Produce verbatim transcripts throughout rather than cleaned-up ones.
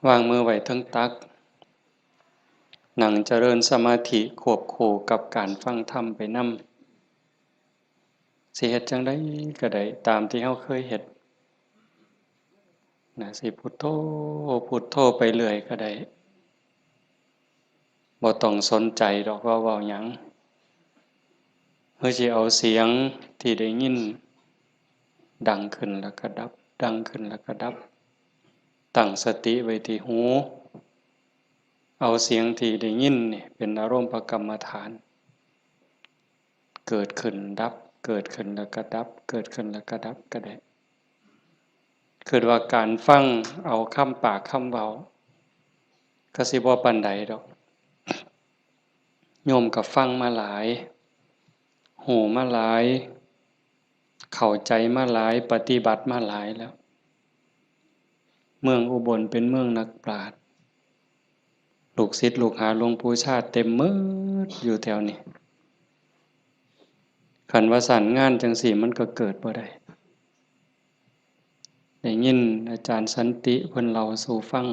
วางมือไว้เทิงตัก นั่งเจริญสมาธิควบคู่กับการฟังธรรมไปนำ สิเฮ็ดจั่งใดก็ได้ ตามที่เฮาเคยเฮ็ด นะ สิพุทโธ พุทโธไปเรื่อยก็ได้ บ่ต้องสนใจดอกว่าเว้าหยัง เฮาสิเอาเสียงที่ได้ยิน ดังขึ้นแล้วก็ดับ ดังขึ้นแล้วก็ดับ ตั้งสติไว้ที่หู เอาเสียงที่ได้ยินนี่เป็นอารมณ์กรรมฐาน เกิดขึ้นดับ เกิดขึ้นแล้วก็ดับ เกิดขึ้นแล้วก็ดับก็ได้ คิดว่าการฟังเอาคำปากคำเว้า ก็สิบ่ปานใดดอก โยมก็ฟังมาหลาย ฮู้มาหลาย เข้าใจมาหลาย ปฏิบัติมาหลายแล้ว เมืองอุบลเป็นเมืองนักปราชญ์ ลูกศิษย์ลูกหาหลวงปู่ชาติเต็มหมดอยู่แถวนี้ คันว่าซั่นงานจั่งซี้มันก็เกิดบ่ได้ ได้ยินอาจารย์สันติเพิ่นเล่าสู่ฟัง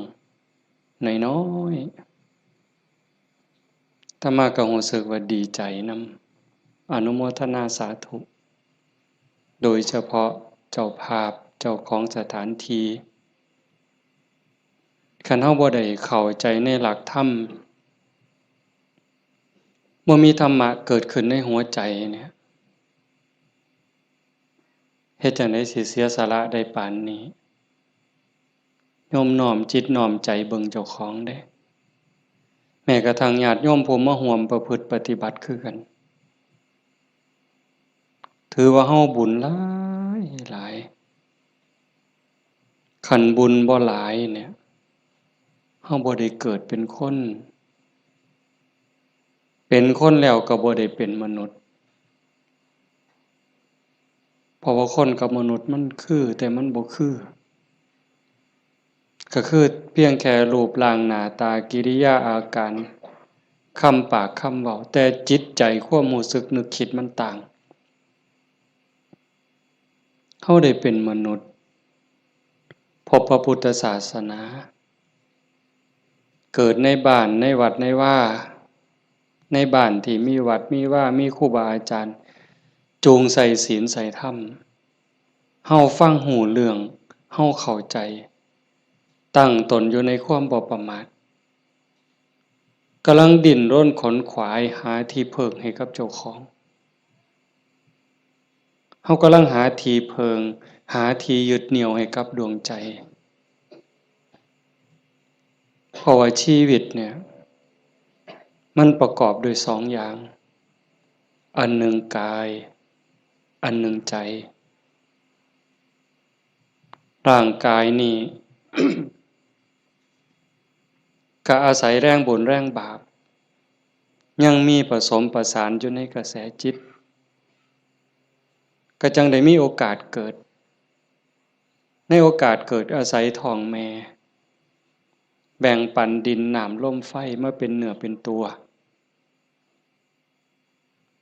น้อยๆ อาตมาก็รู้สึกว่าดีใจนำ อนุโมทนาสาธุ โดยเฉพาะเจ้าภาพ เจ้าของสถานที่ คันเฮาบ่ได้เข้าใจในหลักธรรม บ่มีธรรมะเกิดขึ้นในหัวใจเนี่ย เฮ็ดจั่งใดสิเสียสละได้ปานนี้ โยมน้อมจิตน้อมใจเบิ่งเจ้าของเด้ แม้กระทั่งญาติโยมผู้มาร่วมประพฤติปฏิบัติคือกัน ถือว่าเฮาบุญหลายหลาย คันบุญบ่หลายเนี่ย เฮาบ่ได้เกิดเป็นคน เป็นคนแล้วก็บ่ได้เป็นมนุษย์ เพราะว่าคนกับมนุษย์มันคือ แต่มันบ่คือ ก็คือเพียงแค่รูปร่างหน้าตากิริยาอาการ คำปากคำเว้า แต่จิตใจความรู้สึกนึกคิดมันต่าง เฮาได้เป็นมนุษย์ พบพระพุทธศาสนา เกิดในบ้านในวัดในวา ในบ้านที่มีวัดมีวา มีครูบาอาจารย์ จูงใส่ศีลใส่ธรรม เฮาฟังฮู้เรื่อง เฮาเข้าใจ ตั้งตนอยู่ในความบ่ประมาท กำลังดิ้นรนขนขวายหาที่เพิ่งให้กับเจ้าของ เฮากำลังหาที่เพิ่ง หาที่ยึดเหนี่ยวให้กับดวงใจ เพราะว่าชีวิตเนี่ย มันประกอบด้วยสองอย่าง อันหนึ่งกาย อันหนึ่งใจ ร่างกายนี่ ก็อาศัยแรงบุญแรงบาป ยังมีผสมประสานอยู่ในกระแสจิต ก็จั่งได้มีโอกาสเกิด ในโอกาสเกิดอาศัยท้องแม่ แบ่งปันดินน้ำลมไฟมาเป็นเนื้อเป็นตัว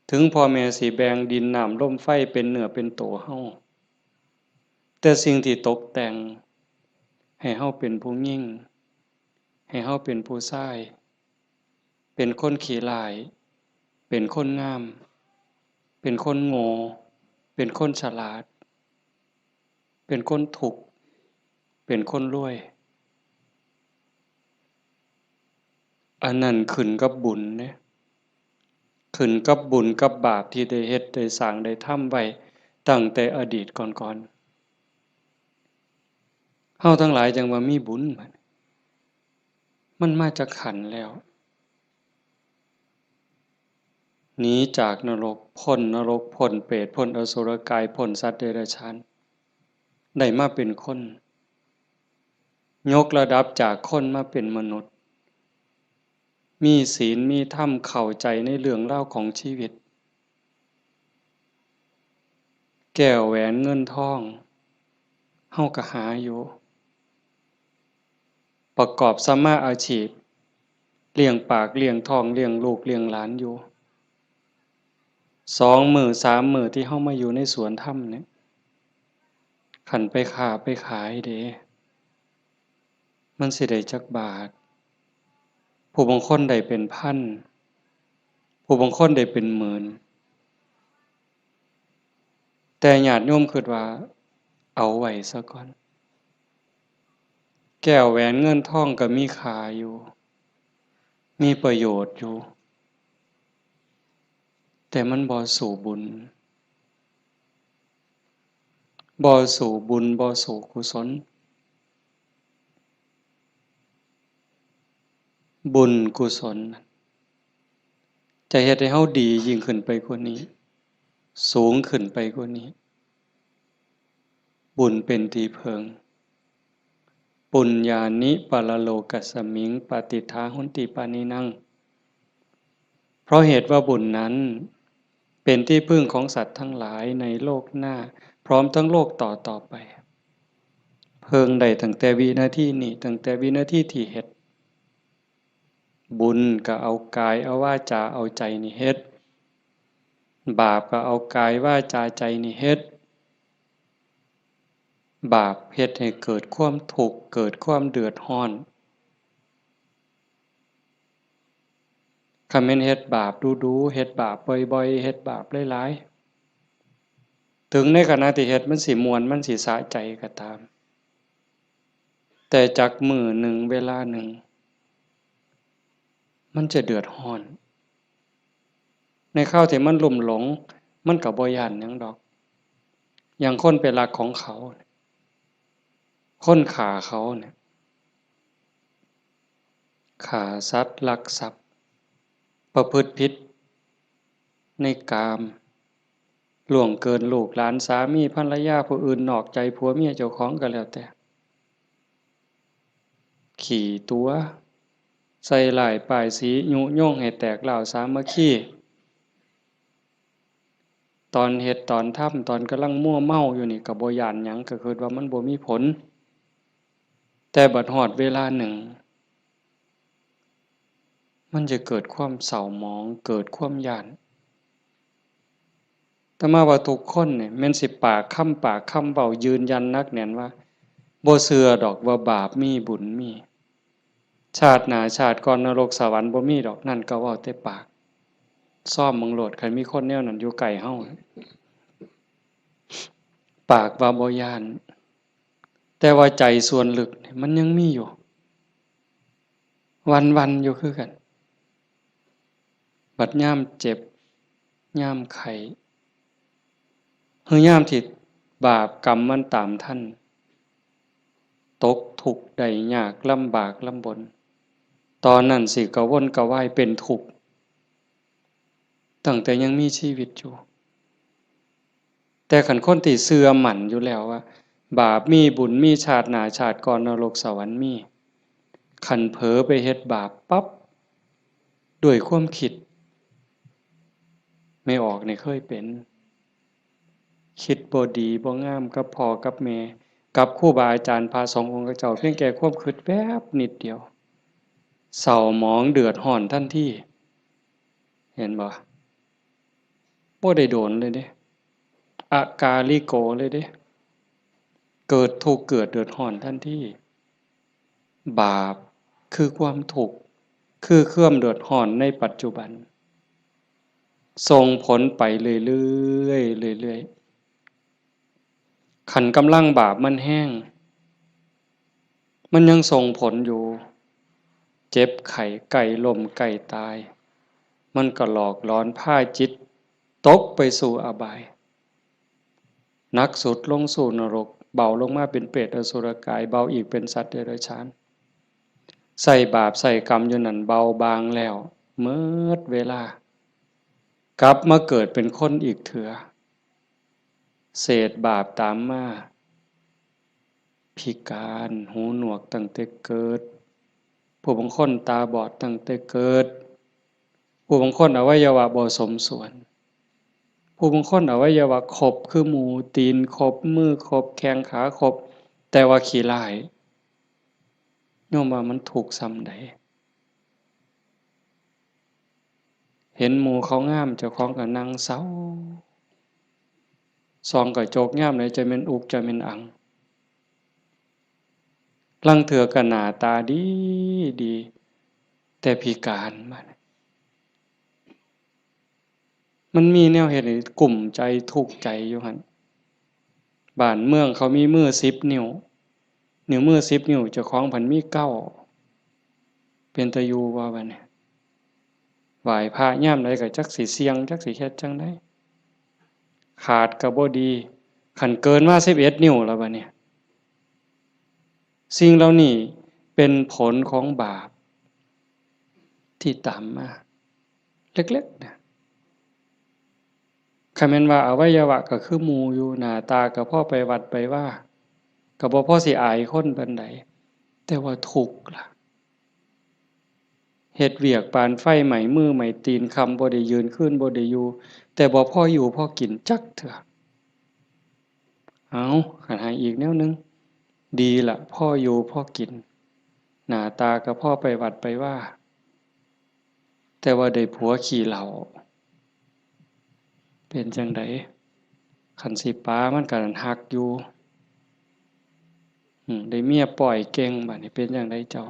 ถึงพ่อแม่สิแบ่งดินน้ำลมไฟเป็นเนื้อเป็นตัวเฮา แต่สิ่งที่ตกแต่งให้เฮาเป็นผู้หญิง ให้เฮาเป็นผู้ชาย เป็นคนขี้ร้าย เป็นคนงาม เป็นคนโง่ เป็นคนฉลาด เป็นคนทุกข์ เป็นคนรวย อันนั้นขึ้นกับบุญเด้ ขึ้นกับบุญกับบาปที่ได้เฮ็ดได้สร้างได้ทำไว้ตั้งแต่อดีตก่อนๆ เฮาทั้งหลายจั่งว่ามีบุญบัดนี้ มันมาจากขันธ์แล้ว หนีจากนรก พ้นนรก พ้นเปรต พ้นอสุรกาย พ้นสัตว์เดรัจฉาน ได้มาเป็นคน ยกระดับจากคนมาเป็นมนุษย์ มีศีล มีธรรม เข้าใจในเรื่องราวของชีวิต แก้วแหวนเงินทอง เฮาก็หาอยู่ ประกอบสัมมาอาชีพ เลี้ยงปาก เลี้ยงท้อง เลี้ยงลูก เลี้ยงหลานอยู่ สองมื้อสามมื้อที่เฮามาอยู่ในสวนธรรมเนี่ย คันไปค้าไปขายเด้ มันสิได้จักบาท ผู้บางคนได้เป็นพัน ผู้บางคนได้เป็นหมื่น แต่ญาติโยมคิดว่าเอาไว้ซะก่อน แก้วแหวนเงินทองก็มีค่าอยู่ มีประโยชน์อยู่ แต่มันบ่สู้บุญ บ่สู้บุญ บ่สู้กุศล บุญกุศล จะเฮ็ดให้เฮาดียิ่งขึ้นไปกว่านี้ สูงขึ้นไปกว่านี้ บุญเป็นที่เพิ่ง ปุญญานิปรโลกัสมิง ปาติฏฐาหนติปานินัง เพราะเหตุว่าบุญนั้นเป็นที่พึ่งของสัตว์ทั้งหลายในโลกหน้า พร้อมทั้งโลกต่อต่อไป เพิ่งได้ตั้งแต่วินาทีนี้ ตั้งแต่วินาทีที่เฮ็ด บุญก็เอากายเอาวาจาเอาใจนี่เฮ็ด บาปก็เอากายวาจาใจนี่เฮ็ด บาปเฮ็ดให้เกิดความทุกข์ เกิดความเดือดร้อน คันแม่นเฮ็ดบาปดูๆ เฮ็ดบาปบ่อยๆ เฮ็ดบาปหลายๆ ถึงในขณะที่เฮ็ดมันสิม่วน มันสิสะใจก็ตาม แต่จักมื้อหนึ่งเวลาหนึ่ง มันจะเดือดร้อน ในคราวที่มันลุ่มหลง มันก็บ่ย้านหยังดอก อย่างคนไปลักของเขา คนฆ่าเขาเนี่ย ฆ่าสัตว์ ลักทรัพย์ ประพฤติผิดในกาม ล่วงเกินลูกหลาน สามีภรรยาผู้อื่น นอกใจผัวเมียเจ้าของก็แล้วแต่ ขี้ตั๋ว ใส่ร้ายป้ายสี ยุยงให้แตกร้าวสามัคคี ตอนเฮ็ดตอนทำ ตอนกำลังมัวเมาอยู่นี่ก็บ่ย้านหยัง ก็คิดว่ามันบ่มีผล แต่บัดฮอดเวลาหนึ่ง มันจะเกิดความเศร้าหมอง เกิดความย้าน อาตมาว่าทุกคนเนี่ย แม่นสิปากคำปากคำเว้ายืนยันหนักแน่นว่า บ่เชื่อดอกว่าบาปมีบุญมี ชาติหน้าชาติก่อนนรกสวรรค์บ่มีดอก นั่นก็เว้าแต่ปาก ซ่อมเบิ่งโลด คันมีคนแนวนั้นอยู่ใกล้เฮา ปากว่าบ่ย้าน แต่ว่าใจส่วนลึกเนี่ยมันยังมีอยู่ หวั่นๆ อยู่คือกัน บัดยามเจ็บ ยามไข้ หรือยามที่บาปกรรมมันตามทัน ตกทุกข์ได้ยาก ลำบากลำบน ตอนนั้นสิกระวนกระวายเป็นทุกข์ ตั้งแต่ยังมีชีวิตอยู่ แต่คันคนที่เชื่อมั่นอยู่แล้วว่า บาปมีบุญมี ชาติหน้าชาติก่อนนรกสวรรค์มี คันเผลอไปเฮ็ดบาปปั๊บ ด้วยความคิด แม่ออกนี่เคยเป็น คิดบ่ดีบ่งามกับพ่อกับแม่ กับครูบาอาจารย์พระสงฆ์องค์เจ้า เพียงแค่ความคิดแวบนิดเดียว เศร้าหมองเดือดร้อนทันที เห็นบ่ บ่ได้โดนเลยเด้ อากาลิโกเลยเด้ เกิดทุกข์เกิดเดือดร้อนทันที บาปคือความทุกข์ คือความเดือดร้อนในปัจจุบัน ส่งผลไปเรื่อยๆ เรื่อยๆ คันกำลังบาปมันแฮง มันยังส่งผลอยู่ เจ็บไข้ ใกล้ล้ม ใกล้ตาย มันก็หลอกหลอนพาจิตตกไปสู่อบาย หนักสุดลงสู่นรก เบาลงมาเป็นเปรตอสุรกาย เบาอีกเป็นสัตว์เดรัจฉาน ใส่บาปใส่กรรมอยู่นั่น เบาบางแล้ว เมิดเวลา กลับมาเกิดเป็นคนอีกเถือ เศษบาปตามมา พิการ หูหนวกตั้งแต่เกิด ผู้บางคนตาบอดตั้งแต่เกิด ผู้บางคนอวัยวะบ่สมส่วน ผู้บางคนอวัยวะครบคือหมู ตีนครบ มือครบ แข้งขาครบ แต่ว่าขี้ร้าย โยมว่ามันทุกข์ส่ำใด เห็นหมู่เขางาม เจ้าของก็นั่งเศร้า ส่องกระจกยามใดจะแม่นอุกจะแม่นอัง ลางเทื่อก็หน้าตาดีดี แต่พิการมา มันมีแนวเฮ็ดให้กุ้มใจทุกข์ใจอยู่หั่น บ้านเมืองเขามีมือสิบนิ้ว นิ้วมือสิบนิ้ว เจ้าของพันมีเก้า เป็นตาอยู่บ่บัดนี้ ไหว้พระยามใดก็จักสิเสี่ยง จักสิเฮ็ดจั่งใด ขาดก็บ่ดี คันเกินมาสิบเอ็ดนิ้วแล้วบัดนี้ สิ่งเหล่านี้เป็นผลของบาปที่ตามมา เล็กๆนะ คันแม่นว่าอวัยวะก็คือหมู่อยู่ หน้าตาก็พอไปวัดไปวา ก็บ่พอสิอายคนปานใด แต่ว่าทุกข์ล่ะ เฮ็ดเวียกปานไฟไหม้มือไหม้ตีน ค่ำบ่ได้ยืน คืนบ่ได้อยู่ แต่บ่พออยู่พอกินจักเทื่อ เอา คันให้อีกแนวหนึ่ง ดีละ พออยู่พอกิน หน้าตาก็พอไปวัดไปวา แต่ว่าได้ผัวขี้เหล้า เป็นจั่งใด คันสิปามันก็ฮักอยู่ อืม ได้เมียป้อยเก่ง บัดนี้เป็นจั่งใดเจ้า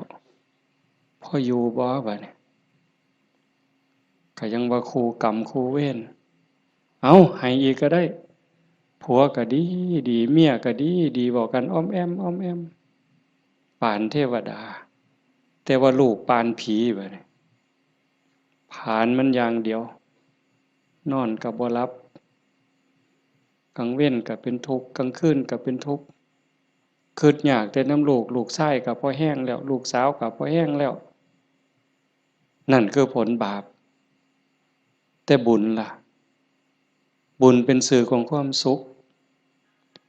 พออยู่บ่บัดนี้ ก็ยังว่าคู่กรรมคู่เวร เอา ให้อีกก็ได้ ผัวก็ดีดี เมียก็ดีดี เว้ากันอ้อมแอ้มอ้อมแอ้ม ปานเทวดา แต่ว่าลูกปานผีบัดนี้ ผลาญมันอย่างเดียว นอนก็บ่หลับ กลางเว็นก็เป็นทุกข์ กลางคืนก็เป็นทุกข์ คิดยากแต่นำลูก ลูกชายก็พอแฮงแล้ว ลูกสาวก็พอแฮงแล้ว นั่นคือผลบาป แต่บุญล่ะ บุญเป็นสื่อของความสุข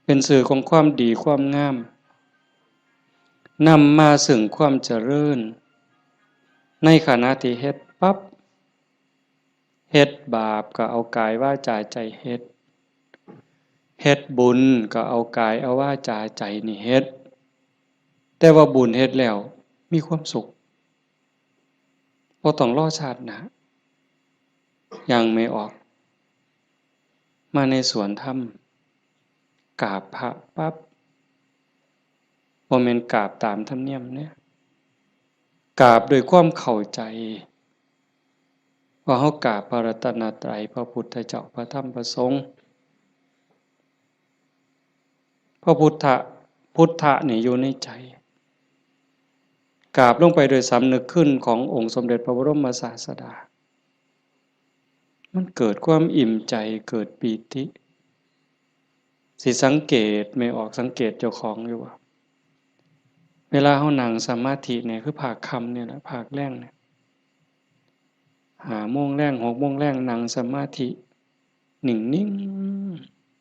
เป็นสื่อของความดีความงาม นำมาซึ่งความเจริญ ในขณะที่เฮ็ดปั๊บ เฮ็ดบาปก็เอากายวาจาใจเฮ็ด เฮ็ดบุญก็เอากายเอาวาจาใจนี่เฮ็ด แต่ว่าบุญเฮ็ดแล้วมีความสุข บ่ต้องรอชาติหน้า อย่างแม่ออก มาในสวนธรรม กราบพระปั๊บ บ่แม่นกราบตามธรรมเนียมเด้ กราบด้วยความเข้าใจ ว่าเฮากราบพระรัตนตรัย พระพุทธเจ้า พระธรรม พระสงฆ์ พระพุทธะ พุทธะนี่อยู่ในใจ กราบลงไปโดยสำนึกคุณขององค์สมเด็จพระบรมศาสดา มันเกิดความอิ่มใจ เกิดปีติ สิสังเกต แม่ออกสังเกตเจ้าของอยู่ว่า เวลาเฮานั่งสมาธิเนี่ย คือภาคค่ำเนี่ยแหละ ภาคแลงเนี่ย ห้าโมงแลง หกโมงแลง นั่งสมาธิ นิ่ง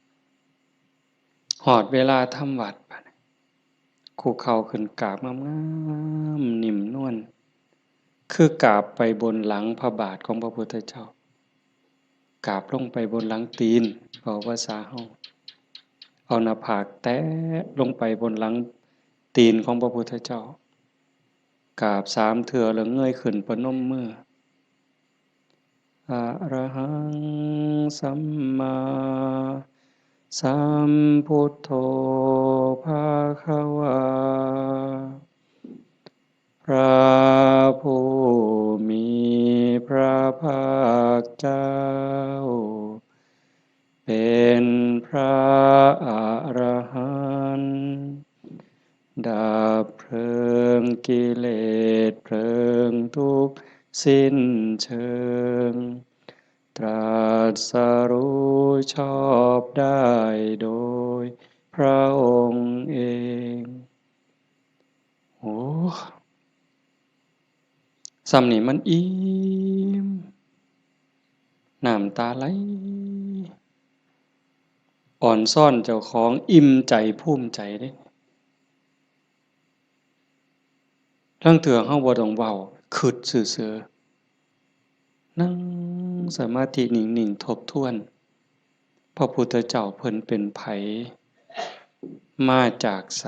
ๆ ฮอดเวลาทำวัตรบัดนี้ คุกเข่าขึ้นกราบงามๆ นิ่มนวล คือกราบไปบนหลังพระบาทของพระพุทธเจ้า กราบลงไปบนหลังตีน เว้าภาษาเฮา เอาหน้าผากแตะลงไปบนหลังตีนของพระพุทธเจ้า กราบสามเทื่อแล้วเงยขึ้นประนมมือ อะระหังสัมมาสัมพุทโธภะคะวา พระผู้มีพระภาคเจ้า เป็นพระอรหันต์ ดับเพลิงกิเลสเพลิงทุกข์สิ้นเชิง ตรัสรู้ชอบได้โดยพระองค์เอง โอ้ ส่ำนี่มันอิ่ม น้ำตาไหล อ่อนซ้อนเจ้าของ อิ่มใจภูมิใจเด้ ลางเทื่อเฮาบ่ต้องเว้า คิดซื่อๆ นั่งสมาธินิ่งๆ ทบทวน พระพุทธเจ้าเพิ่นเป็นไผ มาจากไส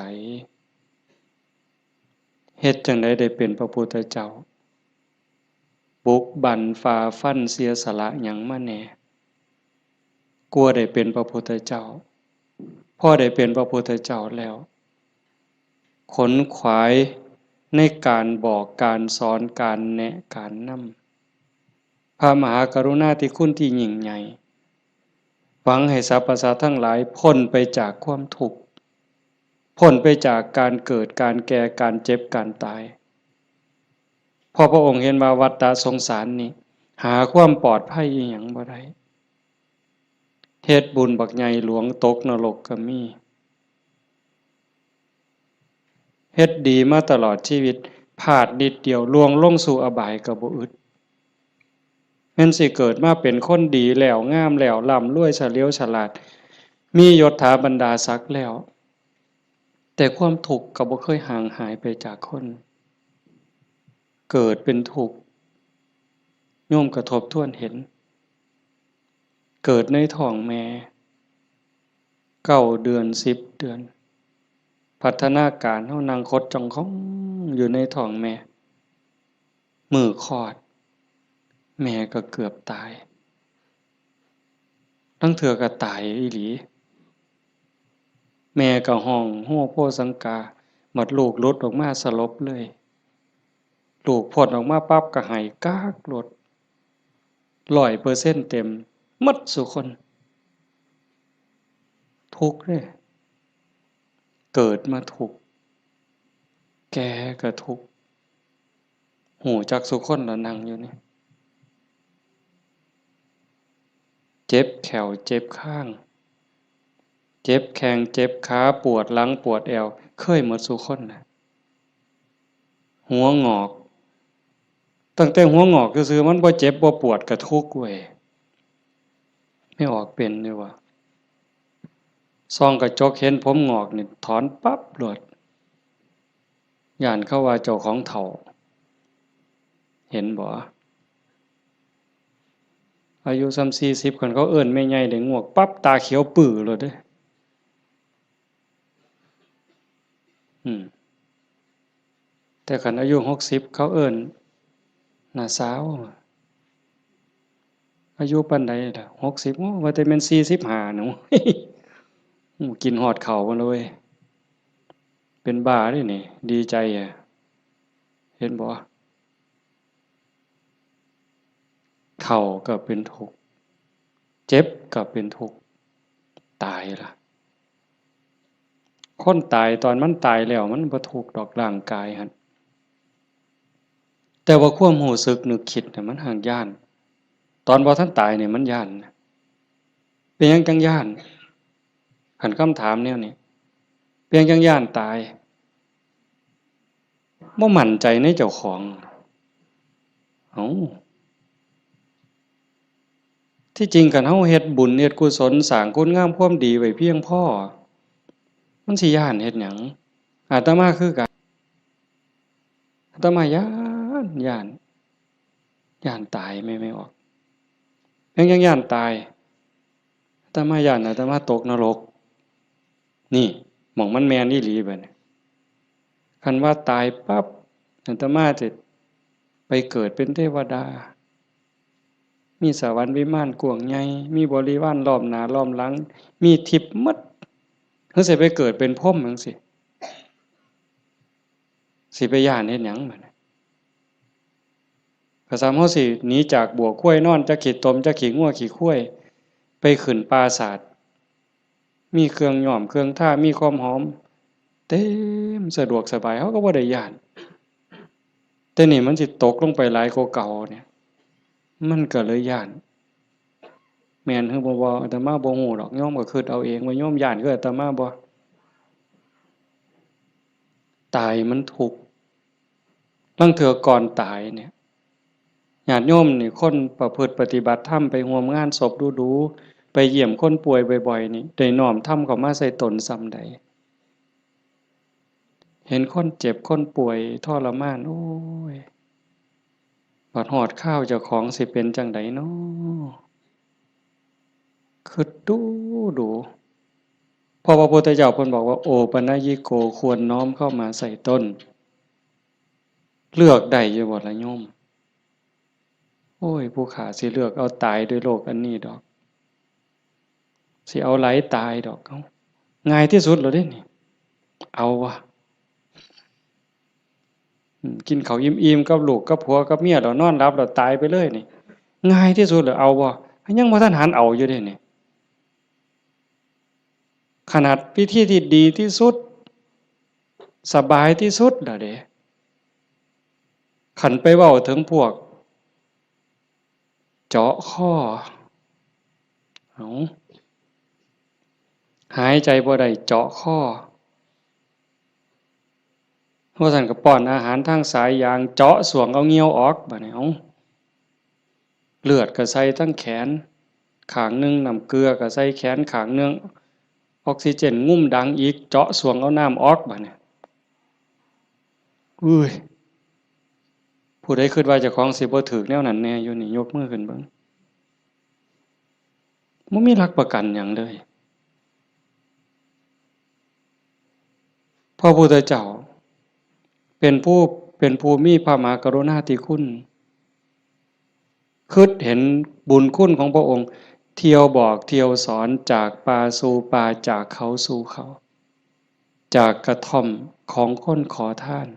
เฮ็ดจั่งใดได้เป็นพระพุทธเจ้า บุกบั่นฝ่าฟันเสียสละหยังมาแหน่ กว่าได้เป็นพระพุทธเจ้า พอได้เป็นพระพุทธเจ้าแล้ว ขนขวายในการบอก การสอน การแนะ การนำ พระมหากรุณาธิคุณที่ยิ่งใหญ่ หวังให้สรรพสัตว์ทั้งหลายพ้นไปจากความทุกข์ พ้นไปจากการเกิด การแก่ การเจ็บ การตาย เพราะพระองค์เห็นว่าวัฏสงสารนี้ หาความปลอดภัยอีหยังบ่ได้ เฮ็ดบุญบักใหญ่หลวงตกนรกก็มี เฮ็ดดีมาตลอดชีวิต พลาดนิดเดียวล่วงลงสู่อบายก็บ่อึด แม่นสิเกิดมาเป็นคนดีแล้ว งามแล้ว ร่ำรวย เฉลียวฉลาด มียศถาบรรดาศักดิ์แล้ว แต่ความทุกข์ก็บ่เคยห่างหายไปจากคน เกิดเป็นทุกข์ โยมก็ทบทวนเห็น เกิดในท้องแม่ เก้าเดือน สิบเดือน พัฒนาการเฮานั่งขดจ้องของอยู่ในท้องแม่ มื้อคลอด แม่ก็เกือบตาย ลางเทื่อก็ตายอีหลี แม่ก็ฮ้องโฮโฮสังกา บัดลูกหลุดออกมาสลบเลย ลูกพ้นออกมาปั๊บก็ไห้ก๊ากโลด ร้อยเปอร์เซ็นต์เต็ม หมดซุคน ทุกข์เด้ เกิดมาทุกข์ แก่ก็ทุกข์ ฮู้จักซุคนละนั่งอยู่นี่ เจ็บแข้ว เจ็บคาง เจ็บแข้ง เจ็บขา ปวดหลัง ปวดแอว เคยหมดซุคนนะ หัวงอก ตั้งแต่หัวงอกซื่อๆ มันบ่เจ็บบ่ปวดก็ทุกข์เว้ย แม่ออกเป็นอยู่วะ ส่องกระจกเห็นผมงอกนี่ถอนปั๊บโลด ย้านเขาว่าเจ้าของเฒ่า เห็นบ่ อายุส่ำสี่สิบ คันเขาเอิ้นแม่ใหญ่ได้งวกปั๊บ ตาเขียวปื้อโลดเด้ อืม แต่คันอายุหกสิบ เขาเอิ้นน้าสาว อายุปานใดล่ะ หกสิบ โอ้ ว่าแต่แม่นสี่สิบห้าหนู โอ้ กินฮอดข้าวมาเลย เป็นบ้าเด้นี่ ดีใจอะ เห็นบ่ เฒ่าก็เป็นทุกข์ เจ็บก็เป็นทุกข์ ตายล่ะ คนตายตอนมันตายแล้วมันบ่ทุกข์ดอกร่างกายหั่น แต่ว่าความรู้สึกนึกคิดน่ะมันหากย้าน ตอนบ่ทันตายนี่มันย้านนะ เป็นหยังจั่งย้าน คันคำถามแนวนี้ เป็นหยังจั่งย้านตาย บ่มั่นใจในเจ้าของ เอ้า ที่จริงคันเฮาเฮ็ดบุญเฮ็ดกุศลสร้างคุณงามความดีไว้เพียงพอ มันสิย้านเฮ็ดหยัง อาตมาคือกัน อาตมาย้าน ย้าน ย้านตายแม่ แม่ออก ยัง ยังย้านตาย อาตมาย้านอาตมาตกนรก นี่ หม่องมันแม่นอีหลีบัดนี้ คันว่าตายปั๊บ อาตมาจะไปเกิดเป็นเทวดา มีสวรรค์วิมานกว้างใหญ่ มีบริวารล้อมหน้าล้อมหลัง มีทิพย์หมด คือสิไปเกิดเป็นพรหมจั่งซี้ สิไปย้านเฮ็ดหยังบัดนี้ ก็ส่ำเฮาสิหนีจากบั้วควายนอน จักขี้ตม จักขี้งัวขี้ควาย ไปขึ้นปราสาท มีเครื่องย้อมเครื่องทา มีความหอม เต็ม สะดวกสบาย เฮาก็บ่ได้ย้าน แต่นี่มันสิตกลงไปหลายกว่าเก่าเนี่ย มันก็เลยย้าน แม่นหรือบ่ บ่ อาตมาบ่ฮู้ดอก โยมก็คิดเอาเองว่าโยมย้านคืออาตมาบ่ ตายมันทุกข์ ลางเทื่อก่อนตายเนี่ย ญาติโยมนี่ คนประพฤติปฏิบัติธรรม ไปร่วมงานศพดู๋ๆ ไปเยี่ยมคนป่วยบ่อยๆ นี่ ได้น้อมธรรมเข้ามาใส่ตนส่ำใด เห็นคนเจ็บคนป่วยทรมาน โอ้ย บัดฮอดคราวเจ้าของสิเป็นจั่งใดน้อ คิดดู๋ดู๋ เพราะว่าพระพุทธเจ้าเพิ่นบอกว่า โอปัญญิโก ควรน้อมเข้ามาใส่ตน เลือกได้อยู่บ่ล่ะโยม โอ้ย ผู้ข้าสิเลือกเอาตายด้วยโรคอันนี้ดอก สิเอาหลายตายดอก เอ้า ง่ายที่สุดแล้วเด้นี่ เอาวะ อืม กินข้าวอิ่มๆ กับลูกกับผัวกับเมีย แล้วนอนหลับ แล้วตายไปเลยนี่ ง่ายที่สุดเลย เอาบ่ ยังบ่ทันหันเอาอยู่เด้นี่ ขนาดวิธีที่ดีที่สุด สบายที่สุดแล้วเด้ คันไปเว้าถึงพวก เจาะคอ เอ้า หายใจบ่ได้ เจาะคอ ว่าซั่นก็ป้อนอาหารทางสายยาง เจาะส้วงเอาเหงื่อออก บัดนี้ เอ้า เลือดก็ใส่ทั้งแขนข้างหนึ่ง น้ำเกลือก็ใส่แขนข้างหนึ่ง ออกซิเจนงุ้มดังอีก เจาะส้วงเอาน้ำออก บัดนี้ อุ้ย ผู้ใดคิดว่าเจ้าของสิบ่ถืกแนวนั้นแน่อยู่นี่ ยกมือขึ้นเบิ่ง บ่มีหลักประกันหยังเลย พระพุทธเจ้า เป็นผู้ เป็นผู้มีพระมหากรุณาธิคุณ คิดเห็นบุญคุณของพระองค์ เที่ยวบอกเที่ยวสอน จากป่าสู่ป่า จากเขาสู่เขา จากกระท่อมของคนขอทาน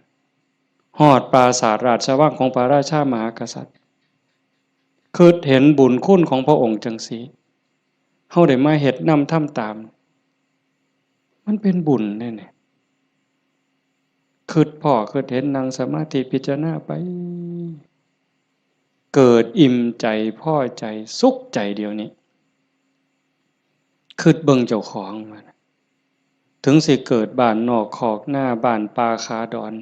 ฮอดปราสาทราชวังของพระราชามหากษัตริย์ คิดเห็นบุญคุณของพระองค์จังซี้ เฮาได้มาเฮ็ดนำทำตาม มันเป็นบุญเด้นี่ คิดพ้อคิดเห็น นั่งสมาธิพิจารณาไป เกิดอิ่มใจ พอใจ สุขใจเดี๋ยวนี้ คิดเบิ่งเจ้าของว่า ถึงสิเกิดบ้านนอกคอกนา บ้านป่าขาดอน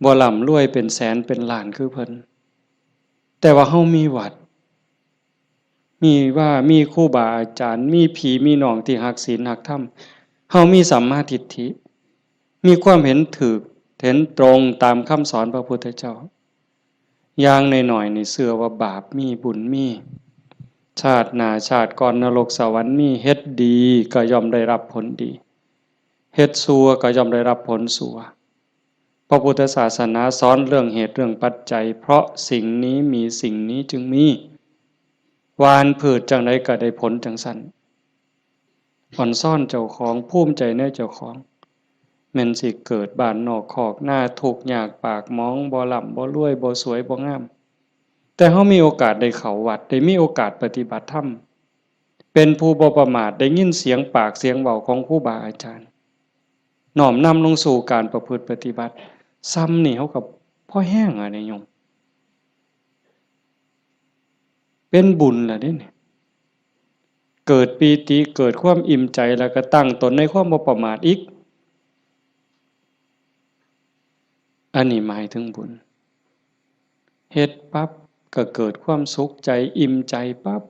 บ่ร่ำรวยเป็นแสนเป็นล้านคือเพิ่น แต่ว่าเฮามีวัด มีว่า มีครูบาอาจารย์ มีพี่มีน้องที่ฮักศีลฮักธรรม เฮามีสัมมาทิฏฐิ มีความเห็นถูก เห็นตรงตามคำสอนพระพุทธเจ้า อย่างน้อยๆ นี่เชื่อว่าบาปมี บุญมี ชาติหน้าชาติก่อนนรกสวรรค์มี เฮ็ดดีก็ย่อมได้รับผลดี เฮ็ดชั่วก็ย่อมได้รับผลชั่ว พระพุทธศาสนาสอนเรื่องเหตุเรื่องปัจจัย เพราะสิ่งนี้มีสิ่งนี้จึงมี หว่านพืชจั่งใดก็ได้ผลจั่งซั้น อ่อนซ้อนเจ้าของ ภูมิใจในเจ้าของ แม่นสิเกิดบ้านนอกคอกนา ทุกข์ยากปากหมอง บ่ร่ำบ่รวย บ่สวยบ่งาม แต่เฮามีโอกาสได้เข้าวัด ได้มีโอกาสปฏิบัติธรรม เป็นผู้บ่ประมาท ได้ยินเสียงปากเสียงเว้าของครูบาอาจารย์ น้อมนำลงสู่การประพฤติปฏิบัติ ซ่ำนี่เฮาก็พอแฮงอะเด้โยม เป็นบุญล่ะเด้นี่ เกิดปีติ เกิดความอิ่มใจ แล้วก็ตั้งตนในความบ่ประมาทอีก อันนี้หมายถึงบุญ เฮ็ดปั๊บก็เกิดความสุขใจ อิ่มใจปั๊บ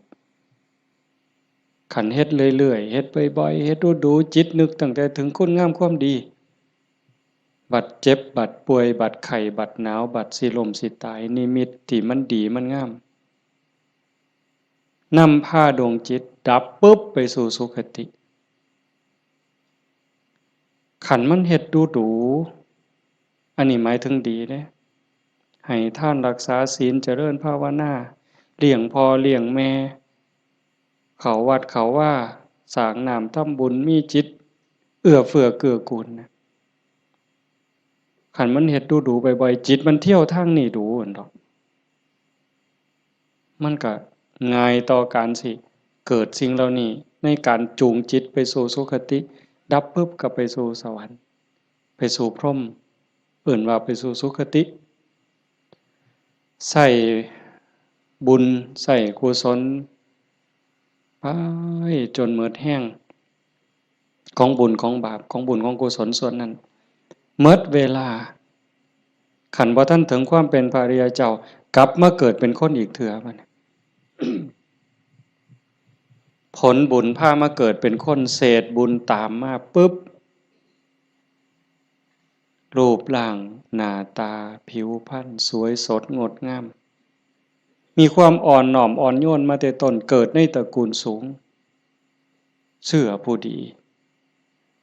คันเฮ็ดเรื่อยๆ เฮ็ดบ่อยๆ เฮ็ดดูๆ จิตนึกตั้งแต่ถึงคุณงามความดี บัดเจ็บ บัดป่วย บัดไข้ บัดหนาว บัดสิล้มสิตาย นิมิตที่มันดีมันงาม นำพาดวงจิตดับปุ๊บไปสู่สุคติ คันมันเฮ็ดดูดู อันนี้หมายถึงดีเด้ ให้ทานรักษาศีล เจริญภาวนา เลี้ยงพ่อเลี้ยงแม่ เข้าวัดเข้าวา สร้างน้ำทำบุญ มีจิตเอื้อเฟื้อเกื้อกูลนะ คันมันเฮ็ดดูดูบ่อยๆ จิตมันเที่ยวทางนี้ดูหั่นดอก มันก็ง่ายต่อการสิเกิดสิ่งเหล่านี้ ในการจูงจิตไปสู่สุคติ ดับปุ๊บก็ไปสู่สวรรค์ ไปสู่พรหม เอิ้นว่าไปสู่สุคติ ใช้บุญ ใช้กุศล ไปจนหมดแฮง ของบุญของบาป ของบุญของกุศลส่วนนั้น หมดเวลา คันบ่ทันถึงความเป็นพระอริยเจ้า กลับมาเกิดเป็นคนอีกเทื่อบัดนี้ ผลบุญพามาเกิดเป็นคน เศษบุญตามมาปุ๊บ รูปร่างหน้าตาผิวพรรณสวยสดงดงาม มีความอ่อนน้อมอ่อนโยนมาแต่ต้น เกิดในตระกูลสูง เชื่อผู้ดี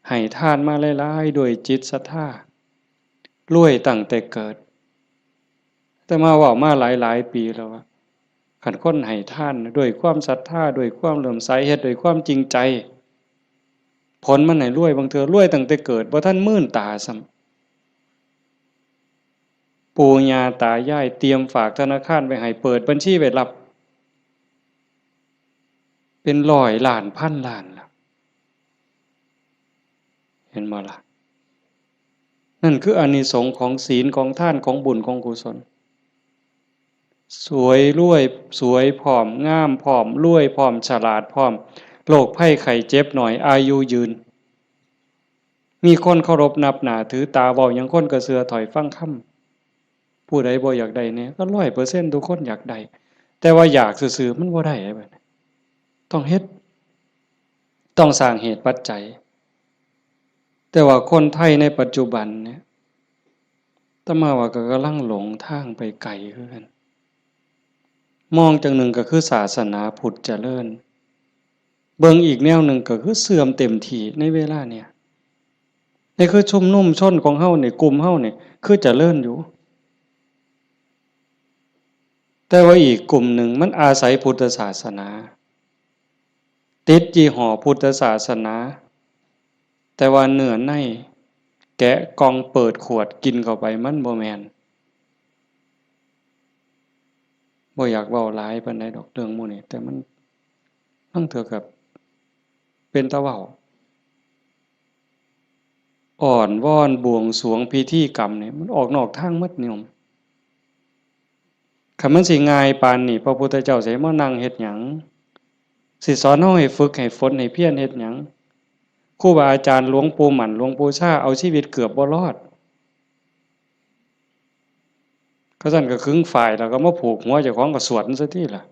ให้ทานมาหลายๆ ด้วยจิตศรัทธา รวยตั้งแต่เกิด อาตมาเว้ามาหลายๆ ปีแล้วว่า คันคนให้ทานด้วยความศรัทธา ด้วยความเลื่อมใส เฮ็ดด้วยความจริงใจ ผลมันให้รวย บางเทื่อรวยตั้งแต่เกิด บ่ทันมื่นตาซ้ำ ปู่ย่าตายายเตรียมฝากธนาคารไว้ให้ เปิดบัญชีไว้รับ เป็นร้อยล้านพันล้านล่ะ เห็นบ่ล่ะ นั่นคืออานิสงส์ของศีล ของทาน ของบุญ ของกุศล สวยรวย สวยพร้อม งามพร้อม รวยพร้อม ฉลาดพร้อม โรคภัยไข้เจ็บน้อย อายุยืน มีคนเคารพนับหน้าถือตา เว้าหยังคนก็เชื่อถ้อยฟังคำ ผู้ใดบ่อยากได้แหน่ ก็ร้อยเปอร์เซ็นต์ทุกคนอยากได้ แต่ว่าอยากซื่อๆมันบ่ได้เด้บัดนี้ ต้องเฮ็ด ต้องสร้างเหตุปัจจัย แต่ว่าคนไทยในปัจจุบันเนี่ย อาตมาว่าก็กำลังหลงทางไปไกลคือกัน มองจั่งหนึ่งก็คือศาสนาพุทธเจริญ เบิ่งอีกแนวหนึ่งก็คือเสื่อมเต็มที่ในเวลาเนี่ย นี่คือชุมนุมชนของเฮานี่ กลุ่มเฮานี่ คือเจริญอยู่ แต่ว่าอีกกลุ่มหนึ่งมันอาศัยพุทธศาสนา ติดยี่ห้อพุทธศาสนา แต่ว่าเนื้อใน แกะกล่องเปิดขวดกินเข้าไป มันบ่แม่น บ่อยากเว้าหลายปานใดดอกเรื่องหมู่นี้ แต่มัน ลางเทื่อก็เป็นตาเว้า อ้อนวอนบวงสรวงพิธีกรรมนี่ มันออกนอกทางหมดโยม คันมันสิง่ายปานนี้ พระพุทธเจ้าสิให้มานั่งเฮ็ดหยัง สิสอนเฮาให้ฝึกให้ฝนให้เพียรเฮ็ดหยัง ครูบาอาจารย์หลวงปู่หมั่น หลวงปู่ชา เอาชีวิตเกือบบ่รอด เขาซั่นก็ขึงฝ้ายแล้วก็มาผูกหัวเจ้าของก็สวดมันซะติล่ะ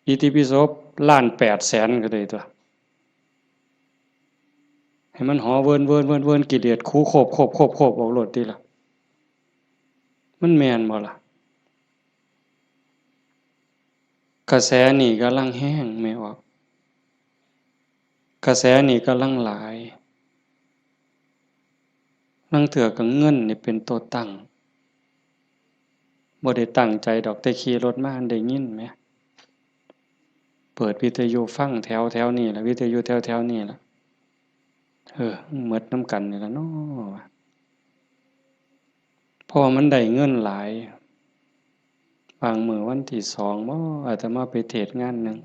อิติปิโสล้านแปดแสนก็ได้ตั๊ว ให้มันหอเวินเวินเวินเวิน กิเลสขูโคบโคบโคบโคบออกโลดติล่ะ มันแม่นบ่ล่ะ กระแสนี่กำลังแฮง แม่ออก กระแสนี่กำลังหลาย ลางเทื่อก็เงินนี่เป็นตัวตั้ง บ่ได้ตั้งใจดอก แต่ขี่รถมาได้ยินแหม เปิดวิทยุฟังแถวแถวนี่ล่ะ วิทยุแถวแถวนี่ล่ะ เออ หมดนำกันนี่ล่ะเนาะ เพราะว่ามันได้เงินหลาย บางมื้อวันที่สองบ่ อาตมาไปเทศน์งานหนึ่ง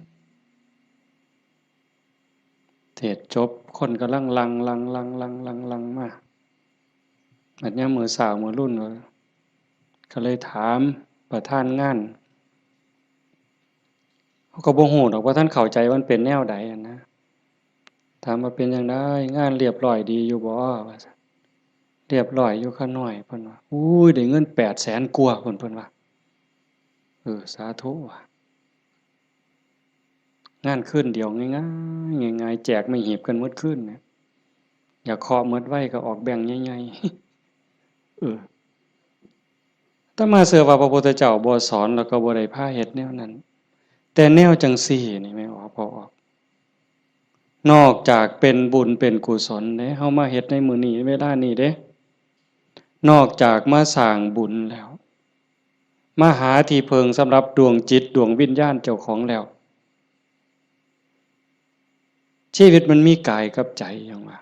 เทศน์จบ คนกำลังหลั่ง หลั่ง หลั่ง หลั่ง หลั่ง หลั่งมา บัดยามมื้อเช้ามื้อรุ่น ก็เลยถามประธานงาน เขาก็บ่ฮู้ดอกว่าท่านเข้าใจว่ามันเป็นแนวใดอะนะ ถามว่าเป็นจั่งใด งานเรียบร้อยดีอยู่บ่ ว่าซั่น เรียบร้อยอยู่ข้าน้อย เพิ่นว่า อุ้ย ได้เงินแปดแสนกว่า เพิ่น เพิ่นว่า เออ สาธุว่ะ งานคืนเดียวง่ายๆ ง่ายๆ แจกไม้หีบกันหมดคืนเนี่ย อยากเคาะหมดไวก็ออกแบงค์ใหญ่ๆ เออ อาตมาเชื่อว่าพระพุทธเจ้าบ่สอนแล้วก็บ่ได้พาเฮ็ดแนวนั้น แต่แนวจั่งซี้นี่แม่นบ่ พ่อออก นอกจากเป็นบุญเป็นกุศลเด้ เฮามาเฮ็ดในมื้อนี้เวลานี้เด้ นอกจากมาสร้างบุญแล้ว มาหาที่พึ่งสำหรับดวงจิตดวงวิญญาณเจ้าของแล้ว ชีวิตมันมีกายกับใจหยังวะ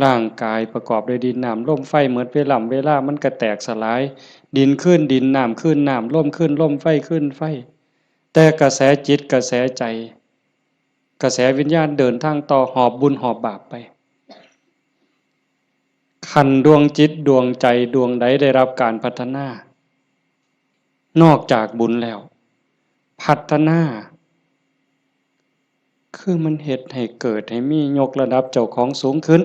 ร่างกายประกอบด้วยดินน้ำลมไฟ หมดเวล่ำเวลามันก็แตกสลาย ดินคืนดิน น้ำคืนน้ำ ลมคืนลม ไฟคืนไฟ แต่กระแสจิตกระแสใจ กระแสวิญญาณเดินทางต่อ หอบบุญหอบบาปไป คันดวงจิตดวงใจดวงใดได้รับการพัฒนา นอกจากบุญแล้ว พัฒนา คือมันเฮ็ดให้เกิดให้มี ยกระดับเจ้าของสูงขึ้น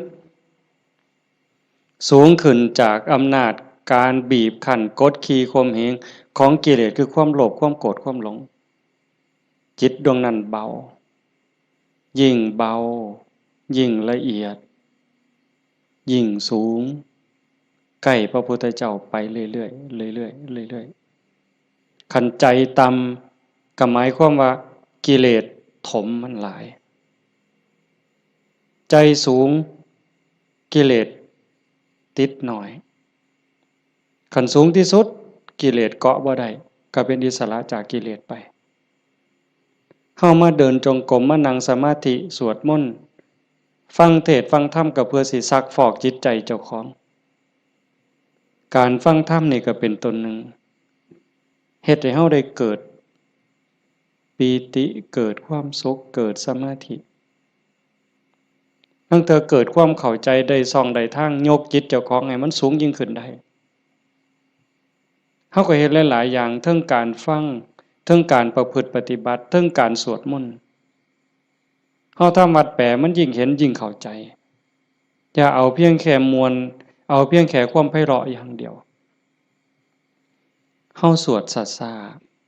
สูงขึ้นจากอำนาจการบีบคั้นกดขี่ข่มเหงของกิเลส คือความโลภ ความโกรธ ความหลง จิตดวงนั้นเบา ยิ่งเบา ยิ่งละเอียด ยิ่งสูง ใกล้พระพุทธเจ้าไปเรื่อยๆ เรื่อยๆ เรื่อยๆ คันใจต่ำก็หมายความว่ากิเลสถมมันหลาย ใจสูงกิเลสติดน้อย คันสูงที่สุดกิเลสเกาะบ่ได้ ก็เป็นอิสระจากกิเลสไป เฮามาเดินจงกรม มานั่งสมาธิ สวดมนต์ ฟังเทศน์ฟังธรรม ก็เพื่อสิซักฟอกจิตใจเจ้าของ การฟังธรรมนี่ก็เป็นต้นหนึ่ง เฮ็ดให้เฮาได้เกิดปีติ เกิดความสุข เกิดสมาธิ ลางเทื่อเกิดความเข้าใจได้ช่องได้ทาง ยกจิตเจ้าของให้มันสูงยิ่งขึ้นได้ เฮาก็เฮ็ดหลายๆ อย่าง เทิงการฟัง เทิงการประพฤติปฏิบัติ เทิงการสวดมนต์ เฮาทำวัดแปลมันยิ่งเห็นยิ่งเข้าใจ อย่าเอาเพียงแค่ม่วน เอาเพียงแค่ความไพเราะอย่างเดียว เฮาสวดช้า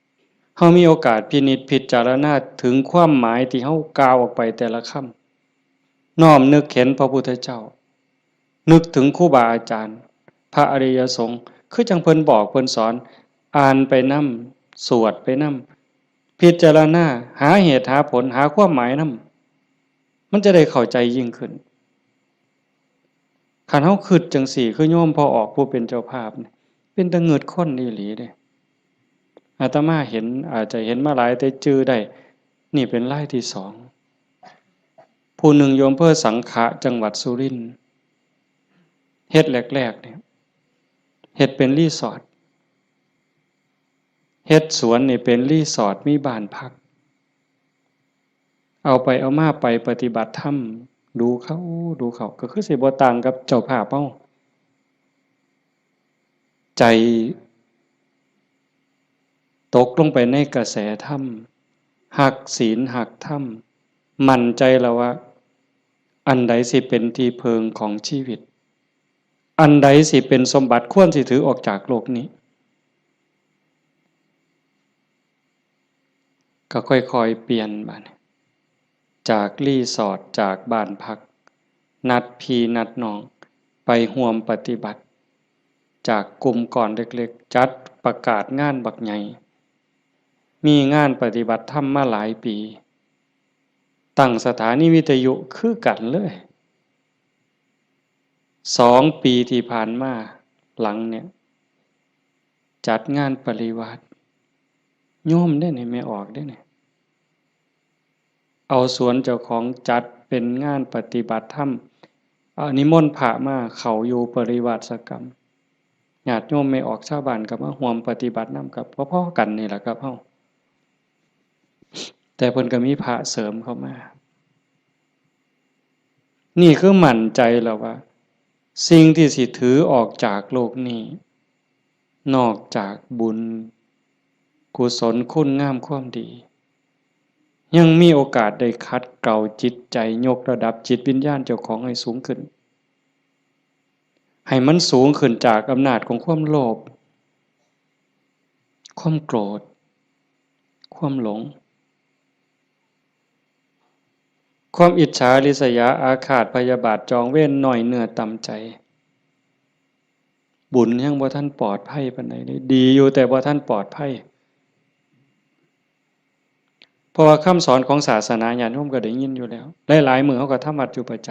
ๆ เฮามีโอกาสพินิจพิจารณาถึงความหมายที่เฮากล่าวออกไปแต่ละคำ น้อมนึกเห็นพระพุทธเจ้า นึกถึงครูบาอาจารย์ พระอริยสงฆ์ คือจั่งเพิ่นบอกเพิ่นสอน อ่านไปนำ สวดไปนำ พิจารณา หาเหตุหาผล หาความหมายนำ มันจะได้เข้าใจยิ่งขึ้น คันเฮาคิดจั่งซี้ คือโยมพ่อออกผู้เป็นเจ้าภาพนี่ เป็นตาเงิดคนอีหลีเด้ อาตมาเห็น อาจจะเห็นมาหลายแต่จื่อได้ นี่เป็นรายที่สอง ผู้หนึ่งอยู่อำเภอสังขะ จังหวัดสุรินทร์ เฮ็ดแรกๆ เนี่ย เฮ็ดเป็นรีสอร์ท เฮ็ดสวนนี่เป็นรีสอร์ท มีบ้านพัก เอาไปเอามาไปปฏิบัติธรรม ดูเข้า ดูเข้า ก็คือสิบ่ต่างกับเจ้าภาพเฮา ใจตกลงไปในกระแสธรรม ฮักศีลฮักธรรม มั่นใจแล้วว่า อันใดสิเป็นที่เพิ่งของชีวิต อันใดสิเป็นสมบัติควรสิถือออกจากโลกนี้ ก็ค่อยๆ เปลี่ยนบัดนี้ จากรีสอร์ท จากบ้านพัก นัดพี่นัดน้อง ไปร่วมปฏิบัติ จากกลุ่มก้อนเล็กๆ จัดประกาศงานบักใหญ่ มีงานปฏิบัติธรรมมาหลายปี ตั้งสถานีวิทยุคือกันเลย สองปีที่ผ่านมาหลังเนี่ย จัดงานปริวาส โยมเด้นี่ แม่ออกเด้นี่ เอาสวนเจ้าของจัดเป็นงานปฏิบัติธรรม เอานิมนต์พระมาเข้าอยู่ปริวาสกรรม ญาติโยมแม่ออกชาวบ้านก็มาร่วมปฏิบัตินำ กับพอๆ กันนี่แหละครับเฮา แต่เพิ่นก็มีพระเสริมเข้ามา นี่คือมั่นใจแล้วว่า สิ่งที่สิถือออกจากโลกนี้ นอกจากบุญ กุศลคุณงามความดี ยังมีโอกาสได้ขัดเกลาจิตใจ ยกระดับจิตวิญญาณเจ้าของให้สูงขึ้น ให้มันสูงขึ้นจากอำนาจของความโลภ ความโกรธ ความหลง ความอิจฉาริษยาอาฆาตพยาบาทจองเวร น้อยเนื้อต่ำใจ บุญยังบ่ทันปลอดภัยปานใดเลย ดีอยู่แต่บ่ทันปลอดภัย เพราะว่าคำสอนของศาสนาญาติโยมก็ได้ยินอยู่แล้ว หลายๆ มื้อเฮาก็ทำวัดอยู่ประจ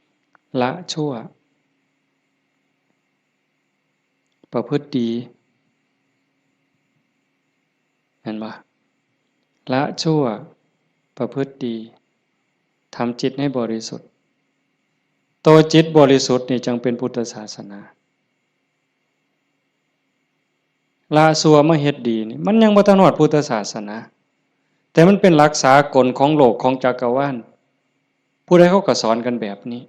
ำ ละชั่ว ประพฤติดี เห็นบ่ ละชั่ว ประพฤติดี ทำจิตให้บริสุทธิ์ ตัวจิตบริสุทธิ์นี่จั่งเป็นพุทธศาสนา ละชั่วมาเฮ็ดดีนี่ มันยังบ่ทันฮอดพุทธศาสนา แต่มันเป็นหลักสากลของโลกของจักรวาล ผู้ใดเขาก็สอนกันแบบนี้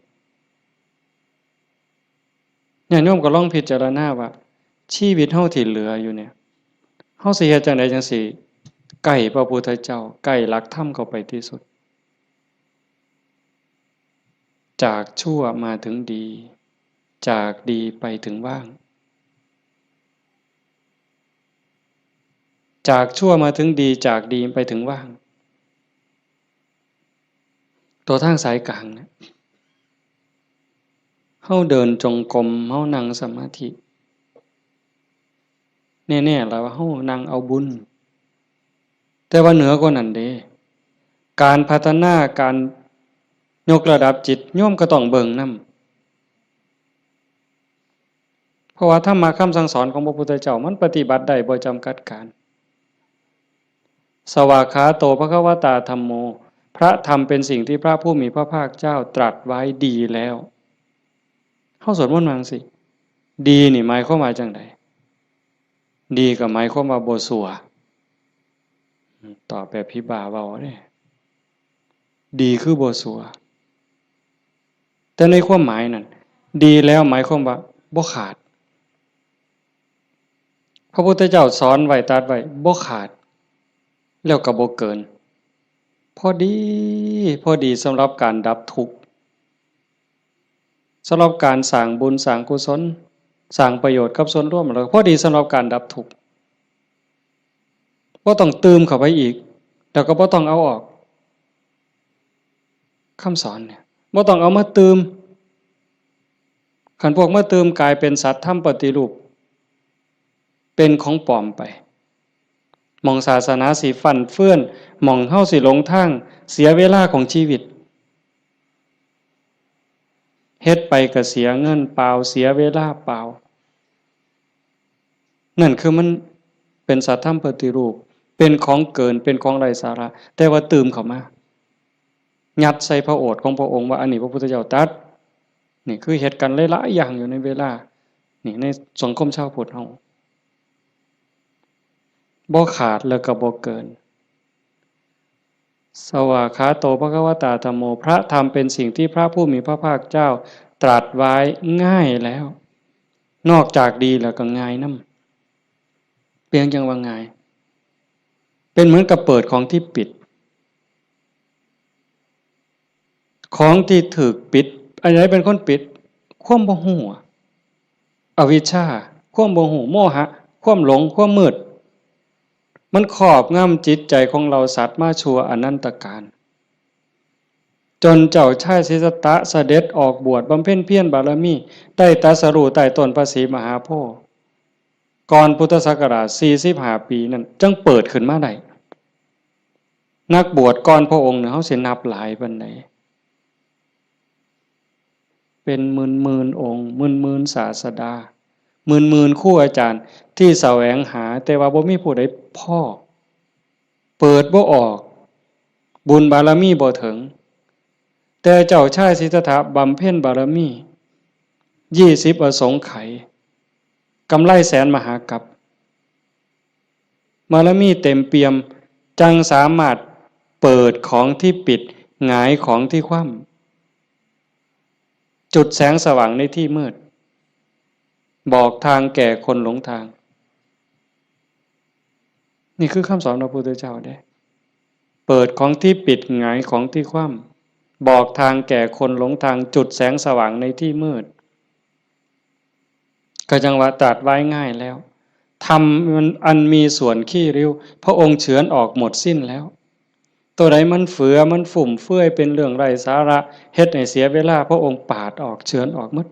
ญาติโยมก็ลองพิจารณาว่า ชีวิตเฮาที่เหลืออยู่เนี่ย เฮาสิเฮ็ดจั่งใดจั่งสิใกล้พระพุทธเจ้า ใกล้หลักธรรมเข้าไปที่สุด จากชั่วมาถึงดี จากดีไปถึงว่าง จากชั่วมาถึงดี จากดีไปถึงว่าง ตัวทางสายกลางเนี่ย เฮาเดินจงกรม เฮานั่งสมาธิ แน่ๆ แล้วว่าเฮานั่งเอาบุญ แต่ว่าเหนือกว่านั้นเด้ การพัฒนา การยกระดับจิต โยมก็ต้องเบิ่งนำ เพราะว่าธรรมะคำสั่งสอนของพระพุทธเจ้ามันปฏิบัติได้บ่จำกัดการ สวากขาโตภควตาธัมโม พระธรรมเป็นสิ่งที่พระผู้มีพระภาคเจ้าตรัสไว้ดีแล้ว เฮาสวดมนต์ว่าจั่งซี้ ดีนี่หมายความว่าจั่งใด ดีก็หมายความว่าบ่ซัว ตอบแบบผีบ้าเว้าเด้ ดีคือบ่ซัว แต่ในความหมายนั่น ดีแล้วหมายความว่าบ่ขาด พระพุทธเจ้าสอนไว้ตรัสไว้บ่ขาด แล้วก็บ่เกิน พอดี พอดีสำหรับการดับทุกข์ สำหรับการสร้างบุญสร้างกุศล สร้างประโยชน์กับส่วนรวม แล้วก็พอดีสำหรับการดับทุกข์ บ่ต้องตื่มเข้าไปอีก แล้วก็บ่ต้องเอาออก คำสอนเนี่ย บ่ต้องเอามาตื่ม คันพวกมาตื่มกลายเป็นสัตว์ธรรมปฏิรูป เป็นของปลอมไป หม่องศาสนาสิฟั่นเฟือน หม่องเฮาสิหลงทาง เสียเวลาของชีวิต เฮ็ดไปก็เสียเงินเปล่า เสียเวลาเปล่า นั่นคือมันเป็นสัตว์ธรรมปฏิรูป เป็นของเกิน เป็นของไร้สาระ แต่ว่าตื่มเข้ามา ยัดใส่พระโอษฐ์ของพระองค์ว่าอันนี้พระพุทธเจ้าตรัส นี่คือเฮ็ดกันหลายๆอย่างอยู่ในเวลา นี่ในสังคมชาวพุทธเฮา บ่ขาดแล้วก็บ่เกิน สวากขาโต ภควตา ธัมโม พระธรรมเป็นสิ่งที่พระผู้มีพระภาคเจ้าตรัสไว้ง่ายแล้ว นอกจากดีแล้วก็ง่ายนำ เปรียงจั่งว่าง่าย เป็นเหมือนกับเปิดของที่ปิด ของที่ถูกปิด อันไหนเป็นคนปิด ความบ่ฮู้อะ อวิชชา ความบ่ฮู้ โมหะ ความหลง ความมืด มันครอบงำจิตใจของเราสัตว์มาชั่วอนันตกาล จนเจ้าชายสิทธัตถะเสด็จออกบวชบำเพ็ญเพียรบารมี ได้ตรัสรู้ใต้ต้นพระศรีมหาโพธิ์ ก่อนพุทธศักราชสี่สิบห้าปีนั่น จั่งเปิดขึ้นมาได้ นักบวชก่อนพระองค์เนี่ย เฮาสินับหลายปานใด เป็นหมื่นๆองค์ หมื่นๆศาสดา หมื่นๆครูอาจารย์ที่แสวงหา แต่ว่าบ่มีผู้ใดพ้อ เปิดบ่ออก บุญบารมีบ่ถึง แต่เจ้าชายสิทธัตถะบำเพ็ญบารมี ยี่สิบอสงไขย กำไรแสนมหากัป บารมีเต็มเปี่ยม จั่งสามารถเปิดของที่ปิด หงายของที่คว่ำ จุดแสงสว่างในที่มืด บอกทางแก่คนหลงทาง นี่คือคำสอนพระพุทธเจ้าเด้ เปิดของที่ปิด หงายของที่คว่ำ บอกทางแก่คนหลงทาง จุดแสงสว่างในที่มืด ก็จั่งว่าตรัสไว้ง่ายแล้ว ธรรมอันมีส่วนขี้ริ้ว พระองค์เฉือนออกหมดสิ้นแล้ว ตัวใดมันเฟือ มันฟุ่มเฟือย เป็นเรื่องไร้สาระ เฮ็ดให้เสียเวลา พระองค์ปาดออก เฉือนออกหมด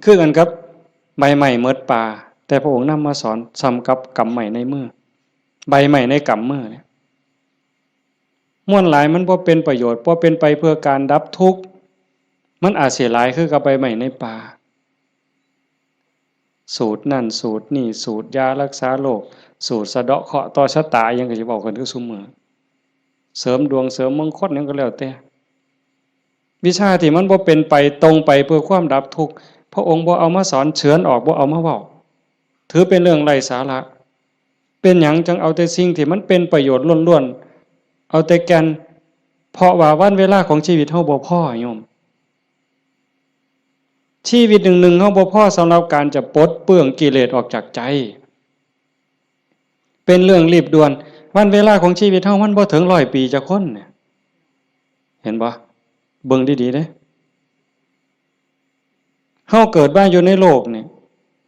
คือกันกับใบไม้หมดป่า แต่พระองค์นำมาสอนส่ำกับกำไม้ในมือ ใบไม้ในกำมือเนี่ย มวลหลายมันบ่เป็นประโยชน์ บ่เป็นไปเพื่อการดับทุกข์ มันอาจสิหลายคือกับใบไม้ในป่า สูตรนั่นสูตรนี่ สูตรยารักษาโรค สูตรสะเดาะเคราะห์ต่อชะตา อิหยังก็สิเว้ากันคือซุมื้อ เสริมดวงเสริมมงคลหยังก็แล้วแต่ วิชาที่มันบ่เป็นไปตรงไปเพื่อความดับทุกข์ พระองค์บ่เอามาสอน เฉือนออก บ่เอามาเว้า ถือเป็นเรื่องไร้สาระ เป็นหยังจั่งเอาแต่สิ่งที่มันเป็นประโยชน์ล้วนๆ เอาแต่แก่น เพราะว่าวันเวลาของชีวิตเฮาบ่พอโยม ชีวิตหนึ่งๆ เฮาบ่พอสำหรับการจะปลดเปลื้องกิเลสออกจากใจ เป็นเรื่องรีบด่วน วันเวลาของชีวิตเฮามันบ่ถึงร้อยปีจักคนเนี่ย เห็นบ่ เบิ่งดีๆ เด้ เฮาเกิดมาอยู่ในโลกนี่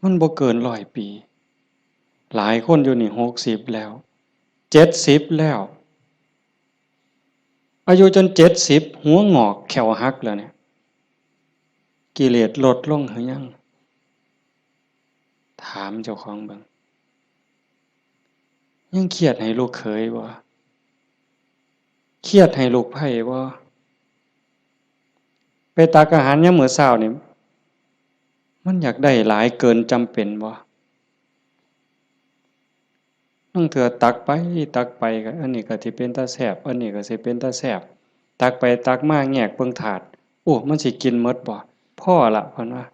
มันบ่เกินร้อยปี หลายคนอยู่นี่หกสิบแล้ว เจ็ดสิบแล้ว อายุจนเจ็ดสิบ หัวงอกแข้วหักแล้วเนี่ย กิเลสลดลงหรือยัง ถามเจ้าของเบิ่ง ยังเครียดให้ลูกเขยบ่ เครียดให้ลูกไพร่บ่ ไปตักอาหารยามมื้อเช้านี่ มันอยากได้หลายเกินจำเป็นบ่ ลางเทื่อตักไปตักไปก็ อันนี้ก็สิเป็นตาแซ่บ อันนี้ก็สิเป็นตาแซ่บ ตักไปตักมาแงกเบิ่งถาด โอ้ มันสิกินหมดบ่ พอละ เพิ่นว่า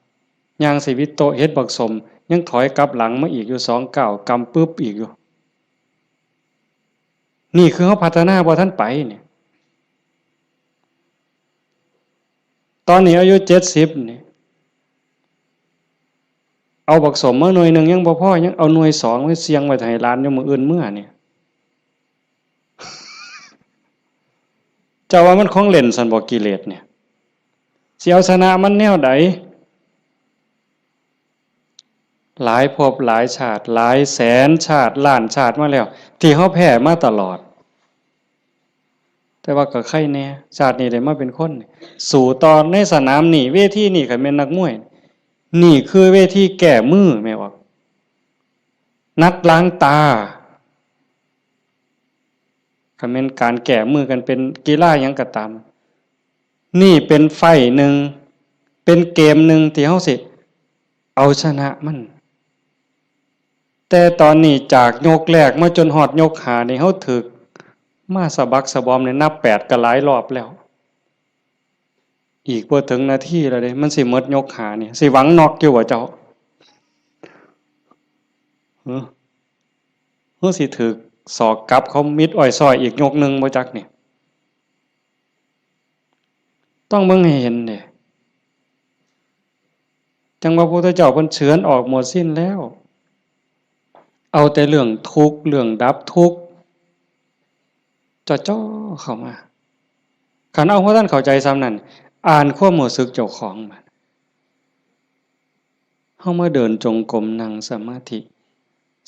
ย่างสิวิโตะเห็นบักสม ยังถอยกลับหลังมาอีกอยู่สองก้าว กำปึ๊บอีกอยู่ นี่คือเฮาพัฒนาบ่ทันไปเนี่ย ตอนนี้อายุเจ็ดสิบนี่ เอาบักสมมาหน่วยหนึ่งยังบ่พอ ยังเอาหน่วยสองไว้เสี่ยงไว้ให้หลานอยู่มื้ออื่นเมือเนี่ย เจ้าว่ามันของเล่นซั่นบ่ กิเลสเนี่ย สิเอาชนะมันแนวใด หลายภพหลายชาติ หลายแสนชาติ ล้านชาติมาแล้ว ที่เฮาแพ้มาตลอด แต่ว่าก็ไคแน่ ชาตินี้ได้มาเป็นคน สู้ต่อในสนามนี่ เวทีนี่ คันแม่นนักมวย นี่คือเวทีแก้มือ แม่นบ่ นัดล้างตา คันแม่นการแก้มือกันเป็นกีฬาหยังก็ตาม นี่เป็นไฟต์หนึ่ง เป็นเกมหนึ่งที่เฮาสิเอาชนะมัน แต่ตอนนี้จากยกแรกมาจนฮอดยกห้านี่ เฮาถืกมาสะบักสะบอมนี่ นับแปดก็หลายรอบแล้ว อีกบ่ถึงนาทีแล้วเด้ มันสิหมดยกห้านี่ สิหวังน็อกอยู่บ่เจ้า หึ หรือสิถืกศอกกลับเขามิดอ้อยซ้อยอีกยกหนึ่งบ่จักนี่ ต้องเบิ่งให้เห็นเด้ จั่งว่าพระพุทธเจ้าเพิ่นเฉือนออกหมดสิ้นแล้ว เอาแต่เรื่องทุกข์ เรื่องดับทุกข์ จ่อๆเข้ามา คันเอาบ่ทันเข้าใจส่ำนั้น อ่านความรู้สึกเจ้าของบาด เฮามาเดินจงกรม นั่งสมาธิ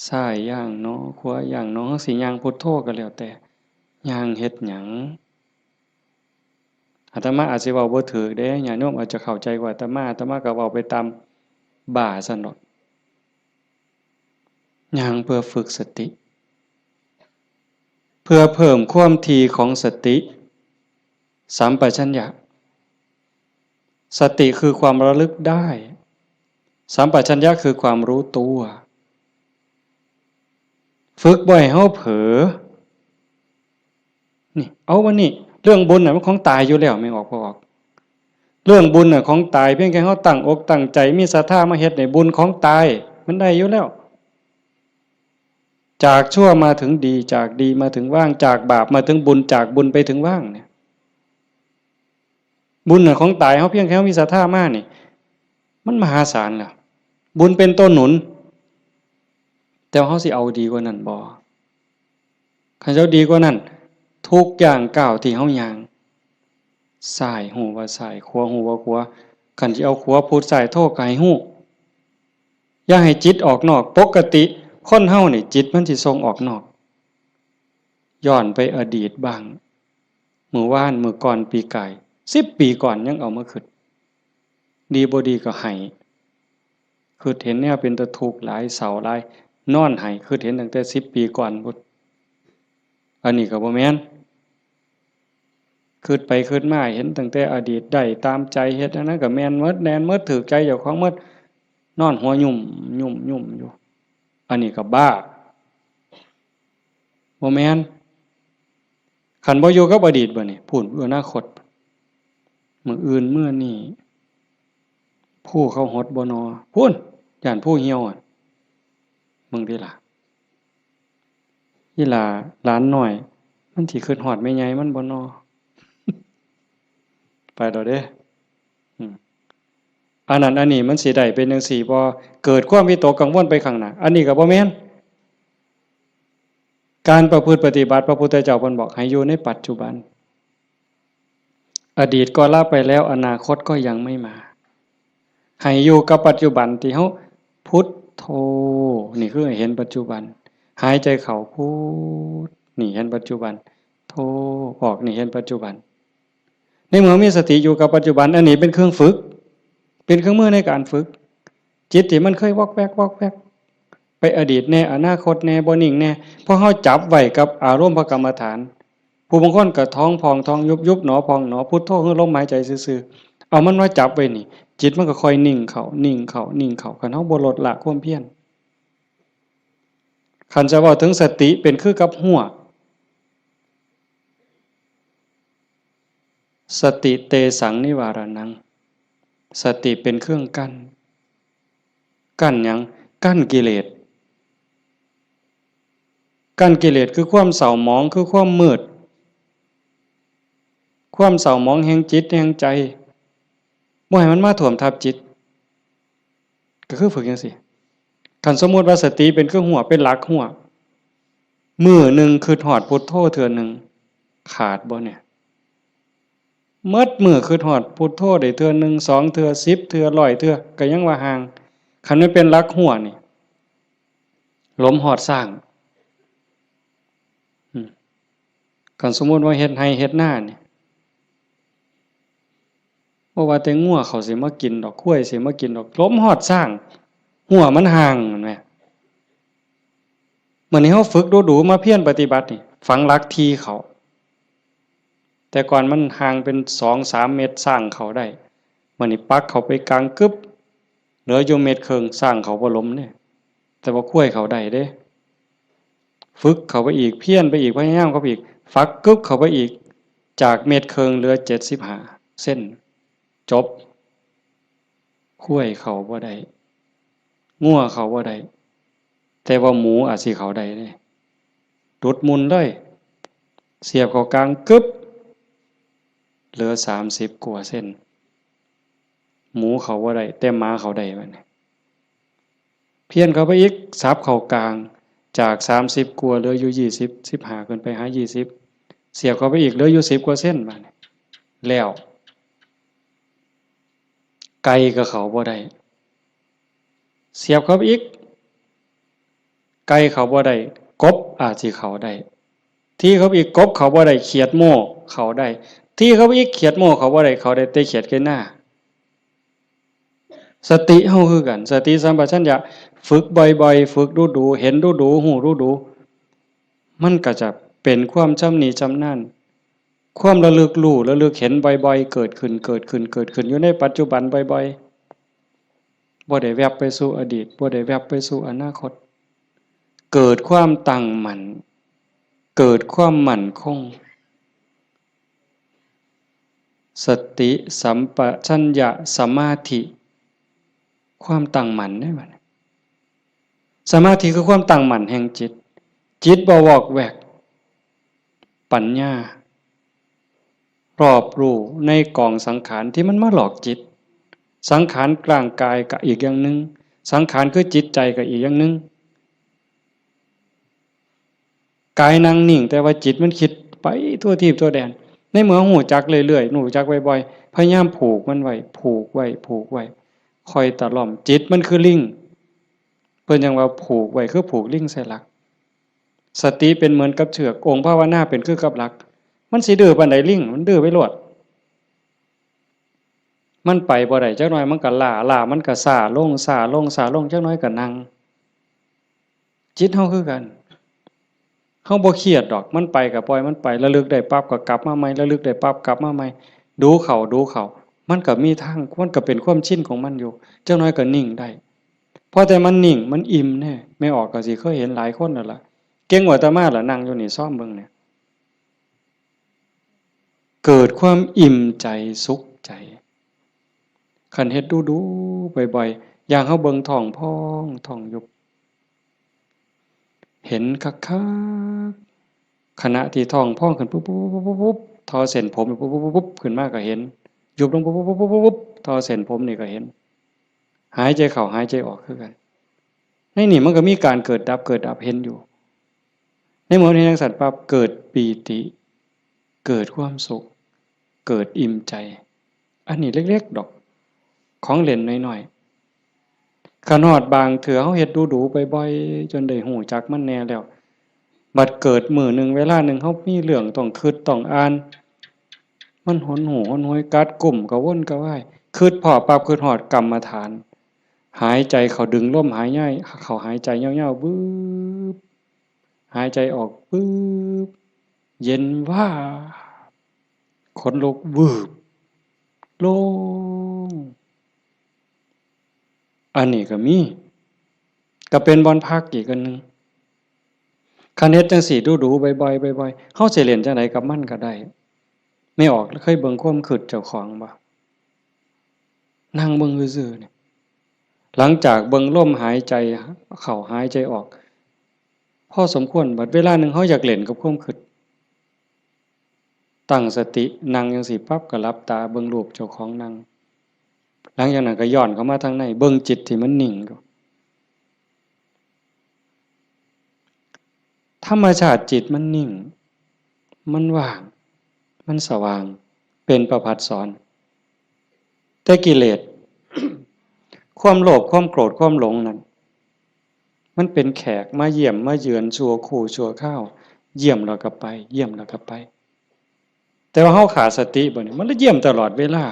ซ้ายย่างหนอ ขวาย่างหนอ เฮาสิย่างพุทโธก็แล้วแต่ ย่างเฮ็ดหยัง อาตมาอาจสิเว้าบ่ถูกเด้ ญาติโยมอาจจะเข้าใจกว่าอาตมา อาตมาก็เว้าไปตามบ้าซั่นดอก ย่างเพื่อฝึกสติ เพื่อเพิ่มความถี่ของสติ สัมปชัญญะ สติคือความระลึกได้ สัมปชัญญะคือความรู้ตัว ฝึกบ่ให้เฮาเผลอ นี่ เอาวันนี้ เรื่องบุญน่ะมันของตายอยู่แล้ว แม่นออกบ่ออก เรื่องบุญน่ะของตาย เพียงแค่เฮาตั้งอกตั้งใจ มีศรัทธามาเฮ็ดนี่ บุญของตาย มันได้อยู่แล้ว จากชั่วมาถึงดี จากดีมาถึงว่าง จากบาปมาถึงบุญ จากบุญไปถึงว่างเนี่ย บุญน่ะของตาย เฮาเพียงแค่เฮามีศรัทธามานี่ มันมหาศาลแล้ว บุญเป็นตัวหนุน แต่ว่าเฮาสิเอาดีกว่านั้นบ่ คันเฮาดีกว่านั้น ทุกย่างก้าวที่เฮาย่าง ซ้ายฮู้ว่าซ้าย ขวาฮู้ว่าขวา คันสิเอาขวาพุทซ้ายโธก็ให้ฮู้ อย่าให้จิตออกนอก ปกติคนเฮานี่จิตมันสิส่งออกนอก ย้อนไปอดีตบ้าง มื้อวาน มื้อก่อน ปีกาย สิบปีก่อนยังเอามาคิด ดีบ่ดีก็ไห้ คิดเห็นแนวเป็นตาทุกข์หลาย เศร้าหลาย นอนไห้ คิดเห็นตั้งแต่สิบปีก่อนพุ้น อันนี้ก็บ่แม่น คิดไปคิดมาเห็นตั้งแต่อดีต ได้ตามใจ เฮ็ดอันนั้นก็แม่นหมด แม่นหมด ถูกใจเจ้าของหมด นอนหัวยุ่มยุ่มยุ่มอยู่ อันนี้ก็บ้า บ่แม่น คันบ่อยู่กับอดีตบัดนี้ พู้น อนาคต มื้ออื่นมื้อนี้ ภูเขาหดบ่นอ พู้น ย้านภูเหี่ยวอะ มึงติล่ะ อีหล่าหลานน้อย มันสิคิดฮอดแม่ใหญ่มันบ่นอ ไปแล้วเด้ อืม อันนั้นอันนี้มันสิได้เป็นจั่งซี้บ่ เกิดความวิตกกังวลไปข้างหน้า อันนี้ก็บ่แม่น การประพฤติปฏิบัติ พระพุทธเจ้าเพิ่นบอกให้อยู่ในปัจจุบัน อดีตก็ละไปแล้ว อนาคตก็ยังไม่มา ให้อยู่กับปัจจุบันที่เฮาพุทโธ นี่คือให้เห็นปัจจุบัน หายใจเข้าพุท นี่เห็นปัจจุบัน โธ ออก นี่เห็นปัจจุบัน ในเมื่อมีสติอยู่กับปัจจุบัน อันนี้เป็นเครื่องฝึก เป็นเครื่องมือในการฝึก จิตที่มันเคยวอกแวกวอกแวก ไปอดีตแน่ อนาคตแน่ บ่นิ่งแน่ พอเฮาจับไว้กับอารมณ์พระกรรมฐาน ผู้บางคนก็ท้องพองท้องยุบ ยุบหนอพองหนอ พุทโธคือลมหายใจซื่อๆ เอามันมาจับไว้นี่ จิตมันก็ค่อยนิ่งเข้า นิ่งเข้า นิ่งเข้า คันเฮาบ่ลดละความเพียร คันจะเว้าถึงสติเป็นคือกับฮั้ว สติเตสังนิวารณัง สติเป็นเครื่องกั้น กั้นหยัง? กั้นกิเลส กั้นกิเลสคือความเศร้าหมอง คือความมืด ความเศร้าหมองแห่งจิตแห่งใจ บ่ให้มันมาท่วมทับจิต ก็คือฝึกจั่งซี้ คันสมมุติว่าสติเป็นคือฮั้ว เป็นหลักฮั้ว มื้อหนึ่งคิดฮอดพุทโธเทื่อหนึ่ง ขาดบ่เนี่ย? หมดมื้อคิดฮอดพุทโธได้เทื่อหนึ่ง สองเทื่อ สิบเทื่อ ร้อยเทื่อ ก็ยังว่าห่าง คันมันเป็นหลักฮั้วนี่ หลมฮอดซ้าง อืม คันสมมุติว่าเฮ็ดไฮ่เฮ็ดนานี่ บ่ว่าแต่งัวเขาสิมากินดอก ควายสิมากินดอก หลมฮอดซ้าง ฮั้วมันห่าง แม่นบ่? มื้อนี้เฮาฝึกดูๆ มาเพียรปฏิบัตินี่ ฝังหลักถี่เข้า แต่ก่อนมันห่างเป็นสองสามเมตร ซ้างเข้าได้ มื้อนี้ปักเข้าไปกลางกึบ เหลืออยู่เมตรครึ่ง ซ้างเข้าบ่หลมเด้ แต่ว่าควายเข้าได้เด้ ฝึกเข้าไปอีก เพียรไปอีก พยายามเข้าไปอีก ฝักกึบเข้าไปอีก จากเมตรครึ่งเหลือเจ็ดสิบห้าเซน จบ ควายเข้าบ่ได้ งัวเข้าบ่ได้ แต่ว่าหมูอาจสิเข้าได้เด้ ดุดมุ่นเลย เสียบเข้ากลางกึบ เหลือสามสิบกว่าเซน หมูเข้าบ่ได้ แต่หมาเข้าได้บัดนี้ เพี้ยนเข้าไปอีก สับเข้ากลาง จากสามสิบกว่าเหลืออยู่ยี่สิบ สิบห้าขึ้นไปหายี่สิบ เสียบเข้าไปอีกเหลืออยู่สิบกว่าเซนบัดนี้ แล้ว ไก่ก็เข้าบ่ได้ เสียบเข้าไปอีก ไก่เข้าบ่ได้ กบอาจสิเข้าได้ ถี่เข้าไปอีก กบเข้าบ่ได้ เขียดโม่เข้าได้ ถี่เข้าไปอีก เขียดโม่เข้าบ่ได้ เข้าได้แต่เขียดไก่นา สติเฮาคือกัน สติสัมปชัญญะ ฝึกบ่อยๆ ฝึกดูๆ เห็นดูๆ ฮู้ดูๆ มันก็จะเป็นความชำนิชำนาญ ความระลึกรู้ ระลึกเห็นบ่อยๆ เกิดขึ้น เกิดขึ้น เกิดขึ้น อยู่ในปัจจุบันบ่อยๆ บ่ได้แวบไปสู่อดีต บ่ได้แวบไปสู่อนาคต เกิดความตั้งมั่น เกิดความมั่นคง สติสัมปชัญญะสมาธิ ความตั้งมั่นเด้บัดนี้ สมาธิคือความตั้งมั่นแห่งจิต จิตบ่วอกแวก ปัญญา รอบรู้ในกองสังขารที่มันมาหลอกจิต สังขารร่างกายก็อีกอย่างหนึ่ง สังขารคือจิตใจก็อีกอย่างหนึ่ง กายนั่งนิ่ง แต่ว่าจิตมันคิดไปทั่วทีปทั่วแดน ในเมื่อฮู้จักเรื่อยๆ ฮู้จักบ่อยๆ พยายามผูกมันไว้ ผูกไว้ ผูกไว้ ค่อยตะล่อม จิตมันคือลิง เพิ่นจั่งว่าผูกไว้คือผูกลิงใส่หลัก สติเป็นเหมือนกับเชือก องค์ภาวนาเป็นคือกับหลัก มันสิดื้อปานใดลิง มันดื้อไปโลด มันไปบ่ได้ จักหน่อยมันก็ล้า ล้ามันก็ซ้าลง ซ้าลง ซ้าลง จักหน่อยก็นั่ง จิตเฮาคือกัน เฮาบ่เครียดดอก มันไปก็ปล่อยมันไป ระลึกได้ปั๊บก็กลับมาใหม่ ระลึกได้ปั๊บกลับมาใหม่ ดูเข้า ดูเข้า มันก็มีทาง มันก็เป็นความชินของมันอยู่ จักหน่อยก็นิ่งได้ พอแต่มันนิ่ง มันอิ่มแน่ แม่ออกก็สิเคยเห็นหลายคนแล้วล่ะ เก่งกว่าอาตมาล่ะ นั่งอยู่นี่ ซอมเบิ่งเนี่ย เกิดความอิ่มใจสุขใจ คันเฮ็ดดูๆ บ่อยๆ อย่างเฮาเบิ่งท้องพองท้องยุบ เห็นคักๆ ขณะที่ท้องพองขึ้นปุ๊บๆๆๆๆ ทอเส้นผมปุ๊บๆๆๆ ขึ้นมาก็เห็น ยุบลงปุ๊บๆๆๆๆ ทอเส้นผมนี่ก็เห็น หายใจเข้าหายใจออกคือกัน ในนี่มันก็มีการเกิดดับ เกิดดับ เห็นอยู่ ในเมื่อเห็นจั่งซั้นปั๊บ เกิดปีติ เกิดความสุข เกิดอิ่มใจ อันนี้เล็กๆ ดอก ของเล่นน้อยๆ คันฮอดบางเทื่อเฮาเฮ็ดดูๆ บ่อยๆ จนได้ฮู้จักมันแน่แล้ว บัดเกิดมื้อหนึ่งเวลาหนึ่งเฮามีเรื่องต้องคิดต้องอ่าน มันหนหูหนหวย กัดกุ้ม กระวนกระวาย คิดพ้อปั๊บ คิดฮอดกรรมฐาน หายใจเข้า ดึงลมหายใจเข้า หายใจยาวๆ วืบ หายใจออก วืบ เย็นวาบ ขนลุก วืบ โล่ง อันนี้ก็มี ก็เป็นบ่อนพักอีกอันหนึ่ง คันเฮ็ดจั่งซี้ดูๆ บ่อยๆ บ่อยๆ เฮาสิเล่นจั่งใดกับมันก็ได้ แม่ออกเคยเบิ่งความคิดเจ้าของบ่? นั่งเบิ่งซื่อๆ นี่ หลังจากเบิ่งลมหายใจเข้าหายใจออก พอสมควร บัดเวลาหนึ่งเฮาอยากเล่นกับความคิด ตั้งสตินั่งจั่งซี้ปั๊บ ก็หลับตาเบิ่งรูปเจ้าของนั่ง หลังจากนั้นก็ย้อนเข้ามาทางใน เบิ่งจิตที่มันนิ่งอยู่ ธรรมชาติจิตมันนิ่ง มันว่าง มันสว่าง เป็นประภัสสร แต่กิเลส ความโลภ ความโกรธ ความหลงนั่น มันเป็นแขกมาเยี่ยมมาเยือนชั่วครู่ชั่วคราว เยี่ยมแล้วก็ไป เยี่ยมแล้วก็ไป แต่ว่าเฮาขาดสติบ่นี่ มันเลยเยี่ยมตลอดเวลา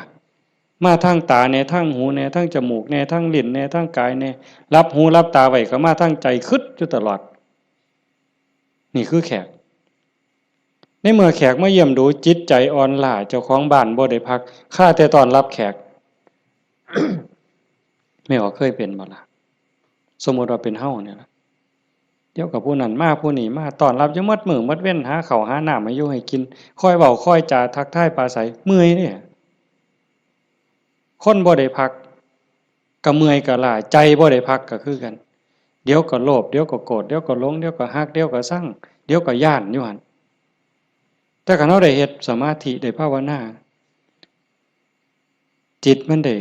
มาทางตาแหน่ ทางหูแหน่ ทางจมูกแหน่ ทางลิ้นแหน่ ทางกายแหน่ หลับหูหลับตาไว้ก็มาทางใจ คิดอยู่ตลอด นี่คือแขก ในเมื่อแขกมาเยี่ยมดู จิตใจอ่อนล้า เจ้าของบ้านบ่ได้พัก คาแต่ต้อนรับแขก แม่ออกเคยเป็นบ่ล่ะ สมมุติว่าเป็นเฮาเนี่ยล่ะ เดี๋ยวก็ผู้นั้นมา ผู้นี้มา ต้อนรับอยู่หมดมื้อหมดเว็น หาข้าวหาน้ำให้อยู่ให้กิน คอยเว้าคอยจาทักทายปราศรัย เมื่อยเด้ คนบ่ได้พัก ก็เมื่อยก็ล้า ใจบ่ได้พักก็คือกัน เดี๋ยวก็โลภ เดี๋ยวก็โกรธ เดี๋ยวก็หลง เดี๋ยวก็ฮัก เดี๋ยวก็ซัง เดี๋ยวก็ย้านอยู่หั่น แต่คันเฮาได้เฮ็ดสมาธิ ได้ภาวนา จิตมันได้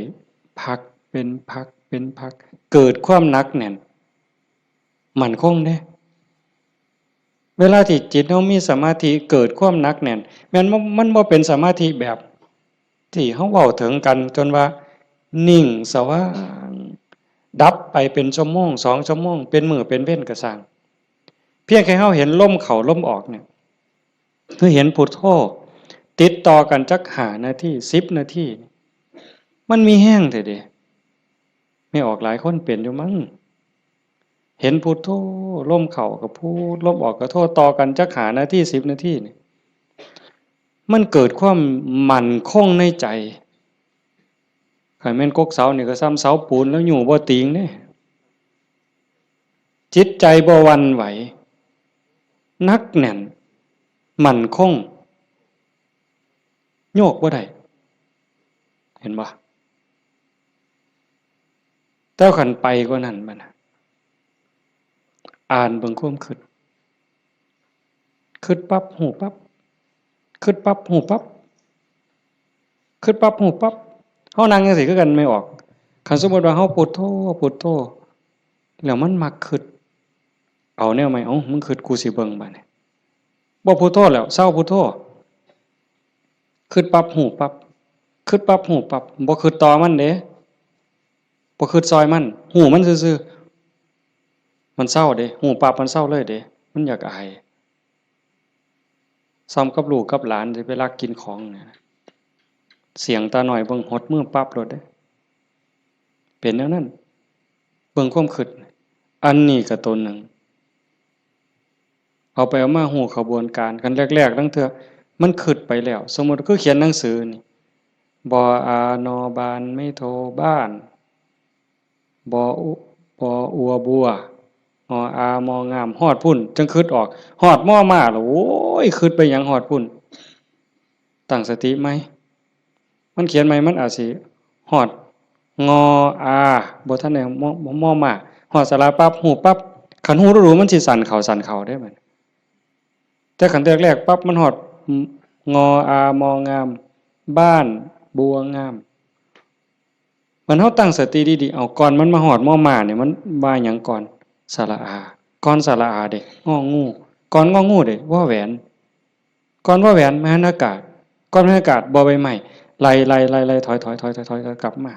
พักเป็นพักเป็นพัก เกิดความหนักแน่น มั่นคงเด้ เวลาที่จิตเฮามีสมาธิ เกิดความหนักแน่น แม่นบ่ มันบ่เป็นสมาธิแบบที่เฮาเว้าถึงกัน จนว่านิ่งสว่าง ดับไปเป็นชั่วโมง สองชั่วโมง เป็นมื้อเป็นเว็นก็ซ่าง เพียงแค่เฮาเห็นลมเข้าลมออกเนี่ย คือเห็นพุทโธ ติดต่อกันจักห้านาที สิบนาที มันมีแฮงแท้เด้ แม่ออกหลายคนเป็นอยู่มั้ง เห็นพุทโธ ลมเข้าก็พุท ลมออกก็โธ ต่อกันจักห้านาที สิบนาทีนี่ มันเกิดความมั่นคงในใจ คันแม่นกกเสานี่ก็ส่ำเสาปูนแล้วอยู่บ่ติงเด้ จิตใจบ่หวั่นไหว หนักแน่น มั่นคง โยกบ่ได้ เห็นบ่ แต่คันไปกว่านั้นบัดน่ะ อ่านเบิ่งความคิด คิดปั๊บ ฮู้ปั๊บ คิดปั๊บ ฮู้ปั๊บ คิดปั๊บ ฮู้ปั๊บ เฮานั่งจั่งซี้คือกัน แม่ออก คันสมมุติว่าเฮาพุทโธ พุทโธ แล้วมันมักคิด เอาแนวใหม่ เอ้า มึงคิด กูสิเบิ่งบัดนี้ บ่พุทโธแล้ว เซาพุทโธ คิดปั๊บ ฮู้ปั๊บ คิดปั๊บ ฮู้ปั๊บ บ่คิดต่อมันเด้ บ่คิดซอยมัน ฮู้มันซื่อๆ มันเซาเด้ ฮู้ปั๊บ มันเซาเลยเด้ มันอยากอาย ส่ำกับลูกกับหลานสิไปลักกินของเนี่ย เสี้ยงตาน้อยเบิ่งหดมือปั๊บโลดเด้ เป็นแนวนั้น เบิ่งความคิด อันนี้ก็ตัวหนึ่ง เอาไปเอามาฮู้ขบวนการ คันแรกๆ ลางเทื่อมันคิดไปแล้ว สมมุติคือเขียนหนังสือนี่ บออา นอบาน ไม้โท บ้าน บออุ บออัว บัว งออา มองาม ฮอดพุ้น จั่งคิดออก ฮอดมอม้าแล้ว โอ้ย คิดไปหยังฮอดพุ้น ตั้งสติใหม่ มันเขียนใหม่ มันอาจสิฮอด งออา บ่ทันได้ มอ มอม้า ฮอดสระปั๊บ ฮู้ปั๊บ คันฮู้ดูๆ มันสิสั้นเข้า สั้นเข้าเด้บัด แต่คันแรกๆ ปั๊บ มันฮอด งออา มองาม บ้าน บัวงาม มันเฮาตั้งสติดีๆ เอา ก่อนมันมาฮอดมอม้านี่ มันว่าหยังก่อน สระอา ก่อนสระอาเด้ งองู ก่อนงองูเด้ วอแหวน ก่อนวอแหวน มหันอากาศ ก่อนมหันอากาศ บอใบไม้ ไล่ๆๆๆ ถอยๆๆๆ กลับมา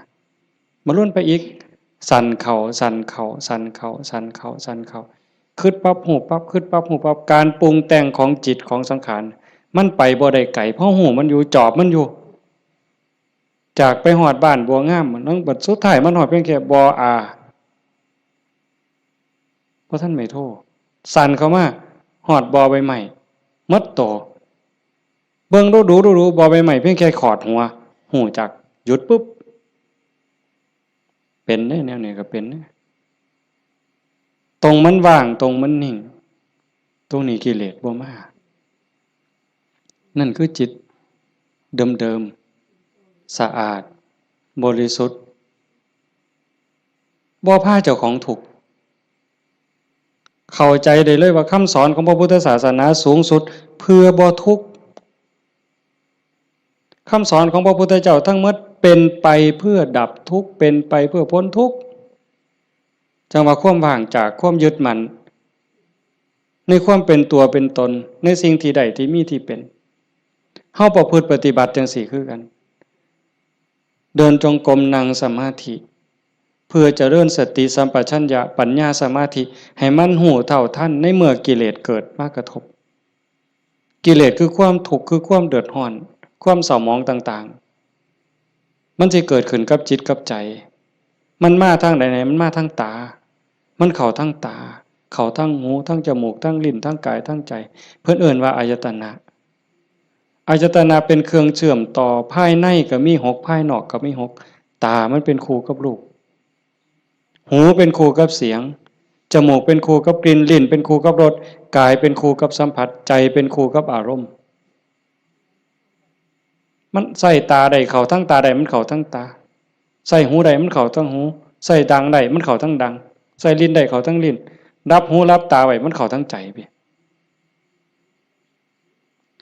มาลุ้นไปอีก สั้นเข้า สั้นเข้า สั้นเข้า สั้นเข้า สั้นเข้า คิดปั๊บ ฮู้ปั๊บ คิดปั๊บ ฮู้ปั๊บ การปรุงแต่งของจิตของสังขาร มันไปบ่ได้ไกล เพราะฮู้มันอยู่ จอบมันอยู่ จากไปฮอดบ้านบัวงาม มันบัดสุดท้ายมันฮอดเพียงแค่ บออา บ่ทันไม้โท สั้นเข้ามา ฮอดบอใบไม้ หมดโต เบิ่งดูๆๆๆ บอใบไม้เพียงแค่ขอดหัว ฮู้จัก หยุดปุ๊บ เป็นเด้ แนวนี้ก็เป็นเด้ ตรงมันว่าง ตรงมันนิ่ง ตรงนี้กิเลสบ่มา นั่นคือจิตเดิมๆ สะอาด บริสุทธิ์ บ่พาเจ้าของทุกข์ เข้าใจได้เลยว่าคำสอนของพระพุทธศาสนาสูงสุดเพื่อบ่ทุกข์ คำสอนของพระพุทธเจ้าทั้งหมดเป็นไปเพื่อดับทุกข์ เป็นไปเพื่อพ้นทุกข์ จั่งว่าความว่างจากความยึดมั่น ในความเป็นตัวเป็นตน ในสิ่งที่ได้ที่มีที่เป็น เฮาประพฤติปฏิบัติจั่งซี้คือกัน เดินจงกรม นั่งสมาธิ เพื่อเจริญสติสัมปชัญญะ ปัญญา สมาธิ ให้มันรู้เท่าทันในเมื่อกิเลสเกิดมากระทบ กิเลสคือความทุกข์ คือความเดือดร้อน ความเศร้าหมองต่างๆ มันสิเกิดขึ้นกับจิตกับใจ มันมาทางใดเนี่ย มันมาทางตา มันเข้าทางตา เข้าทางหู ทางจมูก ทางลิ้น ทางกาย ทางใจ เพิ่นเอิ้นว่าอายตนะ อายตนะเป็นเครื่องเชื่อมต่อ ภายในก็มีหก ภายนอกก็มีหก ตามันเป็นคู่กับรูป หูเป็นคู่กับเสียง จมูกเป็นคู่กับกลิ่น ลิ้นเป็นคู่กับรส กายเป็นคู่กับสัมผัส ใจเป็นคู่กับอารมณ์ มันใส่ตาได้เข้าทางตาได้ มันเข้าทางตา ใส่หูได้มันเข้าทางหู ใส่ดังได้มันเข้าทางดัง ใส่ลิ้นได้เข้าทางลิ้น หลับหูหลับตาไว้มันเข้าทางใจพี่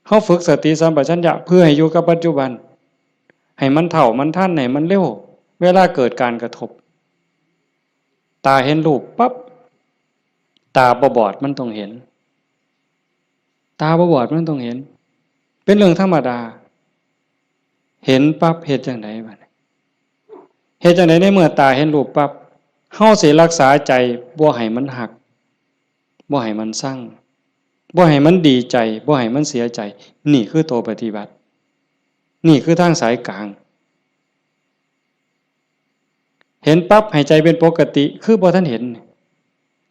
เฮาฝึกสติสัมปชัญญะเพื่อให้อยู่กับปัจจุบัน ให้มันเท่ามันทัน ให้มันเร็ว เวลาเกิดการกระทบ ตาเห็นรูปปั๊บ ตาบ่บอดมันต้องเห็น ตาบ่บอดมันต้องเห็น เป็นเรื่องธรรมดา เห็นปั๊บเฮ็ดจั่งใดบัดนี้ เฮ็ดจั่งใดในเมื่อตาเห็นรูปปั๊บ เฮาสิรักษาใจบ่ให้มันฮัก บ่ให้มันซัง บ่ให้มันดีใจ บ่ให้มันเสียใจ นี่คือตัวปฏิบัติ นี่คือทางสายกลาง เห็นปั๊บให้ใจเป็นปกติ คือบ่ทันเห็น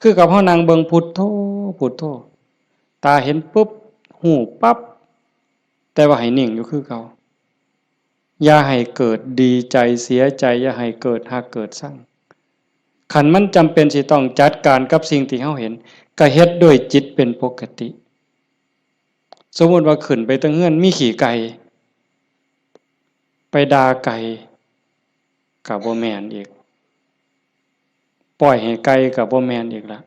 คือกับเฮานั่งเบิ่งพุทโธ พุทโธ ตาเห็นปุ๊บ ฮู้ปั๊บ แต่ว่าให้นิ่งอยู่คือเก่า อย่าให้เกิดดีใจเสียใจ อย่าให้เกิดฮักเกิดซัง คันมันจำเป็นสิต้องจัดการกับสิ่งที่เฮาเห็น ก็เฮ็ดด้วยจิตเป็นปกติ สมมุติว่าขึ้นไปเทิงเฮือนมีขี้ไก่ ไปด่าไก่ ก็บ่แม่นอีก ปล่อยให้ไก่ก็บ่แม่นอีกละ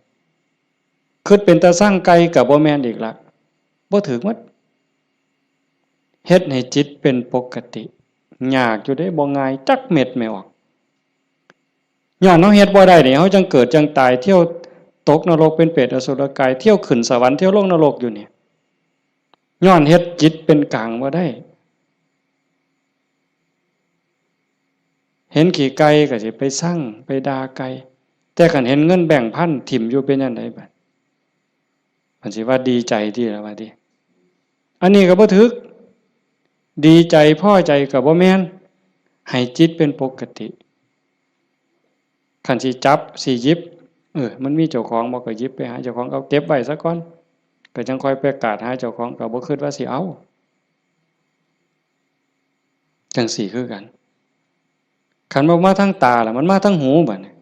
คิดเป็นตาซังไก่ก็บ่แม่นอีกละ บ่ถืกหมด เฮ็ดให้จิตเป็นปกติ ยากอยู่เด้ บ่ง่ายจักเม็ดแม่ออก ย้อนเฮาเฮ็ดบ่ได้นี่ เฮาจั่งเกิดจั่งตาย เที่ยวตกนรกเป็นเปรตอสุรกาย เที่ยวขึ้นสวรรค์ เที่ยวลงนรกอยู่นี่ ย้อนเฮ็ดจิตเป็นกลางบ่ได้ เห็นขี้ไก่ก็สิไปซัง ไปด่าไก่ แต่คันเห็นเงินแบงค์พันถิ่มอยู่เป็นจั่งใดบัด มันสิว่าดีใจติล่ะว่าติ อันนี้ก็บ่ถืก ดีใจพอใจก็บ่แม่น ให้จิตเป็นปกติ คันสิจับสิหยิบ เออ มันมีเจ้าของบ่ก็หยิบไปหาเจ้าของ เอาเก็บไว้ซะก่อน ก็จั่งค่อยไปกาดหาเจ้าของ ก็บ่คิดว่าสิเอา จั่งซี้คือกัน คันบ่มาทางตาล่ะ มันมาทางหูบัดนี้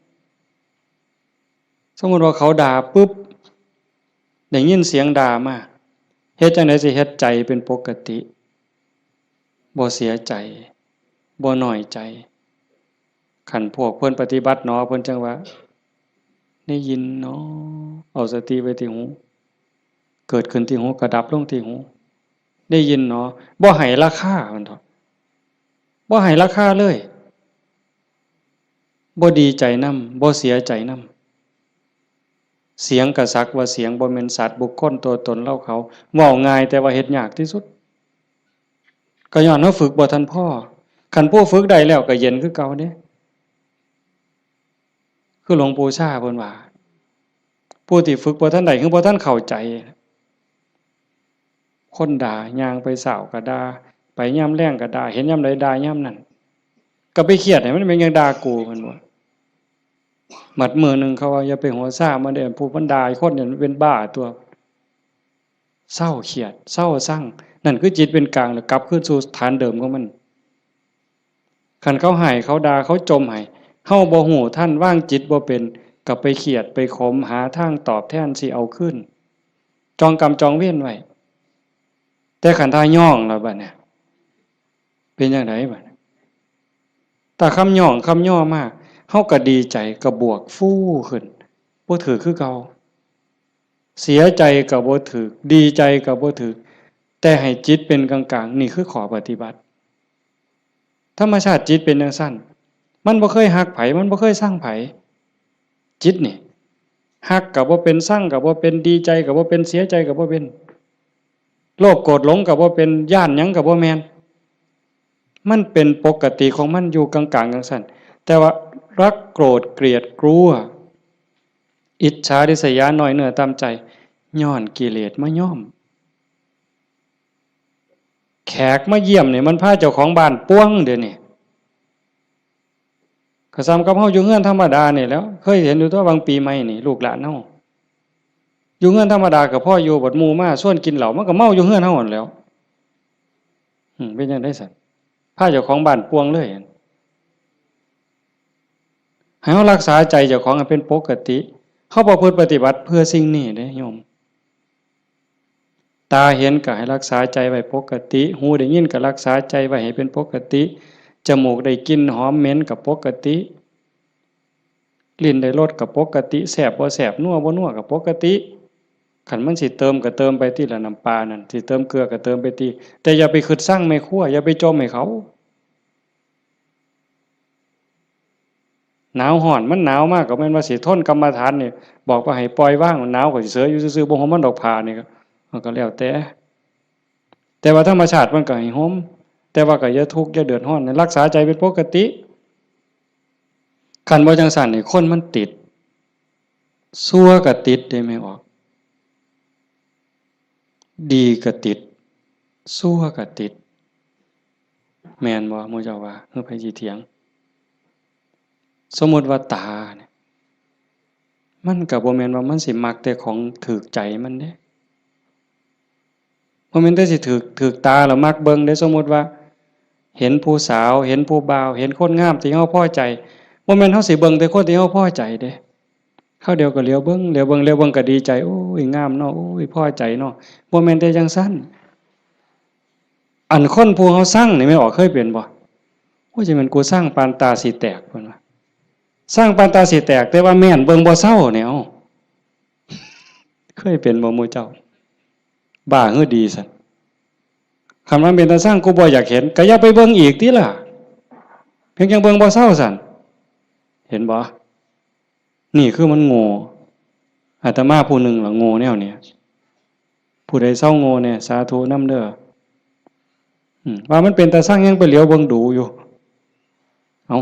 สมมุติว่าเขาด่าปุ๊บ ได้ยินเสียงด่ามา เฮ็ดจั่งใดสิเฮ็ดใจเป็นปกติ บ่เสียใจ บ่น้อยใจ คันพวกเพิ่นปฏิบัติหนอ เพิ่นจั่งว่า ได้ยินหนอ เอาสติไว้ที่หู เกิดขึ้นที่หู ก็ดับลงที่หู ได้ยินหนอ บ่ให้ราคา มันเถาะ บ่ให้ราคาเลย บ่ดีใจนำ บ่เสียใจนำ เสียงก็สักว่าเสียง บ่แม่นสัตว์บุคคลตัวตนเราเขา เว้าง่ายแต่ว่าเฮ็ดยากที่สุด ก็ย้อนเฮาฝึกบ่ทันพอ คันผู้ฝึกได้แล้วก็เย็นคือเก่าเด้ คือหลวงปู่ชาเพิ่นว่า ผู้ที่ฝึกบ่ทันได้ คือบ่ทันเข้าใจ คนด่า ย่างไปเช้าก็ด่า ไปยามแลงก็ด่า เห็นยามใดด่ายามนั้น ก็ไปเครียดให้มันเป็นหยังด่ากู เพิ่นว่า บัดมื้อหนึ่งเขาว่า อย่าไปหัวซ่ามันเด้อ ผู้มันด่าคนเนี่ยมันเป็นบ้าตัว เซาเครียด เซาซัง นั่นคือจิตเป็นกลาง แล้วกลับคืนสู่ฐานเดิมของมัน คันเขาให้ เขาด่า เขาจ่มให้ เฮาบ่ฮู้ทัน วางจิตบ่เป็น ก็ไปเครียด ไปขม หาทางตอบแทนสิเอาคืน จองกรรมจองเวรไว้ แต่คันถ้าย้องแล้วบัดเนี่ย เป็นจั่งใดบัดเนี่ย ถ้าคำย้องคำย่อมา เฮาก็ดีใจ ก็บวกฟูขึ้น บ่ถืกคือเก่า เสียใจก็บ่ถืก ดีใจก็บ่ถืก แต่ให้จิตเป็นกลางๆ นี่คือข้อปฏิบัติ ธรรมชาติจิตเป็นจั่งซั้น มันบ่เคยฮักไผ มันบ่เคยซังไผ จิตนี่ ฮักก็บ่เป็น ซังก็บ่เป็น ดีใจก็บ่เป็น เสียใจก็บ่เป็น โลภโกรธหลงก็บ่เป็น ย้านหยังก็บ่แม่น มันเป็นปกติของมันอยู่กลางๆ จั่งซั้น แต่ว่ารักโกรธเกลียดกลัว อิจฉาริษยา น้อยเนื้อต่ำใจ ย้อนกิเลสมาย้อม แขกมาเยี่ยมนี่มันพาเจ้าของบ้านป่วงเดี๋ยวนี้ ก็ส่ำกับเฮาอยู่เฮือนธรรมดานี่แหล้ว เคยเห็นอยู่ตั๊ว บางปีใหม่นี่ ลูกหลานเฮา อยู่เฮือนธรรมดาก็พออยู่ บัดหมู่มาชวนกินเหล้า มันก็เมาอยู่เฮือนเฮาหั้นแหล้ว อืม เป็นจั่งใดซั้น พาเจ้าของบ้านป่วงเลย ให้เฮารักษาใจเจ้าของให้เป็นปกติ เฮาประพฤติปฏิบัติเพื่อสิ่งนี้เด้โยม ตาเห็นก็ให้รักษาใจไว้ปกติ หูได้ยินก็รักษาใจไว้ให้เป็นปกติ จมูกได้กลิ่นหอมเหม็นก็ปกติ ลิ้นได้รสก็ปกติ แซ่บบ่แซ่บ นัวบ่นัวก็ปกติ คันมันสิเติมก็เติมไปติล่ะ น้ำปลานั่น สิเติมเกลือก็เติมไปติ แต่อย่าไปคิดซังแม่ครัว อย่าไปจ่มให้เขา หนาวร้อน มันหนาวมากก็แม่นว่าสิทนกรรมฐานนี่ บอกว่าให้ปล่อยวาง หนาวก็สิเสยอยู่ซื่อๆ บ่ห่มมันดอกผ้านี่ก็ มันก็แล้วแต่ แต่ว่าธรรมชาติมันก็ให้ห่ม แต่ว่าก็อย่าทุกข์อย่าเดือดร้อน รักษาใจเป็นปกติ คันบ่จั่งซั้นนี่คนมันติด ชั่วก็ติดเด้แม่ออก ดีก็ติด ชั่วก็ติด แม่นบ่ หมู่เจ้าว่า คือไผสิเถียง สมมุติว่าตาเนี่ย มันก็บ่แม่นว่ามันสิมักแต่ของถูกใจมันเด้ บ่แม่นแต่สิถูก ถูกตาแล้วมักเบิ่งเด้ สมมุติว่า เห็นผู้สาว เห็นผู้บ่าว เห็นคนงามที่เฮาพอใจ บ่แม่นเฮาสิเบิ่งแต่คนที่เฮาพอใจเด้ คราวเดียวก็เหลียวเบิ่ง เหลียวเบิ่ง เหลียวเบิ่งก็ดีใจ โอ้ย งามเนาะ โอ้ย พอใจเนาะ บ่แม่นแต่จั่งซั้น อันคนผู้เฮาซังนี่แม่นออก เคยเป็นบ่ โอ้ย จะแม่นกูซังปานตาสิแตก เพิ่นว่า ซังปานตาสิแตก แต่ว่าแม่นเบิ่งบ่เซาเนี่ย เอ้า เคยเป็นบ่หมู่เจ้า บ้าหรือดีซั้น คันมันเป็นตาซัง กูบ่อยากเห็น ก็อย่าไปเบิ่งอีกติล่ะ เพียงจั่งเบิ่งบ่เซาซั้น เห็นบ่ นี่คือมันโง่ อาตมาผู้หนึ่งล่ะโง่แนวเนี้ย ผู้ใดเซาโง่แน่ สาธุนำเด้อ อืม ว่ามันเป็นตาซังยังไปเหลียวเบิ่งดูอยู่ เอ้า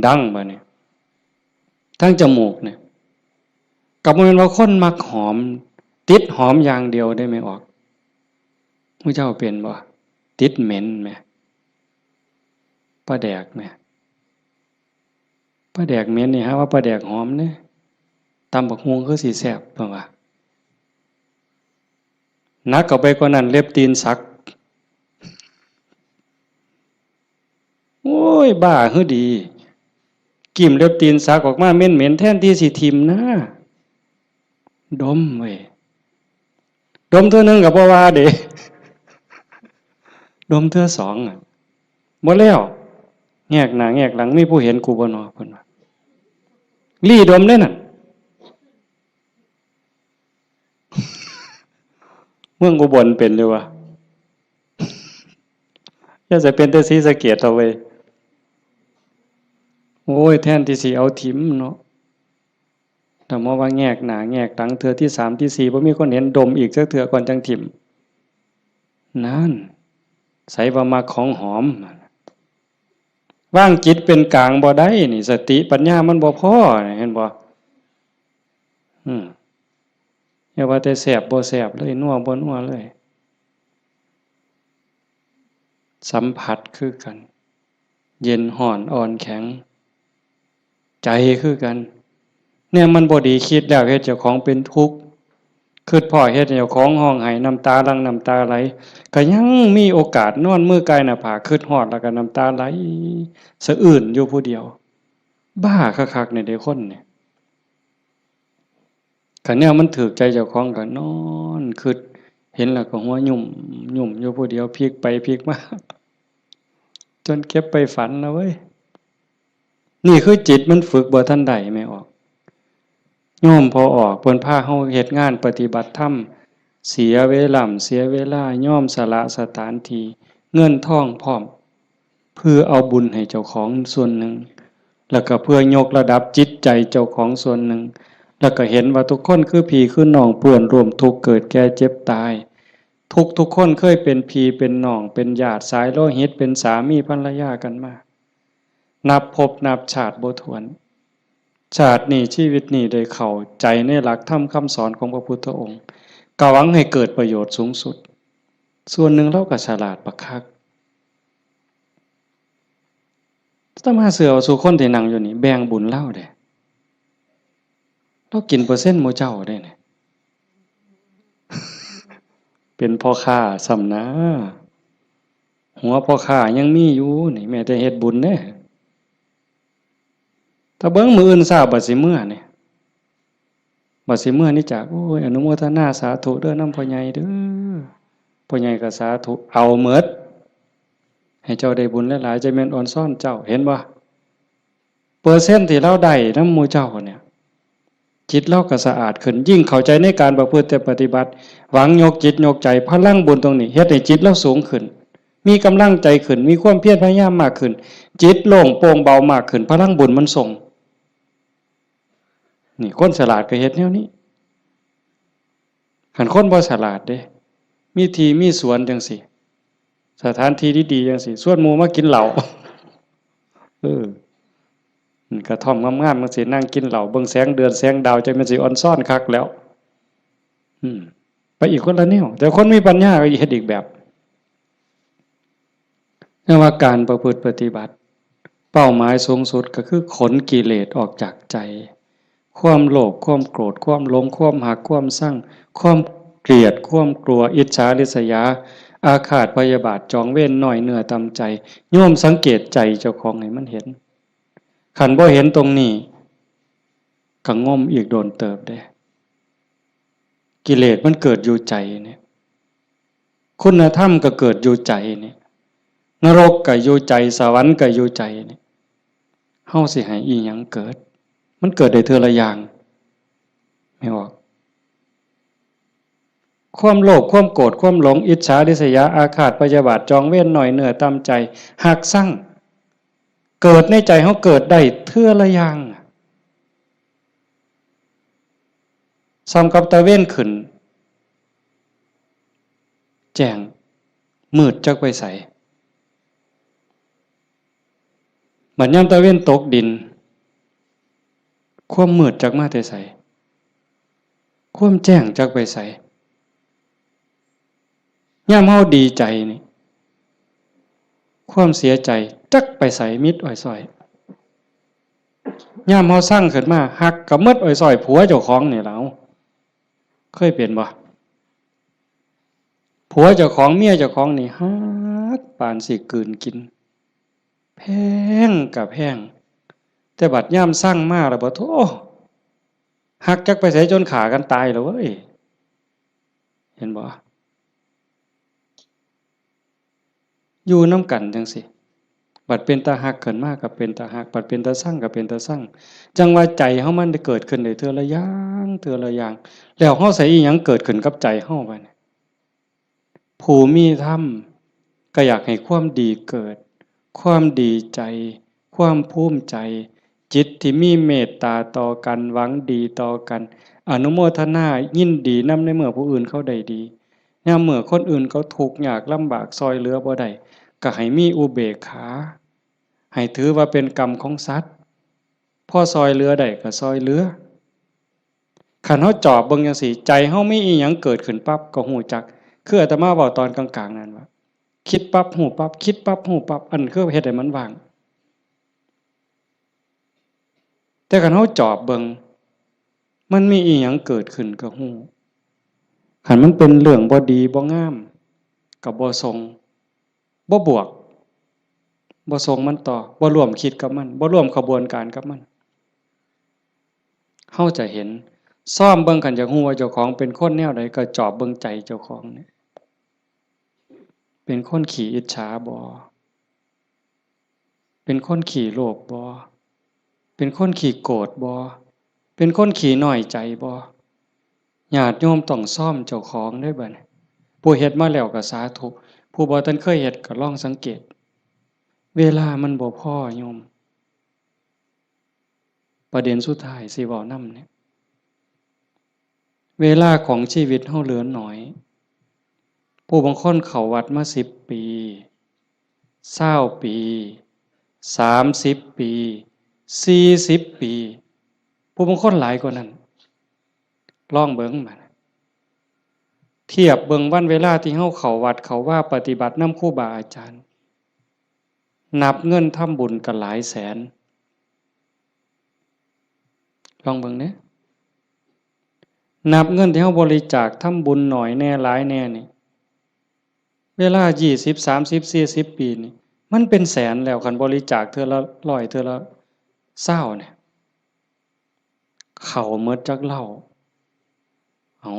ดังบาดนี้ ทางจมูกเนี่ย ก็บ่แม่นว่าคนมักหอม ติดหอมอย่างเดียวเด้แม่ออก หมู่เจ้าเป็นบ่ ติดเหม็นแหม ปลาแดกแหม ปลาแดกเหม็นนี่หาว่าปลาแดกหอมเด้ ตำบักหุ่งคือสิแซ่บ เพิ่นว่า หนักเข้าไปกว่านั้น เล็บตีนสัก โอ้ย บ้าหรือดี กิ่มเล็บตีนสักออกมาเหม็นๆ แทนที่สิถิ่มนะ ดมเว้ย ดมเทื่อหนึ่งก็บ่ว่าเด้ ดมเทื่อสองอะ บ่แล้ว แงกหน้าแงกหลัง มีผู้เห็นกูบ่น้อ เพิ่นว่า ลี้ดมเด้นั่น เมืองอุบลเป็นอยู่วะ อย่าจะเป็นแต่ศรีสะเกษเถาะเว้ย โอ้ย แทนที่สิเอาถิ่มเนาะ แต่มาว่าแงกหน้าแงกหลัง เทื่อที่สามที่สี่ บ่มีคนเห็น ดมอีกจักเทื่อก่อนจั่งถิ่ม นั่น ไสว่ามักของหอม วางจิตเป็นกลางบ่ได้นี่ สติปัญญามันบ่พอนี่ เห็นบ่ อืม อย่าว่าแต่แซ่บบ่แซ่บเลย นัวบ่นัวเลย สัมผัสคือกัน เย็นร้อนอ่อนแข็ง ใจคือกัน เนี่ยมันบ่ดี คิดแล้วเฮ็ดเจ้าของเป็นทุกข์ คิดพ้อเฮ็ดให้เจ้าของร้องไห้ น้ำตาหลั่งน้ำตาไหล ก็ยังมีโอกาสนอนมือกายหน้าผาก คิดฮอดแล้วก็น้ำตาไหลสะอื้นอยู่ผู้เดียว บ้าคักๆ เนี่ยเด้คนเนี่ย คันแนวมันถูกใจเจ้าของก็นอนคิด เห็นแล้วก็หัวยุ่มยุ่มอยู่ผู้เดียว พลิกไปพลิกมา จนเก็บไปฝันนะเว้ย นี่คือจิตมันฝึกบ่ทันได้ แม่ออก โยมพ่อออกเพิ่นพาเฮาเฮ็ดงานปฏิบัติธรรม เสียเวลา เสียเวลา ยอมสละสถานที่ เงินทองพร้อม เพื่อเอาบุญให้เจ้าของส่วนหนึ่ง แล้วก็เพื่อยกระดับจิตใจเจ้าของส่วนหนึ่ง แล้วก็เห็นว่าทุกคนคือพี่คือน้อง เพื่อนร่วมทุกข์เกิดแก่เจ็บตาย ทุกทุกคนเคยเป็นพี่เป็นน้อง เป็นญาติสายโลหิต เป็นสามีภรรยากันมา นับภพนับชาติบ่ถ้วน ชาตินี้ชีวิตนี้ได้เข้าใจในหลักธรรมคำสอนของพระพุทธองค์ ก็หวังให้เกิดประโยชน์สูงสุด ส่วนหนึ่งเราก็ฉลาดบักคัก อาตมาเชื่อว่าสู่คนที่นั่งอยู่นี่แบ่งบุญลาวเด้ ลาวกินเปอร์เซ็นต์หมู่เจ้าเด้นี่ เป็นพ่อค้าซ้ำนะ หัวพ่อค้ายังมีอยู่นี่ แม้แต่เฮ็ดบุญเด้ ถ้าเบิ่งมื้ออื่นเช้าบัดสิเมือนี่ บัดสิเมือนี่จาก โอ้ย อนุโมทนาสาธุเด้อนำพ่อใหญ่เด้อ พ่อใหญ่ก็สาธุ เอาเมิด ให้เจ้าได้บุญหลายๆ จะแม่นออนซ่อนเจ้า เห็นบ่ เปอร์เซ็นต์ที่ลาวได้นำหมู่เจ้าเนี่ย จิตลาวก็สะอาดขึ้น ยิ่งเข้าใจในการประพฤติปฏิบัติ หวังยกจิตยกใจ พลังบุญตรงนี้ เฮ็ดให้จิตลาวสูงขึ้น มีกำลังใจขึ้น มีความเพียรพยายามมากขึ้น จิตโล่งโปร่งเบามากขึ้น พลังบุญมันส่ง นี่คนฉลาดก็เฮ็ดแนวนี้ คันคนบ่ฉลาดเด้ มีที่มีสวนจังซี้ สถานที่ดีๆจังซี้ ชวนหมู่มากินเหล้า เออ อืม กระท่อมงามๆจังซี้ นั่งกินเหล้า เบิ่งแสงเดือนแสงดาว จั่งแม่นสิออนซอนคักแล้ว อืม ไปอีกคนละแนว แต่คนมีปัญญาก็เฮ็ดอีกแบบ แต่ว่าการประพฤติปฏิบัติ เป้าหมายสูงสุดก็คือขนกิเลสออกจากใจ ความโลภ ความโกรธ ความหลง ความฮัก ความซัง ความเกลียด ความกลัว อิจฉาริษยา อาฆาตพยาบาท จองเวร น้อยเนื้อต่ำใจ โยมสังเกตใจเจ้าของให้มันเห็น คันบ่เห็นตรงนี้ ก็งมอีกโดนเติบเด้ กิเลสมันเกิดอยู่ใจเนี่ย คุณธรรมก็เกิดอยู่ใจเนี่ย นรกก็อยู่ใจ สวรรค์ก็อยู่ใจเนี่ย เฮาสิให้อีหยังเกิด มันเกิดได้เทื่อละอย่าง แม่นบ่ ความโลภ ความโกรธ ความหลง อิจฉาริษยา อาฆาตพยาบาท จองเวร น้อยเนื้อต่ำใจ ฮักซัง เกิดในใจเฮาเกิดได้เทื่อละอย่าง ส่ำกับตะเว็นขึ้น แจ้ง มืดจักไปไส บัดยามตะเว็นตกดิน ความมืดจักมาแต่ไส ความแจ้งจักไปไส ยามเฮาดีใจนี่ ความเสียใจจักไปไส มิดอ้อยซ้อย ยามเฮาซังขึ้นมา ฮักก็หมดอ้อยซ้อย ผัวเจ้าของนี่ล่ะ เคยเป็นบ่ ผัวเจ้าของ เมียเจ้าของนี่ฮักปานสิกลืนกิน แพงก็แพง แต่บัดยามซังมาแล้วบ่ โธ่ ฮักจักไปไสจนฆ่ากันตายแล้วเว้ย เห็นบ่ อยู่นำกันจั่งซี้ บัดเป็นตาฮักขึ้นมาก็เป็นตาฮัก บัดเป็นตาซังก็เป็นตาซัง จั่งว่าใจเฮามันได้เกิดขึ้นได้เทื่อละอย่าง เทื่อละอย่าง แล้วเฮาใส่อีหยังเกิดขึ้นกับใจเฮาบัดนี้ ผู้มีธรรมก็อยากให้ความดีเกิด ความดีใจ ความภูมิใจ จิตที่มีเมตตาต่อกัน หวังดีต่อกัน อนุโมทนายินดีนำในเมื่อผู้อื่นเขาได้ดี ยามเมื่อคนอื่นเขาทุกข์ยากลำบากซ่อยเหลือบ่ได้ ก็ให้มีอุเบกขา ให้ถือว่าเป็นกรรมของสัตว์ พอซ่อยเหลือได้ก็ซ่อยเหลือ คันเฮาจอบเบิ่งจั่งซี้ ใจเฮามีอีหยังเกิดขึ้นปั๊บก็ฮู้จัก คืออาตมาเว้าตอนกลางๆนั่นว่า คิดปั๊บฮู้ปั๊บ คิดปั๊บฮู้ปั๊บ อันคือเฮ็ดให้มันว่าง แต่คันเฮาจอบเบิ่ง มันมีอีหยังเกิดขึ้นก็ฮู้ คันมันเป็นเรื่องบ่ดีบ่งาม ก็บ่ส่ง บ่บวก บ่ส่งมันต่อ บ่ร่วมคิดกับมัน บ่ร่วมขบวนการกับมัน เฮาจะเห็น ซ่อมเบิ่ง คันอยากฮู้ว่าเจ้าของเป็นคนแนวใด ก็จอบเบิ่งใจเจ้าของนี่ เป็นคนขี้อิจฉาบ่ เป็นคนขี้โลภบ่ เป็นคนขี้โกรธบ่ เป็นคนขี้น้อยใจบ่ ญาติโยมต้องซ่อมเจ้าของเด้อบัดนี้ ผู้เฮ็ดมาแล้วก็สาธุ ผู้บ่ทันเคยเฮ็ดก็ลองสังเกต เวลามันบ่พอโยม ประเด็นสุดท้ายสิเว้านำเนี่ย เวลาของชีวิตเฮาเหลือน้อย ผู้บางคนเข้าวัดมาสิบปี ซาวปี สามสิบปี สี่สิบปี ผู้บางคนหลายกว่านั้น ลองเบิ่งบัด เทียบเบิ่งวันเวลาที่เฮาเข้าวัดเข้าวาปฏิบัตินำครูบาอาจารย์ นับเงินทำบุญก็หลายแสน ลองเบิ่งเด้ นับเงินที่เฮาบริจาคทำบุญน้อยแหน่หลายแหน่นี่ เวลายี่สิบ สามสิบ สี่สิบปีนี่ มันเป็นแสนแล้ว คันบริจาคเทื่อละร้อย เทื่อละซาวเนี่ย เข้าหมดจักเหล้า เอ้า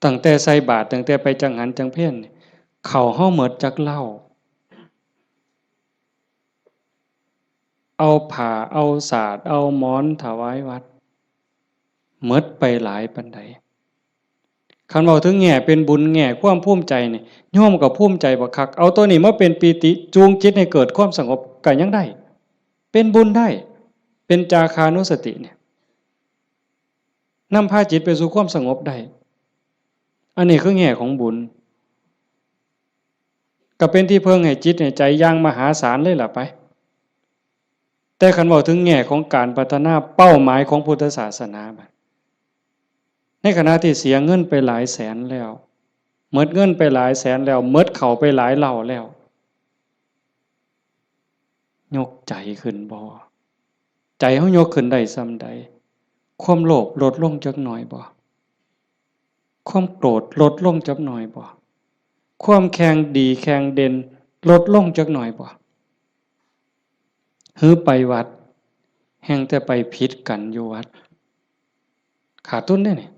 ตั้งแต่ใส่บาตร ตั้งแต่ไปจังหันจังเพลนี่ เข้าเฮาหมดจักเหล้า เอาผ้า เอาสาด เอาหมอนถวายวัด หมดไปหลายปานใด คันเว้าถึงแง่เป็นบุญ แง่ความภูมิใจนี่ โยมก็ภูมิใจบักคัก เอาตัวนี้มาเป็นปีติ จูงจิตให้เกิดความสงบก็ยังได้ เป็นบุญได้ เป็นจาคานุสติเนี่ย นำพาจิตไปสู่ความสงบได้ อันนี้คือแง่ของบุญ ก็เป็นที่เพิ่งให้จิตให้ใจอย่างมหาศาลเลยล่ะไป แต่คันเว้าถึงแง่ของการพัฒนาเป้าหมายของพุทธศาสนาบัด ในขณะที่เสียเงินไปหลายแสนแล้ว หมดเงินไปหลายแสนแล้ว หมดเข้าไปหลายเหล้าแล้ว ยกใจขึ้นบ่ ใจเฮายกขึ้นได้ส่ำใด ความโลภลดลงจักหน่อยบ่ ความโกรธลดลงจักหน่อยบ่ ความแข่งดีแข่งเด่นลดลงจักหน่อยบ่ หือไปวัด แฮ่งแต่ไปผิดกันอยู่วัด ขาดทุนเด้นี่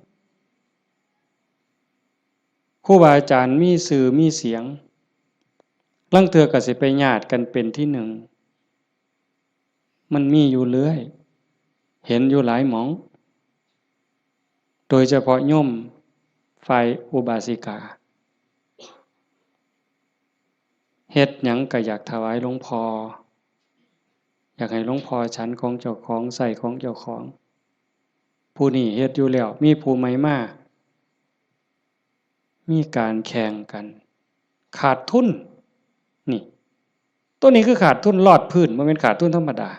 ครูบาอาจารย์มีชื่อมีเสียง ลางเทื่อก็สิไปญาติกันเป็นที่หนึ่ง มันมีอยู่เรื่อย เห็นอยู่หลายหม่อง โดยเฉพาะโยมฝ่ายอุบาสิกา เฮ็ดหยังก็อยากถวายหลวงพ่อ อยากให้หลวงพ่อฉันของเจ้าของ ใช้ของเจ้าของ ผู้นี้เฮ็ดอยู่แล้ว มีผู้ใหม่มา มีการแข่งกัน ขาดทุน นี่ ตัวนี้คือขาดทุนลอดพื้น บ่แม่นขาดทุนธรรมดา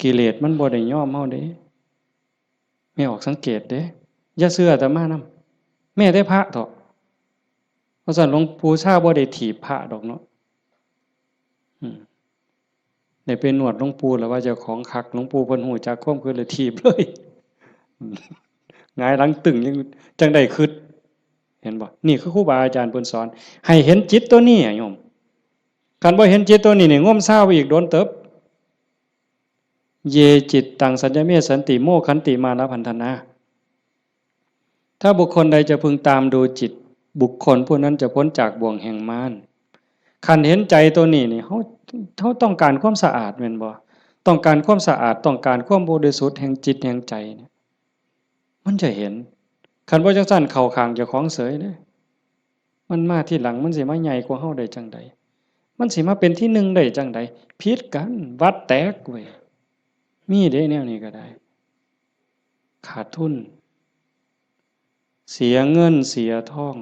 กิเลสมันบ่ได้ยอมเฮาเด้ แม่ออกสังเกตเด้ อย่าเชื่ออาตมานำ แม้แต่พระเถาะ เพราะฉะนั้นหลวงปู่ชาบ่ได้ถีบพระดอกเนาะ อืม ได้ไปนวดหลวงปู่แล้วว่าเจ้าของคัก หลวงปู่เพิ่นฮู้จักความคิดเลยถีบเลย หงายหลังตึงยังจั่งได้คิด เห็นบ่ นี่คือครูบาอาจารย์เพิ่นสอน ให้เห็นจิตตัวนี้อะโยม คันบ่เห็นจิตตัวนี้นี่ งมซาวอีกโดนเติบ เย จิตตัง สัญญเม สันติ โมคขันติ มานะพันธนา ถ้าบุคคลใดจะพึงตามดูจิต บุคคลผู้นั้นจะพ้นจากบ่วงแห่งมาร คันเห็นใจตัวนี้นี่ เฮา เฮาต้องการความสะอาดแม่นบ่ ต้องการความสะอาด ต้องการความบริสุทธิ์แห่งจิตแห่งใจเนี่ย มันจะเห็น คันบ่จั่งซั้นเข้าข้างเจ้าของเสยเด้ มันมาทีหลัง มันสิมาใหญ่กว่าเฮาได้จั่งใด มันสิมาเป็นที่หนึ่งได้จั่งใด ผิดกัน วัดแตกเว้ย มีเด้แนวนี้ก็ได้ ขาดทุน เสียเงินเสียทอง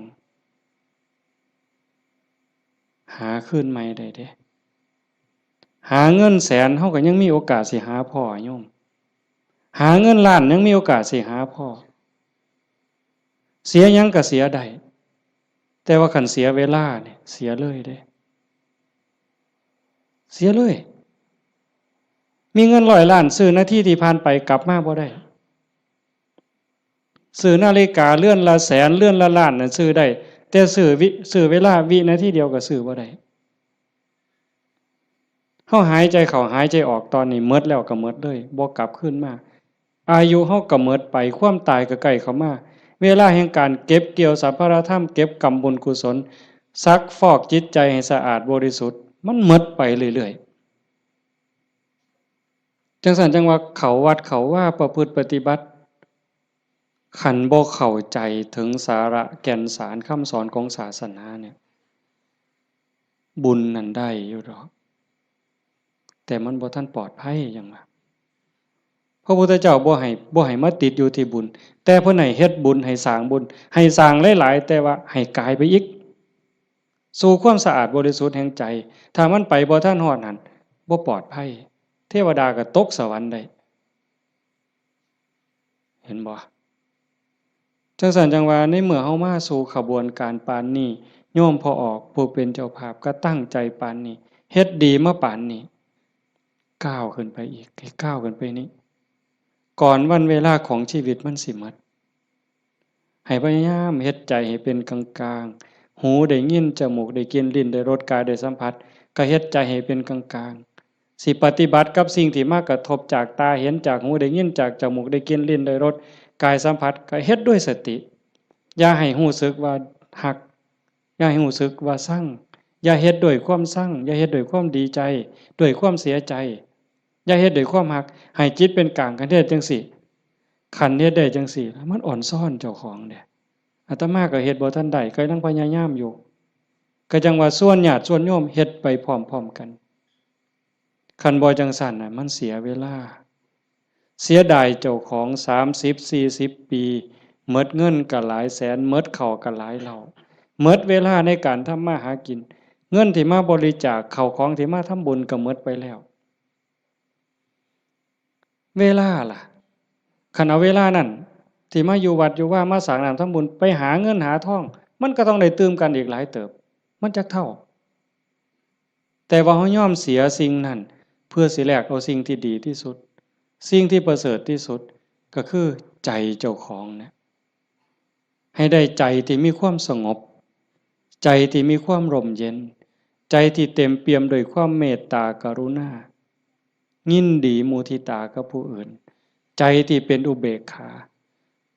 หาคืนใหม่ได้เด้ หาเงินแสนเฮาก็ยังมีโอกาสสิหาพ้อโยม หาเงินล้านยังมีโอกาสสิหาพ้อ เสียหยังก็เสียได้ แต่ว่าคันเสียเวลาเนี่ย เสียเลยเด้ เสียเลย มีเงินร้อยล้านซื้อนาทีที่ผ่านไปกลับมาบ่ได้ ซื้อนาฬิกาเรือนละแสน เรือนละล้านน่ะซื้อได้ แต่ซื้อวิ ซื้อเวลาวินาทีเดียวก็ซื้อบ่ได้ เฮาหายใจเข้าหายใจออกตอนนี้หมดแล้วก็หมดเลย บ่กลับคืนมา อายุเฮาก็หมดไป ความตายก็ใกล้เข้ามา เวลาแห่งการเก็บเกี่ยวสรรพารธรรม เก็บกำบุญกุศล ซักฟอกจิตใจให้สะอาดบริสุทธิ์ มันหมดไปเรื่อยๆ จั่งซั้นจั่งว่าเข้าวัดเข้าวาประพฤติปฏิบัติ คันบ่เข้าใจถึงสาระแก่นสารคำสอนของศาสนาเนี่ย บุญนั่นได้อยู่ดอก แต่มันบ่ทันปลอดภัยหยังว่า พระพุทธเจ้าบ่ให้ บ่ให้มาติดอยู่ที่บุญ แต่เพิ่นให้เฮ็ดบุญ ให้สร้างบุญ ให้สร้างหลายๆ แต่ว่าให้กายไปอีก สู่ความสะอาดบริสุทธิ์แห่งใจ ถ้ามันไปบ่ทันฮอดหั้น บ่ปลอดภัย เทวดาก็ตกสวรรค์ได้ เห็นบ่ จั่งซั้นจั่งว่าในเมื่อเฮามาสู่ขบวนการปานนี้ โยมพ่อออกผู้เป็นเจ้าภาพก็ตั้งใจปานนี้ เฮ็ดดีมาปานนี้ ก้าวขึ้นไปอีก ให้ก้าวขึ้นไปนี้ ก่อนวันเวลาของชีวิตมันสิหมด ให้พยายามเฮ็ดใจให้เป็นกลางๆ หูได้ยิน จมูกได้กลิ่น ลิ้นได้รส กายได้สัมผัส ก็เฮ็ดใจให้เป็นกลางๆ สิปฏิบัติกับสิ่งที่มากระทบจากตาเห็น จากหูได้ยิน จากจมูกได้กลิ่น ลิ้นได้รส กายสัมผัส ก็เฮ็ดด้วยสติ อย่าให้รู้สึกว่าฮัก อย่าให้รู้สึกว่าชัง อย่าเฮ็ดด้วยความชัง อย่าเฮ็ดด้วยความดีใจ ด้วยความเสียใจ อย่าเฮ็ดด้วยความฮัก ให้จิตเป็นกลาง คันเฮ็ดจั่งซี้ คันเฮ็ดได้จั่งซี้ มันอ่อนซ้อนเจ้าของเด้ อาตมาก็เฮ็ดบ่ทันได้ ก็ยังพยายามอยู่ ก็จั่งว่าชวนญาติชวนโยมเฮ็ดไปพร้อมๆ กัน คันบ่จั่งซั้นน่ะ มันเสียเวลา เสียดายเจ้าของ สามสิบ สี่สิบ ปี หมดเงินก็หลายแสน หมดข้าวก็หลายเหล้า หมดเวลาในการทำมาหากิน เงินที่มาบริจาค ข้าวของที่มาทำบุญก็หมดไปแล้ว เวลาล่ะ คันเอาเวลานั้น ที่มาอยู่วัดอยู่วา มาสร้างน้ำทำบุญ ไปหาเงินหาทอง มันก็ต้องได้ตื่มกันอีกหลายเติบ มันจักเท่า แต่ว่าเฮายอมเสียสิ่งนั้น เพื่อสิแลกเอาสิ่งที่ดีที่สุด สิ่งที่ประเสริฐที่สุด ก็คือใจเจ้าของเนี่ย ให้ได้ใจที่มีความสงบ ใจที่มีความร่มเย็น ใจที่เต็มเปี่ยมด้วยความเมตตากรุณา ยินดีมุทิตากับผู้อื่น ใจที่เป็นอุเบกขา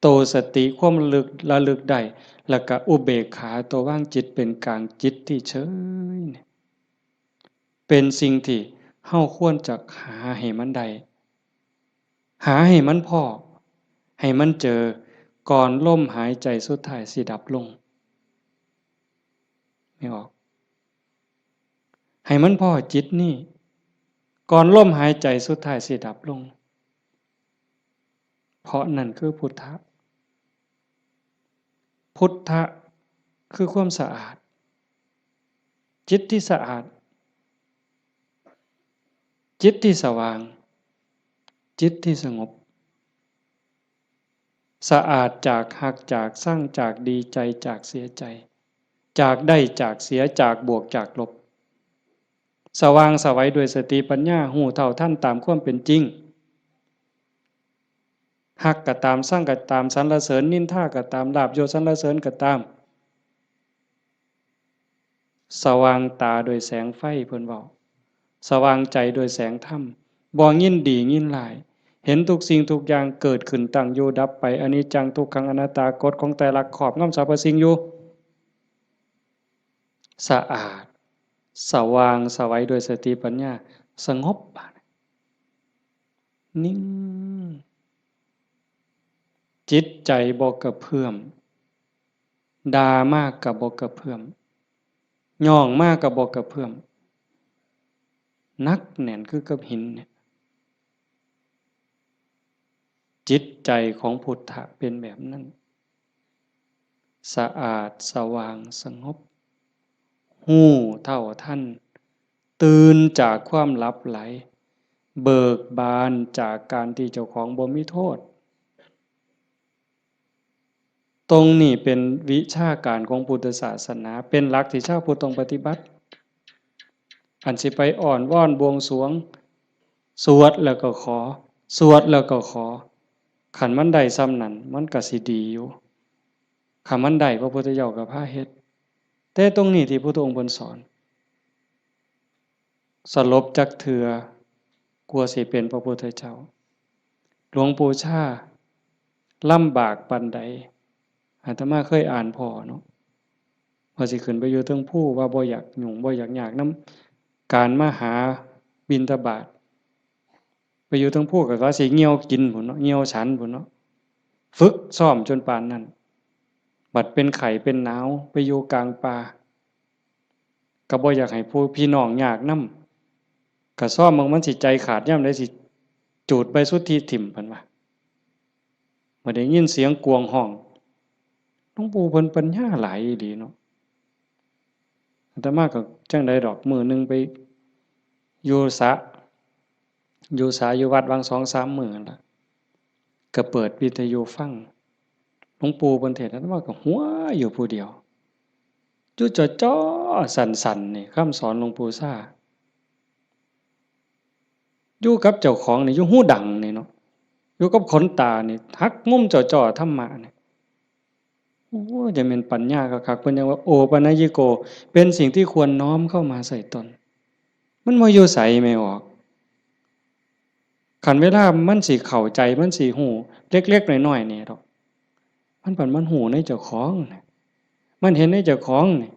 โตสติความระลึก ระลึกได้ แล้วก็อุเบกขา ตัววางจิตเป็นกลาง จิตที่เฉยเนี่ย เป็นสิ่งที่เฮาควรจะหาให้มันได้ หาให้มันพ้อ ให้มันเจอ ก่อนลมหายใจสุดท้ายสิดับลง ไม่ออก ให้มันพ้อจิตนี่ ก่อนลมหายใจสุดท้ายสิดับลง เพราะนั่นคือพุทธะ พุทธะคือความสะอาด จิตที่สะอาด จิตที่สว่าง จิตที่สงบ สะอาดจากฮัก จากชัง จากดีใจ จากเสียใจ จากได้ จากเสีย จากบวก จากลบ สว่างไสวด้วยสติปัญญา ฮู้เท่าทันตามความเป็นจริง ฮักก็ตาม ชังก็ตาม สรรเสริญนินทาก็ตาม ลาภยศสรรเสริญก็ตาม สว่างตาด้วยแสงไฟ เพิ่นเว้า สว่างใจด้วยแสงธรรม บ่ยินดียินร้าย เห็นทุกสิ่งทุกอย่างเกิดขึ้น ตั้งอยู่ดับไป อนิจจัง ทุกขัง อนัตตา กฎของไตรลักษณ์ครอบงำสรรพสิ่งอยู่ สะอาด สว่างไสวด้วยสติปัญญา สงบ บาดนี้ นิ่ง จิตใจบ่กระเพื่อม ด่ามาก็บ่กระเพื่อม ย่องมาก็บ่กระเพื่อม หนักแน่นคือกับหินเนี่ย จิตใจของพุทธะเป็นแบบนั้น สะอาด สว่าง สงบ ฮู้เท่าทัน ตื่นจากความหลับไหล เบิกบานจากการที่เจ้าของบ่มีโทษ ตรงนี้เป็นวิชาการของพุทธศาสนา เป็นหลักที่ชาวพุทธต้องปฏิบัติ อันสิไปอ้อนวอนบวงสรวง สวดแล้วก็ขอ สวดแล้วก็ขอ คันมันได้ส่ำนั้น มันก็สิดีอยู่ คันมันได้ พระพุทธเจ้าก็พาเฮ็ด แต่ตรงนี้ที่พุทธองค์เพิ่นสอน สลบจักเทื่อ กว่าสิเป็นพระพุทธเจ้า หลวงปู่ชาลำบากปานใด อาตมาเคยอ่านพ้อเนาะ ว่าสิขึ้นไปอยู่เทิงภู ว่าบ่อยากยุ่ง บ่อยากยากนำการมาหาบิณฑบาต ไป อยู่เทิงภูก็ว่าสิเหี่ยวกินพุ้นเนาะ เหี่ยวฉันพุ้นเนาะ ฝึกซ้อมจนปานนั้น บัดเป็นไข้เป็นหนาวไปอยู่กลางป่า ก็บ่อยากให้ผู้พี่น้องยากนำ ก็ซ้อมเบิ่งมันสิใจขาดยามใดสิจูดใบสุทธิถิ่ม เพิ่นว่า เมื่อได้ยินเสียงกวงฮ้อง หลวงปู่เพิ่นปัญญาหลายอีหลีเนาะ อาตมาก็จั่งใดดอก มื้อหนึ่งไปอยู่สระ อยู่สระอยู่วัดหว่างสองสามมื้อนั่นล่ะ ก็เปิดวิทยุฟัง หลวงปู่เพิ่นเทศน์ อาตมาก็หัวอยู่ผู้เดียว อยู่จ่อๆ สั่นๆ นี่ คำสอนหลวงปู่ซ่า อยู่กับเจ้าของนี่ อยู่หูดังนี่เนาะ อยู่กับขนตานี่ หักมุมจ่อๆ ธรรมะนี่ โอ้ จะเป็นปัญญาคักๆ เพิ่นยังว่า โอปัญญิโก เป็นสิ่งที่ควรน้อมเข้ามาใส่ตน มันบ่อยู่ไสแม่ออก คันเวลามันสิเข้าใจ มันสิฮู้เล็กๆ น้อยๆ นี่ดอก มันผัดมันฮู้ในเจ้าของน่ะ มันเห็นในเจ้าของนี่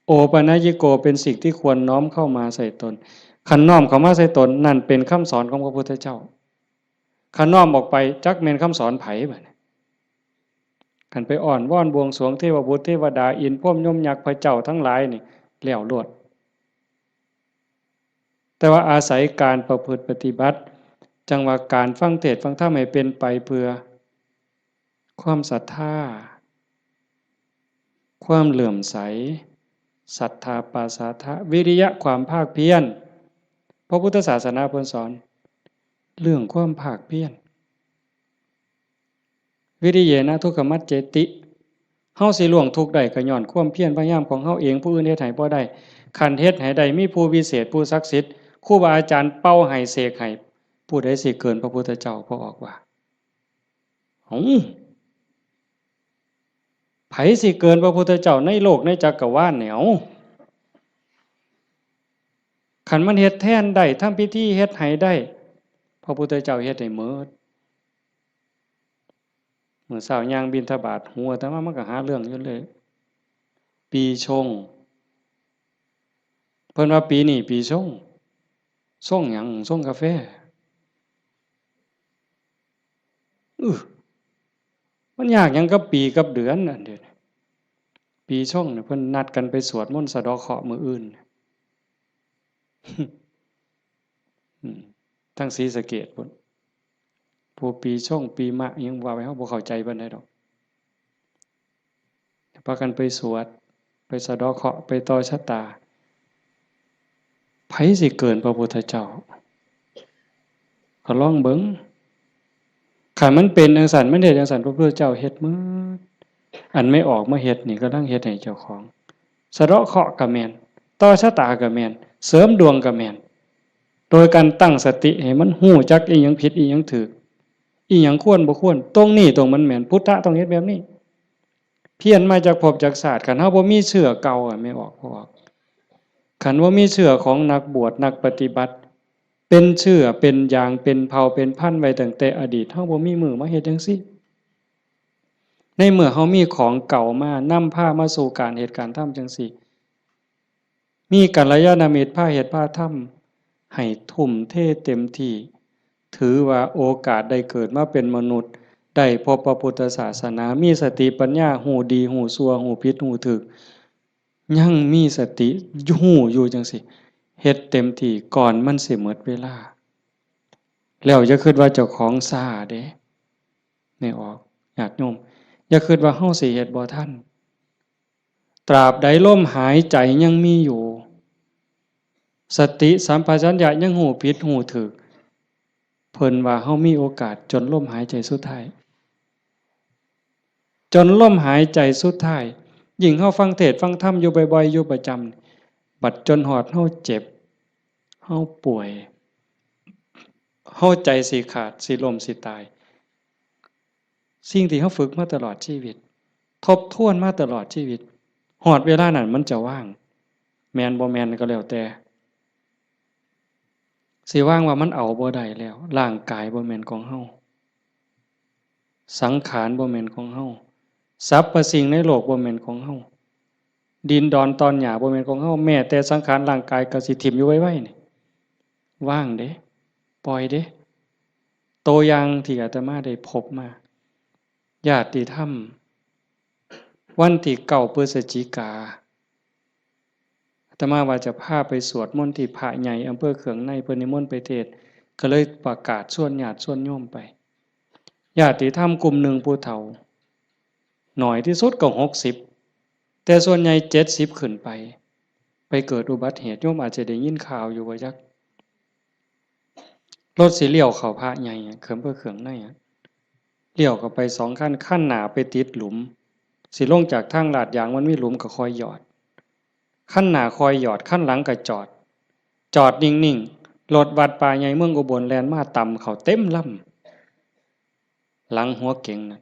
โอปัญญิโก เป็นสิ่งที่ควรน้อมเข้ามาใส่ตน คันน้อมเข้ามาใส่ตน นั่นเป็นคำสอนของพระพุทธเจ้า คันน้อมออกไป จักแม่นคำสอนไผบัดนี้ คันไปอ้อนวอนบวงสรวงเทวบุตรเทวดา อินทร์พรหมยมยักษ์พระเจ้าทั้งหลายนี่ แล้วโลด แต่ว่าอาศัยการประพฤติปฏิบัติ จั่งว่าการฟังเทศน์ฟังธรรมให้เป็นไปเพื่อ ความศรัทธา ความเลื่อมใส ศรัทธาปาสาทะ วิริยะ ความภาคเพียร พระพุทธศาสนาเพิ่นสอน เรื่องความภาคเพียร วิริเยนะทุกขมัจเจติ เฮาสิล่วงทุกข์ได้ก็ย้อนความเพียรพยายามของเฮาเอง ผู้อื่นเฮ็ดให้บ่ได้ คันเฮ็ดให้ได้ มีผู้วิเศษ ผู้ศักดิ์สิทธิ์ ครูบาอาจารย์เป่าให้เสกให้ ผู้ใดสิเกินพระพุทธเจ้า พระออกว่า เอ้า ไผสิเกินพระพุทธเจ้าในโลกในจักรวาลเนี่ย เอ้า คันมันเฮ็ดแทนได้ ทำพิธีเฮ็ดให้ได้ พระพุทธเจ้าเฮ็ดให้หมด มื้อเช้าย่างบิณฑบาต หัวอาตมามันก็หาเรื่องอยู่เลย ปีชง เพิ่นว่าปีนี้ปีชง ชงหยัง ชงกาแฟ อื้อ มันยากหยังกับปีกับเดือนอันเดียวนี้ ปีชงเนี่ยเพิ่นนัดกันไปสวดมนต์สะเดาะเคราะห์มื้ออื่น อืม ทางศรีสะเกษพุ้น ผู้ปีชงปีมะอิหยังว่าไป เฮาบ่เข้าใจปานใดดอก พากันไปสวด ไปสะเดาะเคราะห์ ไปต่อชะตา ไผสิเกินพระพุทธเจ้า ก็ลองเบิ่ง คันมันเป็นจั่งซั้น มันเฮ็ดจั่งซั้น พระพุทธเจ้าเฮ็ดหมด อันแม่ออกมาเฮ็ดนี่ กำลังเฮ็ดให้เจ้าของ สะเดาะเคราะห์ก็แม่น ต่อชะตาก็แม่น เสริมดวงก็แม่น โดยการตั้งสติให้มันฮู้จักอิหยังผิดอิหยังถูก อิหยังควรบ่ควร ตรงนี้ตรงมันแม่น พุทธะต้องเฮ็ดแบบนี้ เพี้ยนมาจากภพจากชาติ คันเฮาบ่มีเชื้อเก่าอะ แม่ออก พ่อออก คันบ่มีเชื้อของนักบวชนักปฏิบัติ เป็นเชื้อเป็นยางเป็นเผ่าเป็นพันธุ์ไว้ตั้งแต่อดีต เฮาบ่มีมื้อมาเฮ็ดจั่งซี้ ในเมื่อเฮามีของเก่ามานำพามาสู่การเฮ็ดการทำจั่งซี้ มีกัลยาณมิตรพาเฮ็ดพาทำ ให้ทุ่มเทเต็มที่ ถือว่าโอกาสได้เกิดมาเป็นมนุษย์ ได้พบพระพุทธศาสนา มีสติปัญญา ฮู้ดีฮู้ชั่ว ฮู้ผิดฮู้ถูก ยังมีสติฮู้อยู่จั่งซี้ เฮ็ดเต็มที่ก่อนมันสิหมดเวลา แล้วอย่าคิดว่าเจ้าของช้าเด้ แม่ออก ญาติโยม อย่าคิดว่าเฮาสิเฮ็ดบ่ทัน ตราบใดลมหายใจยังมีอยู่ สติสัมปชัญญะยังฮู้ผิดฮู้ถูก เพิ่นว่าเฮามีโอกาสจนลมหายใจสุดท้าย จนลมหายใจสุดท้าย ยิ่งเฮาฟังเทศน์ฟังธรรมอยู่บ่อยๆ อยู่ประจำ บัดจนฮอดเฮาเจ็บ เฮาป่วย เฮาใจสิขาด สิล้ม สิตาย สิ่งที่เฮาฝึกมาตลอดชีวิต ทบทวนมาตลอดชีวิต ฮอดเวลานั้นมันจะว่าง แม่นบ่แม่นก็แล้วแต่ สิว่างว่ามันเอาบ่ได้แล้ว ร่างกายบ่แม่นของเฮา สังขารบ่แม่นของเฮา สรรพสิ่งในโลกบ่แม่นของเฮา ดินดอนตอนหญ้าบ่แม่นของเฮา แม้แต่สังขารร่างกายก็สิถิ่มอยู่ไวๆ นี่ ว่างเด้ ปล่อยเด้ ตัวอย่างที่อาตมาได้พบมา ญาติธรรม วันที่เก้าพฤศจิกา อาตมาว่าจะพาไปสวดมนต์ที่พระใหญ่อำเภอเขืองใน เพิ่นนิมนต์ไปเทศน์ ก็เลยประกาศชวนญาติชวนโยมไป ญาติธรรมกลุ่มหนึ่งผู้เฒ่า หน่อยที่สุดก็หกสิบ แต่ส่วนใหญ่เจ็ดสิบขึ้นไป ไปเกิดอุบัติเหตุ โยมอาจจะได้ยินข่าวอยู่ว่าจัก รถสิเลี้ยวเข้าพระใหญ่อะ เขืองเพื่อเขืองในอะ เลี้ยวเข้าไปสองคัน คันหน้าไปติดหลุม สิลงจากทางลาดยางมันมีหลุมก็คอยหยอด คันหน้าคอยหยอด คันหลังก็จอด จอดนิ่งๆ รถวัดป่าใหญ่เมืองอุบลแล่นมาตำเข้าเต็มลำ หลังหัวเก๋งนั่น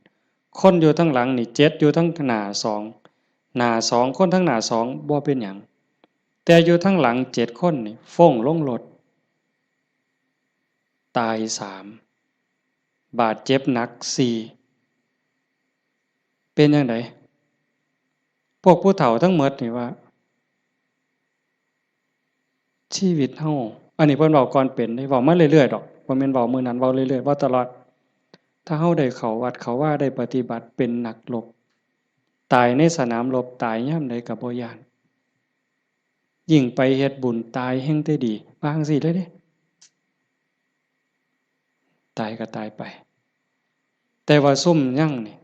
คนอยู่ทั้งหลังนี่เจ็ด อยู่ทั้งหน้าสอง หน้าสอง คนทั้งหน้าสองบ่เป็นหยัง แต่อยู่ทั้งหลังเจ็ดคนนี่ฟ้งลงรถ ตายสาม บาดเจ็บหนักสี่ เป็นจั่งใด พวกผู้เฒ่าทั้งหมดนี่ว่า ชีวิตเฮา อันนี้เพิ่นเว้าก่อนเป็นเด้ เว้ามาเรื่อยๆดอก บ่แม่นเว้ามื้อนั้น เว้าเรื่อยๆ เว้าตลอด ถ้าเฮาได้เข้าวัดเข้าวา ได้ปฏิบัติ เป็นนักรบ ตายในสนามรบ ตายยามใดก็บ่ย้าน ยิ่งไปเฮ็ดบุญ ตายแฮ่งแต่ดี ว่าจั่งซี้เลยเด้ ตายก็ตายไป แต่ว่าซุมยังนี่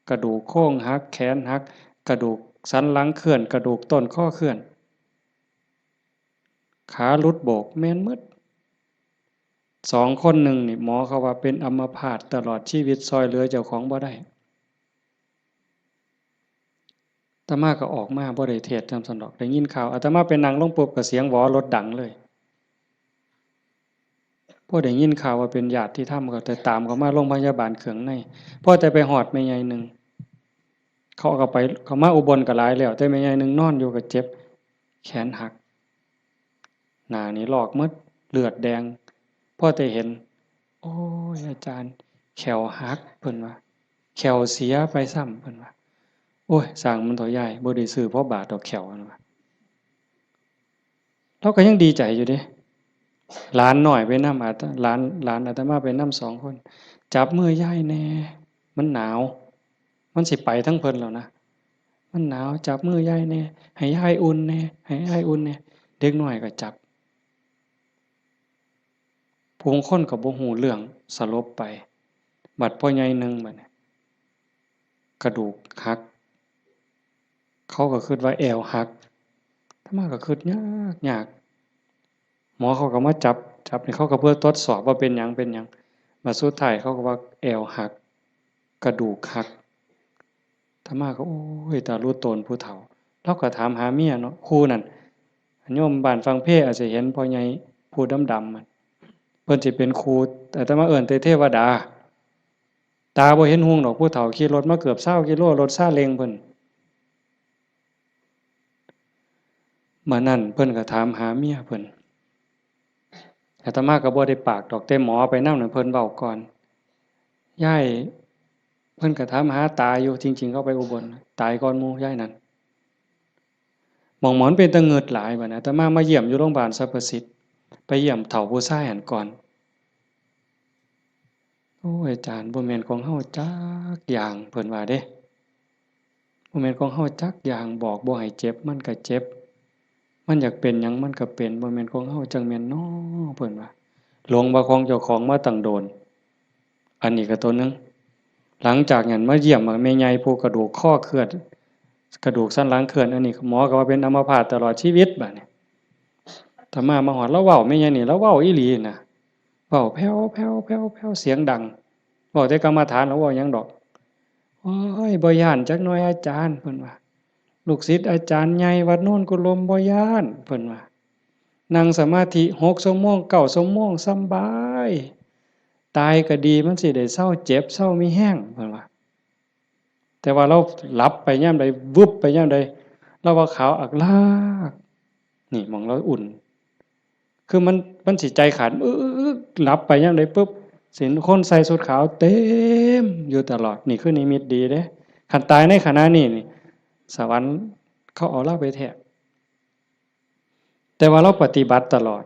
กระดูกโครงหัก แขนหัก กระดูกสันหลังเคลื่อน กระดูกต้นคอเคลื่อน ขาหลุดโบก แม่นหมด สองคนหนึ่งนี่ หมอเขาว่าเป็นอัมพาตตลอดชีวิต ซ่อยเหลือเจ้าของบ่ได้ อาตมาก็ออกมาบ่ได้เทศน์นำซั้นดอก ได้ยินข่าว อาตมาไปนั่งลงปุ๊บก็เสียงหวอรถดังเลย พอได้ยินข่าวว่าเป็นญาติธรรมก็แต่ตามเขามาโรงพยาบาลเขืองใน พอแต่ไปฮอดแม่ใหญ่หนึ่ง เขาก็ไป เขามาอุบลก็หลายแล้ว แต่แม่ใหญ่หนึ่งนอนอยู่ก็เจ็บ แขนหัก หน้านี่ลอกหมด เลือดแดง พอแต่เห็น โอ้ย อาจารย์ แข้วหัก เพิ่นว่า แข้วเสียไปซ้ำ เพิ่นว่า โอ้ย ซ่างมันเถาะยาย บ่ได้ซื้อพอบาทดอกแข้ว เพิ่นว่า ลาวก็ยังดีใจอยู่เด้ หลานน้อยไปนำ อาต- หลาน หลานอาตมาไปนำสองคน จับมือยายแหน่ มันหนาว มันสิไปทางเพิ่นแล้วนะ มันหนาว จับมือยายแหน่ ให้ยายอุ่นแหน่ ให้ยายอุ่นแหน่ เด็กน้อยก็จับ ผู้บางคนก็บ่ฮู้เรื่อง สลบไป บัดพ่อใหญ่หนึ่งบัดนี้ กระดูกหัก เขาก็คิดว่าแอวหัก อาตมาก็คิดยากยาก หมอเขาก็มาจับ จับนี่เขาก็เพื่อทดสอบว่าเป็นหยัง เป็นหยัง บัดสุดท้ายเขาก็ว่าแอวหัก กระดูกหัก อาตมาก็ โอ้ย ตาลูโตนผู้เฒ่า ลาวก็ถามหาเมียเนาะ คู่นั่น โยมบ้านฝั่งเพอาจจะเห็นพ่อใหญ่ผู้ดำๆ มัน เพิ่นสิเป็นครู อาตมาเอิ้นแต่เทวดา ตาบ่เห็นหุงดอก ผู้เฒ่าขี่รถมาเกือบซาวกิโล รถซาเล้งเพิ่น มื้อนั้นเพิ่นก็ถามหาเมียเพิ่น อาตมาก็บ่ได้ปากดอก แต่หมอไปนำนั่นเพิ่นเว้าก่อน ยาย เพิ่นก็ถามหาตาอยู่ จริงๆ เขาไปอุบล ตายก่อนหมู่ยายนั่น หม่องหมอนเป็นตะเงิดหลายบัดนี้ อาตมามาเยี่ยมอยู่โรงพยาบาลสรรพสิทธิ์ ไปเยี่ยมเฒ่าผู้ชายหั้นก่อน โอ้ย อาจารย์ บ่แม่นของเฮาจักอย่าง เพิ่นว่าเด้ บ่แม่นของเฮาจักอย่าง บอกบ่ให้เจ็บ มันก็เจ็บ มันอยากเป็นหยังมันก็เป็น บ่แม่นของเฮาจั่งแม่นน้อ เพิ่นว่า หลงว่าของเจ้าของมาตั้งโดน อันนี้ก็ตัวหนึ่ง หลังจากนั้นมาเยี่ยมแม่ใหญ่ผู้กระดูกคอเคลื่อน กระดูกสันหลังเคลื่อน อันนี้หมอก็ว่าเป็นอัมพาตตลอดชีวิตบัดนี้ อาตมามาฮอด ลาวเว้าแม่ใหญ่นี่ ลาวเว้าอีหลีนะ เว้าแผ่วๆๆๆ เสียงดัง เว้าแต่กรรมฐาน ลาวเว้าหยังดอก โอ้ย บ่ย้านจักหน่อยอาจารย์ เพิ่นว่า ลูกศิษย์อาจารย์ใหญ่วัดโนนกุลมบ่ย้าน เพิ่นว่า นั่งสมาธิหกชั่วโมง เก้าชั่วโมง สำบาย ตายก็ดี มันสิได้เซาเจ็บ เซามีแฮง เพิ่นว่า แต่ว่าลาวหลับไปยามใด วึบไปยามใด ลาวว่าขาวอักลาก นี่หม่องลาวอุ่น คือมัน มันสิใจขาด อึ๊กๆๆ หลับไปยามใดปุ๊บ สิเห็นคนใส่ชุดขาวเต็มอยู่ตลอด นี่คือนิมิตดีเด้ คันตายในขณะนี้นี่ สวรรค์เขาเอาลาวไปแท้ แต่ว่าลาวปฏิบัติตลอด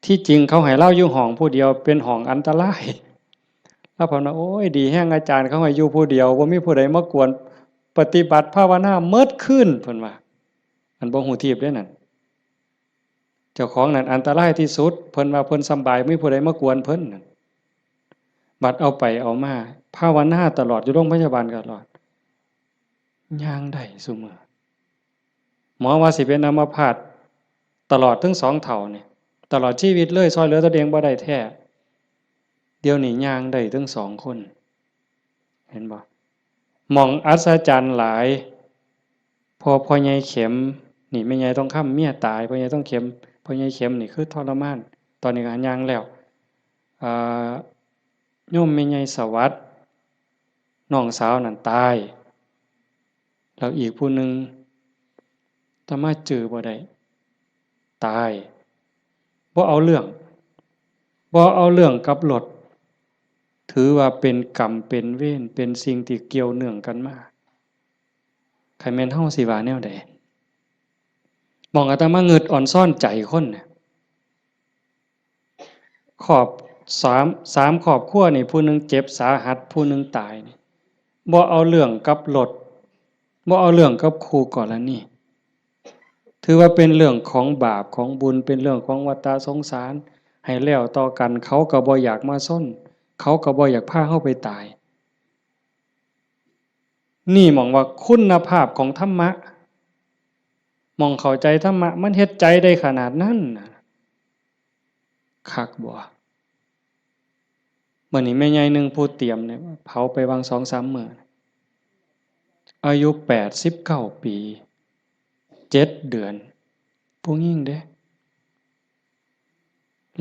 ที่จริงเขาให้ลาวอยู่ห้องผู้เดียว เป็นห้องอันตราย ลาวเพิ่นว่า โอ้ย ดีแฮง อาจารย์เขาให้อยู่ผู้เดียว บ่มีผู้ใดมากวน ปฏิบัติภาวนาเมิดคืน เพิ่นว่า อันบ่ฮู้ทีบเด้นั่น เจ้าของนั่นอันตรายที่สุด เพิ่นว่าเพิ่นสำบาย บ่มีผู้ใดมากวนเพิ่นนั่น บัดเอาไปเอามา ภาวนาตลอด อยู่โรงพยาบาลตลอด ย่างได้ซุมื้อ หมอว่าสิเป็นอัมพาตตลอดทั้งสองเฒ่านี่ ตลอดชีวิตเลย ซ่อยเหลือตนเองบ่ได้แท้ เดี๋ยวนี้ย่างได้ทั้งสองคน เห็นบ่ หม่องอัศจรรย์หลาย พอพ่อใหญ่เข็ม นี่แม่ใหญ่ทองคำเมียตาย พ่อใหญ่ทองเข็ม พ่อใหญ่เข็มนี่คือทรมาน ตอนนี้ก็ย่างแล้ว อ่า โยมแม่ใหญ่สวัสดิ์ น้องสาวนั่นตาย แล้วอีกผู้หนึ่ง อาตมาจื่อบ่ได้ ตาย บ่เอาเรื่อง บ่เอาเรื่องกับรถ ถือว่าเป็นกรรมเป็นเวร เป็นสิ่งที่เกี่ยวเนื่องกันมา คันแม่นเฮาสิว่าแนวใด หม่องอาตมางึดออนซอนใจคนน่ะ ครอบ สาม สามครอบครัวนี่ ผู้หนึ่งเจ็บสาหัส ผู้หนึ่งตายนี่ บ่เอาเรื่องกับรถ บ่เอาเรื่องกับคู่กรณี ถือว่าเป็นเรื่องของบาปของบุญ เป็นเรื่องของวัฏสงสาร ให้แล้วต่อกัน เขาก็บ่อยากมาซน เขาก็บ่อยากพาเฮาไปตาย นี่หม่องว่าคุณภาพของธรรมะ หม่องเข้าใจธรรมะ มันเฮ็ดใจได้ขนาดนั้นน่ะ คักบ่ มื้อนี้แม่ใหญ่หนึ่งผู้เตรียมเนี่ย เผาไปวางสองสามมื้อ อายุแปดสิบเก้าปี เจ็ดเดือน ผู้หญิงเด้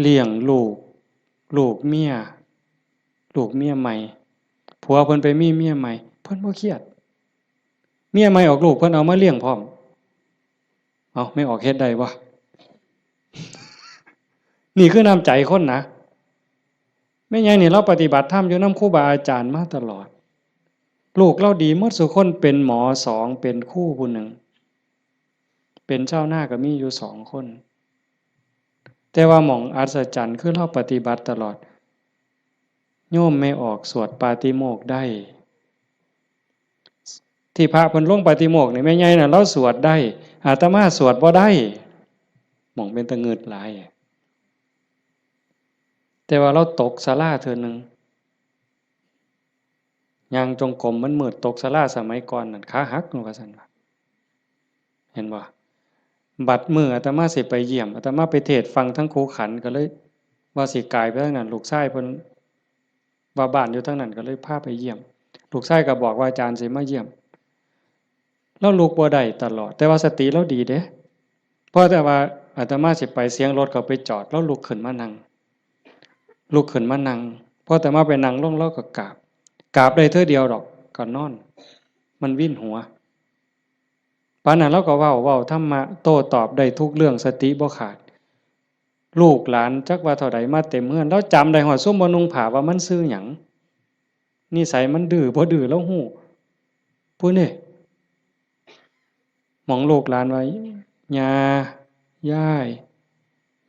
เลี้ยงลูก ลูกเมีย ลูกเมียใหม่ ผัวเพิ่นไปมีเมียใหม่ เพิ่นบ่เครียด เมียใหม่ออกลูก เพิ่นเอามาเลี้ยงพร้อม เอา แม่ออกเฮ็ดได้บ่ นี่คือน้ำใจคนนะ แม่ใหญ่นี่ลาวปฏิบัติธรรมอยู่นำครูบาอาจารย์มาตลอด ลูกลาวดีหมดซุคน เป็นหมอสอง เป็นครูผู้หนึ่ง เป็นชาวนาก็มีอยู่สองคน แต่ว่าหม่องอัศจรรย์คือลาวปฏิบัติตลอด โยมแม่ออกสวดปาติโมกข์ได้ ที่พระเพิ่นลงปาติโมกข์นี่ แม่ใหญ่น่ะลาวสวดได้ อาตมาสวดบ่ได้ หม่องเป็นตะงึดหลาย แต่ว่าลาวตกศาลาเทื่อหนึ่ง ย่างจงกรมมันมืด ตกศาลาสมัยก่อนนั่น ขาหัก ว่าซั่นว่า เห็นบ่ บัดมื้ออาตมาสิไปเยี่ยม อาตมาไปเทศน์ฟังทั้งครูขัน ก็เลยว่าสิกายไปทางนั้น ลูกชายเพิ่นว่าบ้านอยู่ทางนั้น ก็เลยพาไปเยี่ยม ลูกชายก็บอกว่าอาจารย์สิมาเยี่ยม ลาวลุกบ่ได้ตลอด แต่ว่าสติลาวดีเด้ พอแต่ว่าอาตมาสิไป เสียงรถเขาไปจอด ลาวลุกขึ้นมานั่ง ลุกขึ้นมานั่ง พออาตมาไปนั่งลง ลาวก็กราบ กราบได้เทื่อเดียวดอก ก็นอน มันวินหัว ปานนั้นลาวก็เว้า เว้าธรรมะ โต้ตอบได้ทุกเรื่อง สติบ่ขาด ลูกหลานจักว่าเท่าใดมาเต็มเฮือน ลาวจำได้ฮอดซุมบ่นุ่งผ้าว่ามันชื่อหยัง นิสัยมันดื้อบ่ดื้อลาวฮู้ ผู้นี่ หม่องลูกหลานว่า ย่า ยาย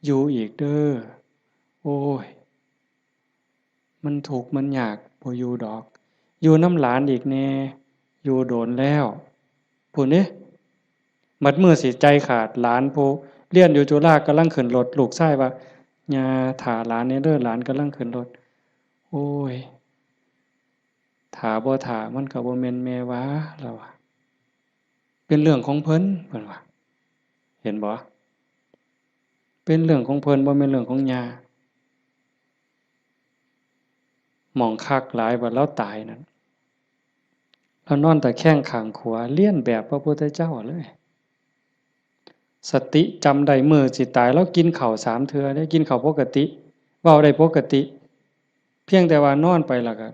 อยู่อีกเด้อ โอ้ย มันทุกข์มันยาก บ่อยู่ดอก อยู่นำหลานอีกแน่ อยู่โดนแล้ว พู้นเด้ บัดมื้อสิใจขาด หลานผู้เรียนอยู่จุฬากำลังขึ้นรถ ลูกชายว่า ย่า ถ่าหลานแน่เด้อ หลานกำลังขึ้นรถ โอ้ย ถ่าบ่ถ่ามันก็บ่แม่นแม่ว่า ลาวว่า เป็นเรื่องของเพิ่น เพิ่นว่า เห็นบ่ เป็นเรื่องของเพิ่น บ่แม่นเรื่องของย่า หม่องคักหลาย บัดลาวตายนั่น ลาวนอนตะแคงข้างขวา เลียนแบบพระพุทธเจ้าเลย สติจำได้ มื้อสิตาย ลาวกินข้าวสามเทื่อเด้ กินข้าวปกติ เว้าได้ปกติ เพียงแต่ว่านอนไปแล้วก็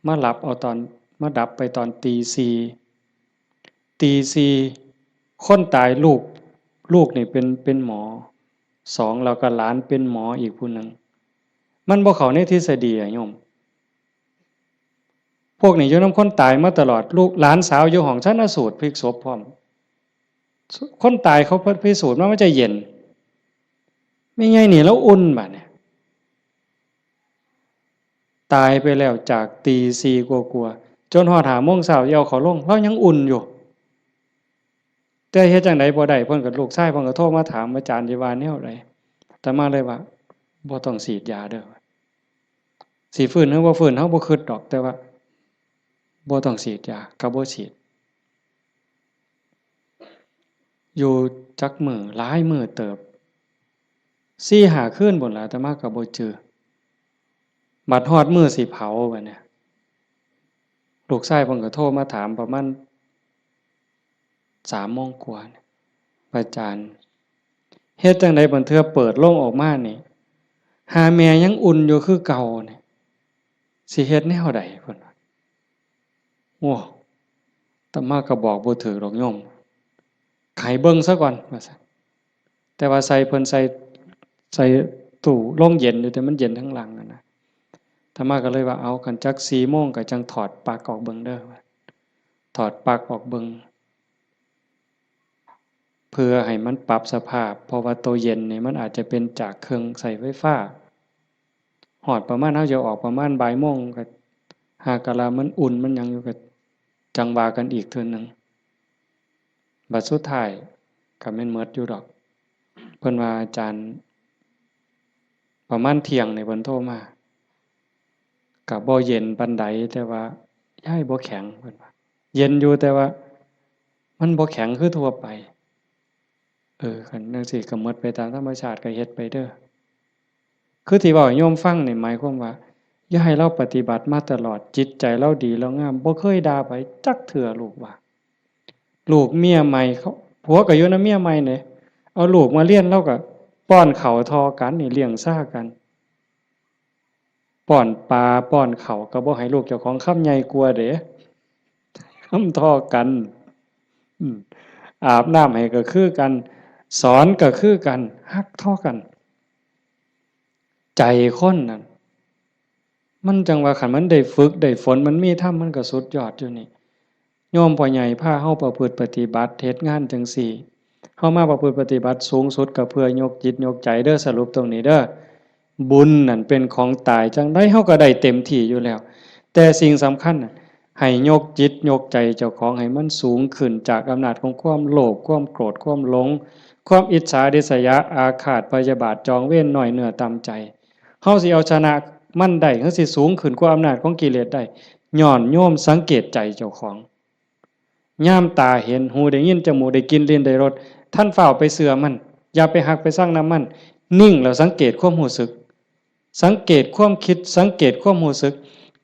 มาหลับเอาตอน มาดับไปตอนตีสี่ ตีสี่ คนตายลูก ลูกนี่เป็น เป็นหมอสอง แล้วก็หลานเป็นหมออีกผู้หนึ่ง มันบ่เข้าในทฤษฎีอะโยม พวกนี้อยู่นำคนตายมาตลอด ลูกหลานสาวอยู่ห้องชันสูตรพลิกศพพร้อม คนตายเขาพิสูจน์มามันจะเย็น แม่ใหญ่นี่ลาวอุ่นบัดเนี่ย ตายไปแล้วจากตีสี่กว่าๆ จนฮอดห้าโมงเช้าสิเอาเขาลง ลาวยังอุ่นอยู่ แต่เฮ็ดจั่งใดบ่ได้ เพิ่นก็ ลูกชายเพิ่นก็โทรมาถาม อาจารย์สิว่าแนวใด อาตมาเลยว่า บ่ต้องฉีดยาเด้อ สิฟื้นหรือบ่ฟื้น เฮาบ่คิดดอก แต่ว่า บ่ต้องฉีดยา ก็บ่ฉีด อยู่จักมื้อ หลายมื้อเติบ สี่ห้าคืนพู้นล่ะ อาตมาก็บ่จื่อ บัดฮอดมื้อสิเผาบัดนี้ ลูกชายเพิ่นก็โทรมาถามประมาณสามโมงกว่า อาจารย์ เฮ็ดจั่งใดบัดเทื่อเปิดโลงออกมานี่ หาแม่ยังอุ่นอยู่คือเก่านี่ สิเฮ็ดแนวใด เพิ่นว่า โอ้ อาตมาก็บอกบ่ถืกดอกโยม ให้เบิ่งซะก่อน ว่าซั่น แต่ว่าใส่ เพิ่นใส่ ใส่ตู้โรงเย็นอยู่ แต่มันเย็นทั้งหลังอะนะ อาตมาก็เลยว่า เอา คันจักสี่โมงก็จั่งถอดปลั๊กออกเบิ่งเด้อ ถอดปลั๊กออกเบิ่ง เพื่อให้มันปรับสภาพ เพราะว่าตัวเย็นนี่มันอาจจะเป็นจากเครื่องใช้ไฟฟ้า ฮอดประมาณ เฮาจะออกประมาณบ่ายโมง ก็หากะลามันอุ่นมันหยังอยู่ ก็จั่งว่ากันอีกเทื่อหนึ่ง บัดสุดท้ายก็แม่นหมดอยู่ดอก เพิ่นว่า อาจารย์ ประมาณเที่ยงนี่เพิ่นโทรมา ก็บ่เย็นปานใด แต่ว่ายายบ่แข็ง เพิ่นว่า เย็นอยู่ แต่ว่ามันบ่แข็งคือทั่วไป เออ คันจั่งซี้ก็หมดไปตามธรรมชาติ ก็เฮ็ดไปเด้อ คือที่เว้าให้โยมฟังนี่หมายความว่า อย่าให้ลาวปฏิบัติมาตลอด จิตใจลาวดีลาวงาม บ่เคยด่าไผจักเทื่อ ลูกว่า ลูกเมียใหม่เขา ผัวก็อยู่นำเมียใหม่เด้ เอาลูกมาเรียน ลาวก็ป้อนข้าวเท่ากันนี่ เลี้ยงซ่ากัน ป้อนปลาป้อนข้าวก็บ่ให้ลูกเจ้าของคำใหญ่กว่าเด้ คำเท่ากัน อืม อาบน้ำให้ก็คือกัน สอนก็คือกัน ฮักเท่ากัน ใจคนนั่น มันจั่งว่าคันมันได้ฝึกได้ฝน มันมีธรรม มันก็สุดยอดอยู่นี่ โยมพ่อใหญ่พาเฮาประพฤติปฏิบัติ เฮ็ดงานจั่งซี้ เฮามาประพฤติปฏิบัติสูงสุดก็เพื่อยกจิตยกใจเด้อ สรุปตรงนี้เด้อ บุญนั่นเป็นของตาย จั่งใดเฮาก็ได้เต็มที่อยู่แล้ว แต่สิ่งสำคัญน่ะ ให้ยกจิตยกใจเจ้าของให้มันสูงขึ้นจากอำนาจของความโลภ ความโกรธ ความหลง ความอิจฉาริษยาอาฆาตพยาบาทจองเวร น้อยเนื้อต่ำใจ เฮาสิเอาชนะมันได้ เฮาสิสูงขึ้นกว่าอำนาจของกิเลสได้ ย้อนโยมสังเกตใจเจ้าของ ยามตาเห็น หูได้ยิน จมูกได้กลิ่น ลิ้นได้รส ทันฟ้าวไปเชื่อมัน อย่าไปฮักไปซังนำมัน นิ่งแล้วสังเกตความรู้สึก สังเกตความคิด สังเกตความรู้สึก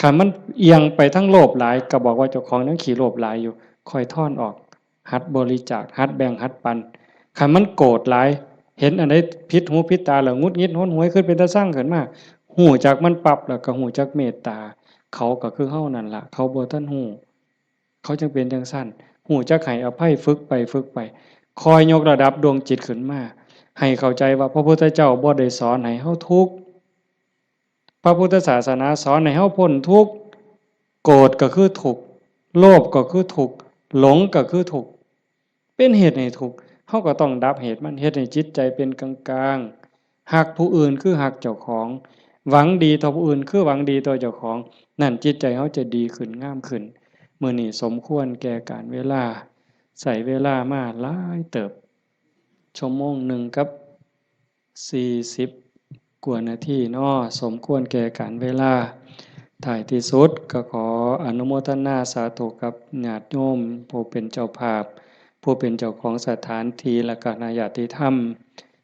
คันมันเอียงไปทางโลภหลาย ก็บอกว่าเจ้าของยังขี้โลภหลายอยู่ ค่อยถอนออก หัดบริจาค หัดแบ่ง หัดปัน คันมันโกรธหลาย เห็นอันใดผิดหูผิดตาแล้วหงุดหงิดหนหวย คิดเป็นตาซังขึ้นมา ฮู้จักมันปั๊บแล้วก็ฮู้จักเมตตา เขาก็คือเฮานั่นล่ะ เขาบ่ทันฮู้ เขาจั่งเป็นจั่งซั้น ฮู้จักให้อภัย ฝึกไปฝึกไป คอยยกระดับดวงจิตขึ้นมา ให้เข้าใจว่าพระพุทธเจ้าบ่ได้สอนให้เฮาทุกข์ พระพุทธศาสนาสอนให้เฮาพ้นทุกข์ โกรธก็คือทุกข์ โลภก็คือทุกข์ หลงก็คือทุกข์ เป็นเหตุให้ทุกข์ เฮาก็ต้องดับเหตุมัน เฮ็ดให้จิตใจเป็นกลางๆ ฮักผู้อื่นคือฮักเจ้าของ หวังดีต่อผู้อื่นคือหวังดีต่อเจ้าของ นั่นจิตใจเฮาจะดีขึ้น งามขึ้น มื้อนี้สมควรแก่กาลเวลา ใช้เวลามาหลายเติบ ชั่วโมงหนึ่งกับ สี่สิบกว่านาทีเนาะ สมควรแก่กาลเวลา ท้ายที่สุดก็ขออนุโมทนาสาธุกับญาติโยมผู้เป็นเจ้าภาพ ผู้เป็นเจ้าของสถานที่ และคณะญาติธรรม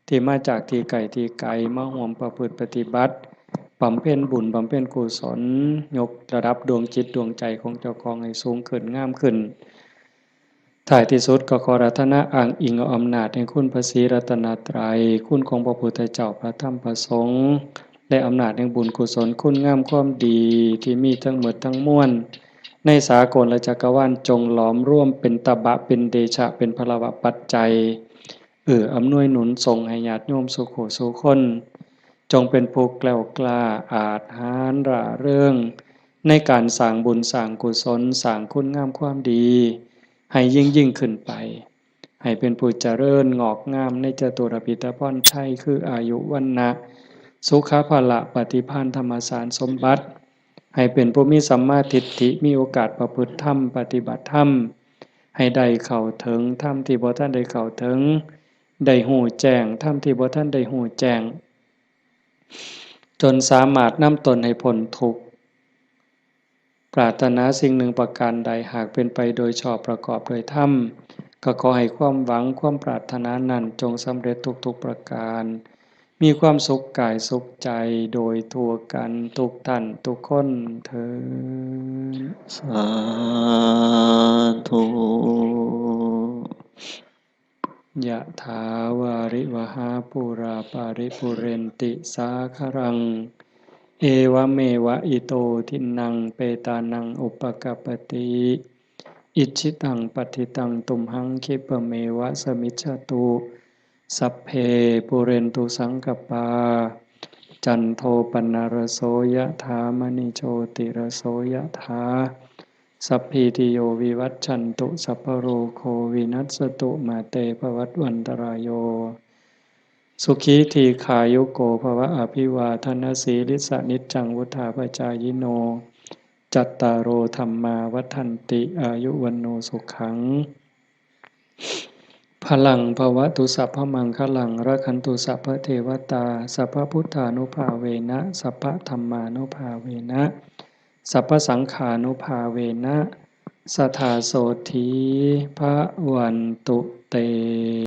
ที่มาจากที่ไกลที่ไกล มาร่วมประพฤติปฏิบัติ บำเพ็ญบุญ บำเพ็ญกุศล ยกระดับดวงจิตดวงใจของเจ้าของให้สูงขึ้น งามขึ้น ท้ายที่สุดก็ขออาราธนาอ้างอิงเอาอำนาจแห่งคุณพระศรีรัตนตรัย คุณของพระพุทธเจ้า พระธรรม พระสงฆ์ และอำนาจแห่งบุญกุศล คุณงามความดีที่มีทั้งหมดทั้งมวล ในสากลและจักรวาล จงหลอมรวมเป็นตบะ เป็นเดชะ เป็นพลวปัจจัย เอื้ออำนวยหนุนส่งให้ญาติโยมสู่ผู้สู่คน จงเป็นผู้แกล้วกล้า อาจหาญร่าเริง ในการสร้างบุญสร้างกุศล สร้างคุณงามความดี ให้ยิ่งยิ่งขึ้นไป ให้เป็นผู้เจริญงอกงามในจตุรพิธพรชัย คืออายุ วรรณะ สุขะ พละ ปฏิภาณ ธรรมสารสมบัติ ให้เป็นผู้มีสัมมาทิฏฐิ มีโอกาสประพฤติธรรม ปฏิบัติธรรม ให้ได้เข้าถึงธรรมที่บ่ทันได้เข้าถึง ได้ฮู้แจ้งธรรมที่บ่ทันได้ฮู้แจ้ง จนสามารถนำตนให้พ้นทุกข์ ปรารถนาสิ่งหนึ่งประการใด หากเป็นไปโดยชอบประกอบโดยธรรม ก็ขอให้ความหวังความปรารถนานั้นจงสำเร็จทุกๆประการ มีความสุขกายสุขใจโดยทั่วกันทุกท่านทุกคนเทอญ สาธุ ยะถาวาริวหาปูราปาริปุเรนติสาคารัง เอวะเมวะอิโตทินนังเปตานังอุปกัปปติ อิจฉิตังปัตถิตังตุมหังคิปะเมวะสมิจฉตุ สัพเพปุเรนตุสังกปา จันโทปนรโสยะถามณิโชติรโสยะถา สัพพีติโยวิวัชชันตุ สัพพะโรโควินัสสตุ มาเตภวัตวันตรายโย สุขีทีขายุโกภวะ อภิวาทนสีลิสะนิจจังวุธาปจายิโน จัตตาโรธัมมาวัฒนติ อายุวันโนสุขัง พลังภวตุสัพพมังคลัง รักขันตุสัพพเทวตา สัพพพุทธานุภาเวนะ สัพพธรรมานุภาเวนะ สัพพสังฆานุภาเวนะ สถาโสธีพวันตุเต